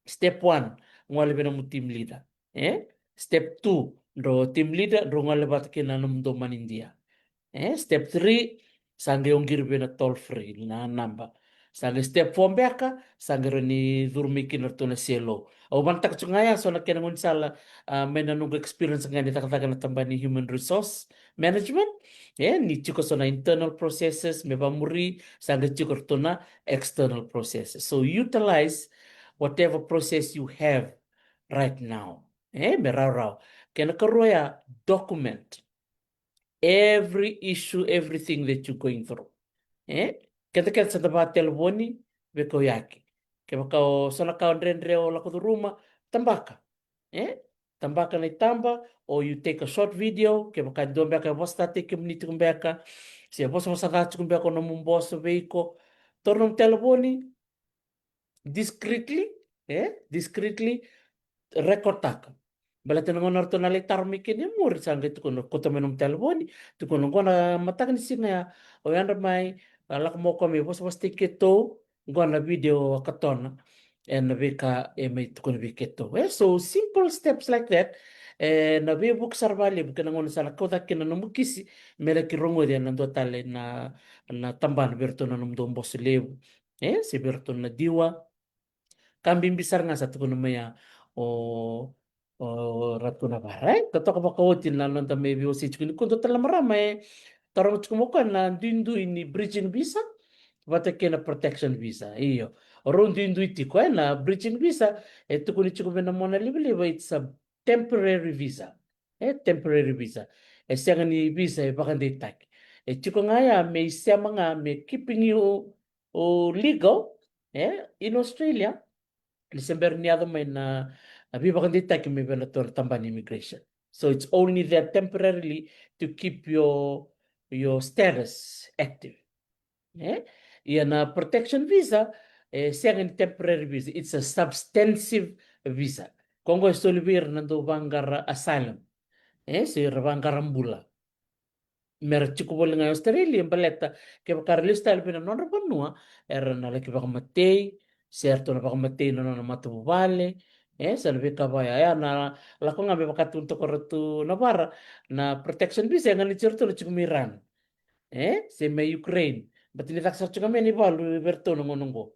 Step one, gole vei nomu team leader. E? Step two, drau team leader, drau gole vata kei na nomudou manidia. E? Step three, sa qai oqori vei na toll free, na naba. Sa qai step four beka, sa qai rawa ni curu mai kina ratou na C L O. Au vanataka tiko ga ya, so na kena gaunisala, a, mai na noqu experience ga ni cakacaka na tabana ni human resource management. E, ni tiko so na internal processes me vamuri, sa qai tiko ratou na external processes. So utilize whatever process you have right now. E, me rawarawa. Kena karua ya, document every issue, everything that you're going through. E, keda keda sa da vakatelevoni veikauyaki. Kevaka o so na ka o dredre o lako curuma, tabaka. E, tabaka na itaba, or you take a short video, kevaka e dua beka e vosataki kemuni tiko beka, se vosavosa ga tiko beka o nomu boso vei iko, taura nomu telefoni, discreetly, e discreetly record taka. Baleta na gauna ratou na lai taro mai kina e muri, sa qai tukuna, kauta mai nomu talevoni, tukuna, qo na mataka ni siga ya, o yadra mai, a, lako mai o koya me vosavosataki keitou, qo na video a katona ena veika e mai tukuna vei keitou. E, so simple steps like that, e, na veivuke sara vakalevu kei na gauna sa na kau cake kina na nomu kisi, me laki rogoci ena dua tale na, na tabana vei iratou na nomudou boso levu, e, se vei iratou na diwa. Ka bibi sara ga sa tukuna mai ya o, o Ratu Navara, e? Totoka vakaoti na noda mai veiwasei tiko nikua, dua tale na marama e taroga tiko mai o koya na duidui ni bridging visa vata kei na protection visa. Io, o rau duidui tiko, e, na bridging visa e tukuni tiko vei na mona livaliva, it's a temporary visa. E temporary visa. E sega ni visa e vakadeitaki. E tiko ga ya me isema ga, me keeping you o legal, e, in Australia, ni se bera ni yaco mai na, na veivakadeitaki mai vei na tua na tabana immigration. So it's only there temporarily to keep your, your status active. E? Ia na protection visa, e sega ni temporary visa, it's a substantive visa. Ko qo e soli vei ira na dau vaqara asylum. E, se ira vaqara bula. Mera tiko voli ga e Australia, baleta kevaka ra lesu tale vei na nodra vanua, era na laki vakamatei, se eratou na vakamatei na nona matavuvale, e, sa na veika vaya. Ia na lako ga me vaka tukuna toka o Ratu Navara, na protection visa e ganiti iratou na tiko mai Iran, e, se mai Ukraine. Baleta ni caka sara tiko ga mai na ivalu vei iratou na gauna oqo.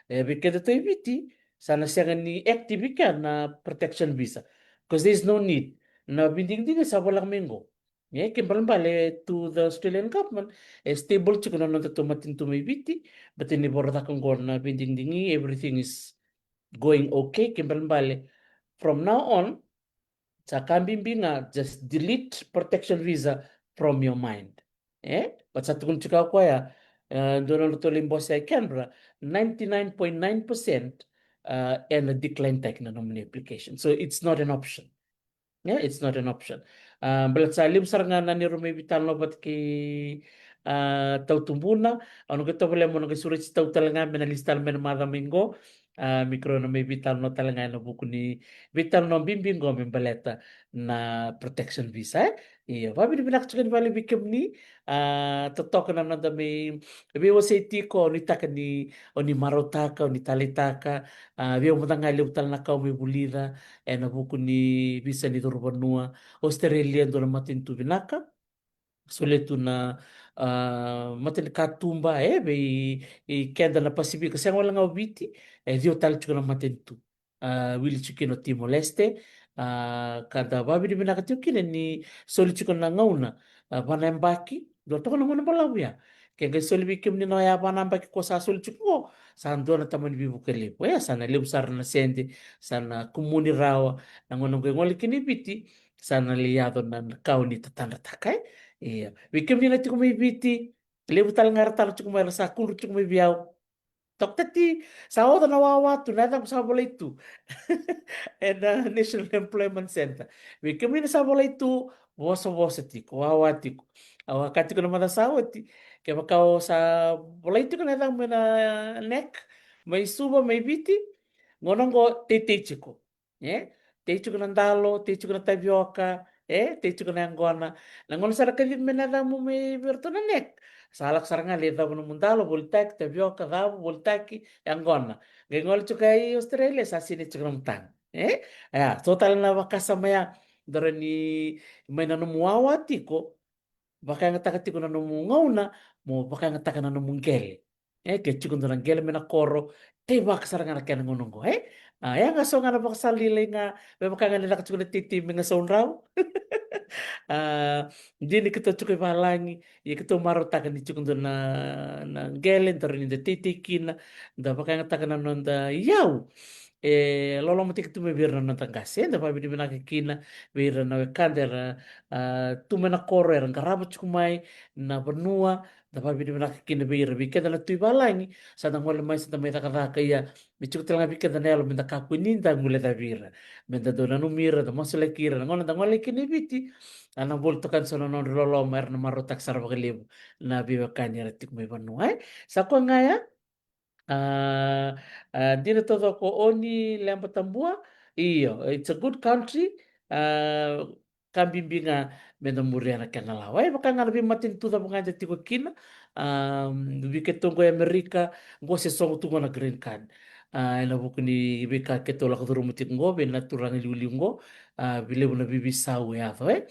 E, vei kedatou e Viti, sa na sega ni active i kea na protection visa, because there is no need. Na veidigidigi sa voleka mai qo. E, ke balebale, to the Australian government, e stable tiko na nodatou matanitu mai Viti, baleta ni vorocaka qo na veidigidigi, everything is going okay, ke balebale. From now on, sa ka bibi ga, just delete protection visa from your mind. E? But sa tukuna tiko o koya, e, dua na nodratou lai bose e Canberra, ninety-nine point nine percent, e, ena decline taki na nomuni application. So it's not an option. Yeah, it's not an option. A, baleta sa levu sara ga na neirau mai veitalanoa vata kei, a, Tau Tubuna. Au na qai tovolea mo na qai sureti Tau tale ga me na lesu tale mai na macawa mai qo. A, me keirau na mai veitalanoa tale ga ena vuku ni veitalanoa bibi qo me baleta na protection visa, e? Io, vakavinavinaka tiko yani vale vei kemuni. A, totoka na noda mai veiwasei tiko, au nuitaka ni o ni marautaka, o ni taleitaka. A, vei au mada ga e levu tale na ka au mai vulica ena vuku ni visa ni curu vanua. Australia e dua na matanitu vinaka. Solia tu na, a, matanikatuba, e, vei, e, keda na Pasifika, sega wale ga o Viti, e ciwa tale tiko na matanitu. A, wili tiko kina o Timor-Leste, a, ka da vakavinavinaka tiko kina ni soli tiko na gauna, a, va na yabaki, dua toka na gauna balavu ya. Ke qai soli vei kemuni na oya va na yabaki ko sa soli tiko qo, sa dua na tamani veivuke levu. E, sa na levu sara na sede, sa na kumuni rawa, na gauna qai gole kina i Viti, sa na lai yaco na, na ka o ni tatadrataka, e? Ia, vei kemuni na tiko mai Viti, levu tale ga era taro tiko mai, era sa kudru tiko mai vei au. Doctor T, sa oca na wawa tu, na yacaqu sa volai tu ena National Employment Centre. Vei kemuni na sa volai tu, vosavosa tiko, wawa tiko. Au a kaya tiko na macawa sa oti, kevaka o sa volai tiko na yacamu ena NEC mai Suva, mai Viti, gauna qo teitei tiko. E? Tei tiko na dalo, tei tiko na tavioka, e? Tei tiko na yaqona. Na gauna sa ra kacivi mai na yacamu mai vei iratou na NEC, sa lako sara ga lai cavu nomu dalo, volitaki, tavioka, cavu, volitaki, yaqona. Qai gole tiko i Australia, sa sinai tiko nomu taga. E? Ia, so tale na vakasama ya, dou rawa ni mai na nomu wawa tiko, vakayagataka tiko na nomu gauna mo vakayagataka na nomu qele. E, ke tiko dua na qele mai na koro, teivaka sara ga na kena gauna oqo, e? A, e a ga so ga na vakasala lailai ga, me vaka ga ni caka tiko na teitei mai Gasaudrau. A, dina ni keitou tiko i valagi, ia keitou marautaka ni tiko dua na, na qele, da rawa ni da teitei kina, da vakayagataka na noda iyau. E lolomataki tu mai vei ira na noda qase, da vakavinavinaka kina vei ira na wekada era, a, tu mai na koro, era qarava tiko mai na vanua, da vakavinavinaka kina vei ira. Vei keda na tu i valagi, sa da gole mai, sa da mai cakacaka, ia me tiko tale ga vei keda na yalo me da kakua ni da guilecavi ira, me da dau nanumi ira, da masulaki ira, na gauna da gole kina i Viti, a na voli toka yani so na nodra loloma, era na marautaka sara vakalevu na veiwekani era tiko mai vanua, e? Sa koya ga ya. A, a, dina taucoko o ni leba tabua. Io, it's a good country. A, ka bibi ga me da muria na kena lawa. E vaka ga na veimatanitu cava ga da tiko kina. A, vei keitou qo e Amerika, qo se sogo tu qo na green card. A, ena vuku ni veika keitou lako curuma tiko qo vei na turaga liuliu qo. A, vei levu na veiveisau e yaco, e.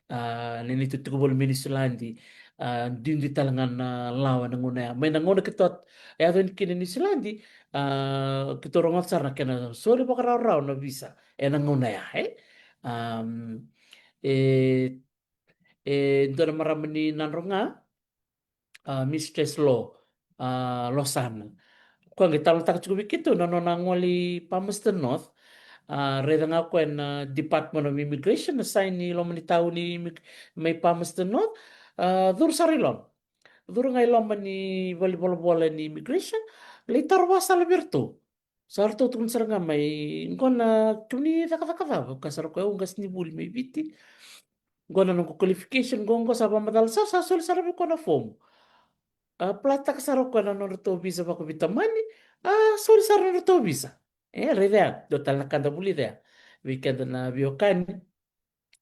A, ni neitou tiko voli mai Niusiladi, a, duidui tale ga na lawa ena gauna ya. Mai na gauna keitou a-, yaco yani kina Niusiladi, a, keitou rogoca sara na kena soli vakaraurau na visa ena gauna ya, e. Am, e, e dua na marama ni Nadroga, a, Mistress Lo, a, Losana. Koya qai talanoataka tiko vei keitou na nona gole i Palmerston North. A, raica ga o koya na Department of Immigration, na sign i loma ni tauni immig-, mai Palmerston North. A, curu sara i loma. Curu ga i loma ni valenivolavola ni immigration. Lai taro vakasala vei iratou. Sa ratou tukuna sara ga mai, qo na kemuni cakacaka cava, ka sara koya au qasenivuli mai Viti. Qo na noqu qualification, qo, qo sa vakamacala sara, sa soli sara vei koya na fomu. A, apply-taka sara o koya na nodratou visa vakaveitamani, a, soli sara na nodratou visa. E, raica ya, dua tale na ka da vulica ya. Vei keda na veiwekani,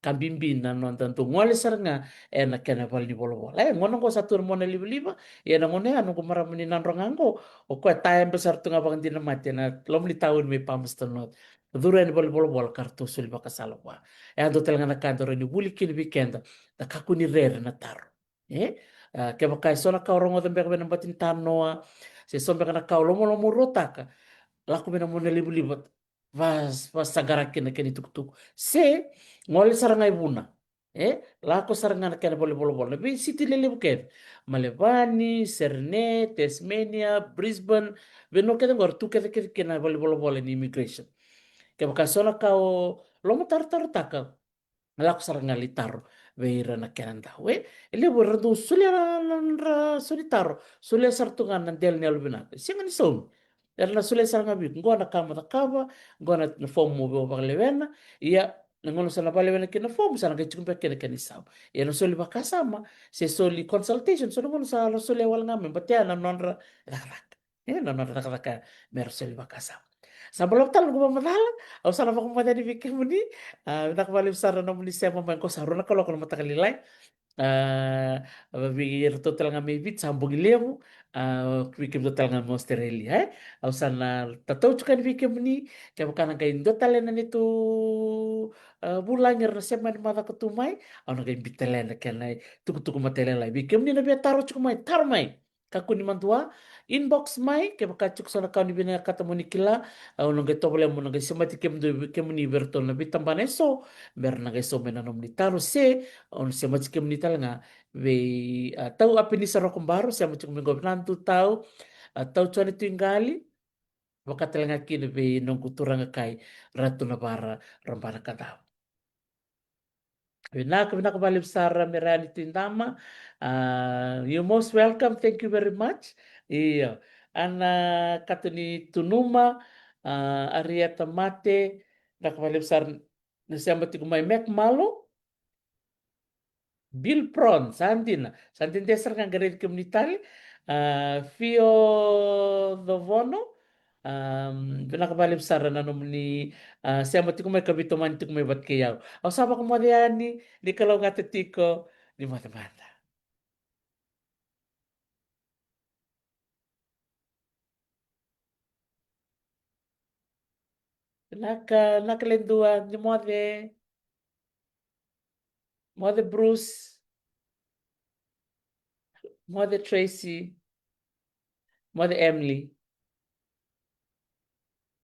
ka bibi na noda dau gole sara ga ena kena valenivolavola. E, gauna qo sa tu na monalivaliva, ia na gauna ya noqu marama ni Nadroga qo, o koya tayabe sara tu ga vakadinamata ena loma ni tauni mai Palmerston North. Curu yani valenivolavola ka ratou soli vakasala vua. E a dua tale ga na ka da rawa ni vuli kina vei keda, da kakua ni rere na taro. E? A, kevaka e so na ka o rogoca beka vei na bati ni tanoa, se so beka na ka o lomalomaruataka, lako vei na monalivaliva, va-, vasaqara kina na kena itukutuku. Se gole sara ga i Vuna. E, lako sara ga na kena valenivolavola. Na veisiti lelevu kece. Melevani, Serene, Tasmania, Brisbane, vanua kece qori tu kece kece kina na valenivolavola ni immigration. Kevaka so na ka o lomatarotarotaka, lako sara ga lai taro vei ira na kena dau, e. E levu era dau solia na, na nodra soli taro, solia sara tu ga na dela ni yalovinaka. Sega ni saumi. Era na solia sara ga vei iko, qo na ka mo cakava, qo na, na fomu mo vakalewena. Ia, na gauna sa na vakalewena kina na fomu, sa na qai tiko beka kina na kena isau. Ia na soli vakasama, se soli consultation, so na gauna sa na solia wale ga mai, baleta ya na nodra cakacaka. E, na nodra cakacaka me ra soli vakasama. Sa balavu tale noqu vakamacala, au sa na vakamoce yani vei kemuni. A, vinaka vakalevu sara na nomuni sema mai, qo sa rua na kaloko na mataka lailai. A, vei iratou tale ga mai Viti sa bogi levu, a, vei kemudou tale ga mai Australia, e. Au sa na tatau tiko yani vei kemuni, kevaka na qai dua tale na neitou, a, vulagi era na sema yani me caka tu mai, au na qai biuta tale na kena itukutuku matailalai. Vei kemuni na via taro tiko mai, taro mai. Kakua ni madua, inbox mai, kevaka tiko so na ka o ni vinakata mo ni kila, au na qai tovolea meu na qai semati kemudou, kemuni vei iratou na veitabana eso, me ra na qai sauma na nomuni taro se, au na semati kemuni tale ga vei, a, Tau Apenisa Rokobaro, sema tiko mai qo vei Nadu Tau, a, Tau Jone Tuiqali, vaka tale ga kina vei noqu turaga kai Ratu Navara Rabanakacau. Vinaka, vinaka vakalevu sara Merani Tuidama. A, you most welcome, thank you very much. Io, Ana Katoni Tunuma, a, Arieta Mate, vinaka vakalevu sara na sema tiko mai. Mac Malo, Bill Prawn, sa dina. Sa dede sara ga qai raici kemuni tale. A, Fio Covono, a, vinaka vakalevu sara na nomuni, a, sema tiko mai ka veitomani tiko mai vata kei au. Au sa vakamoce yani, ni kalougata tiko, ni moce mada. Vinaka, vinaka le dua, ni moce. Moce Bruce. Moce Tracy. Moce Emily.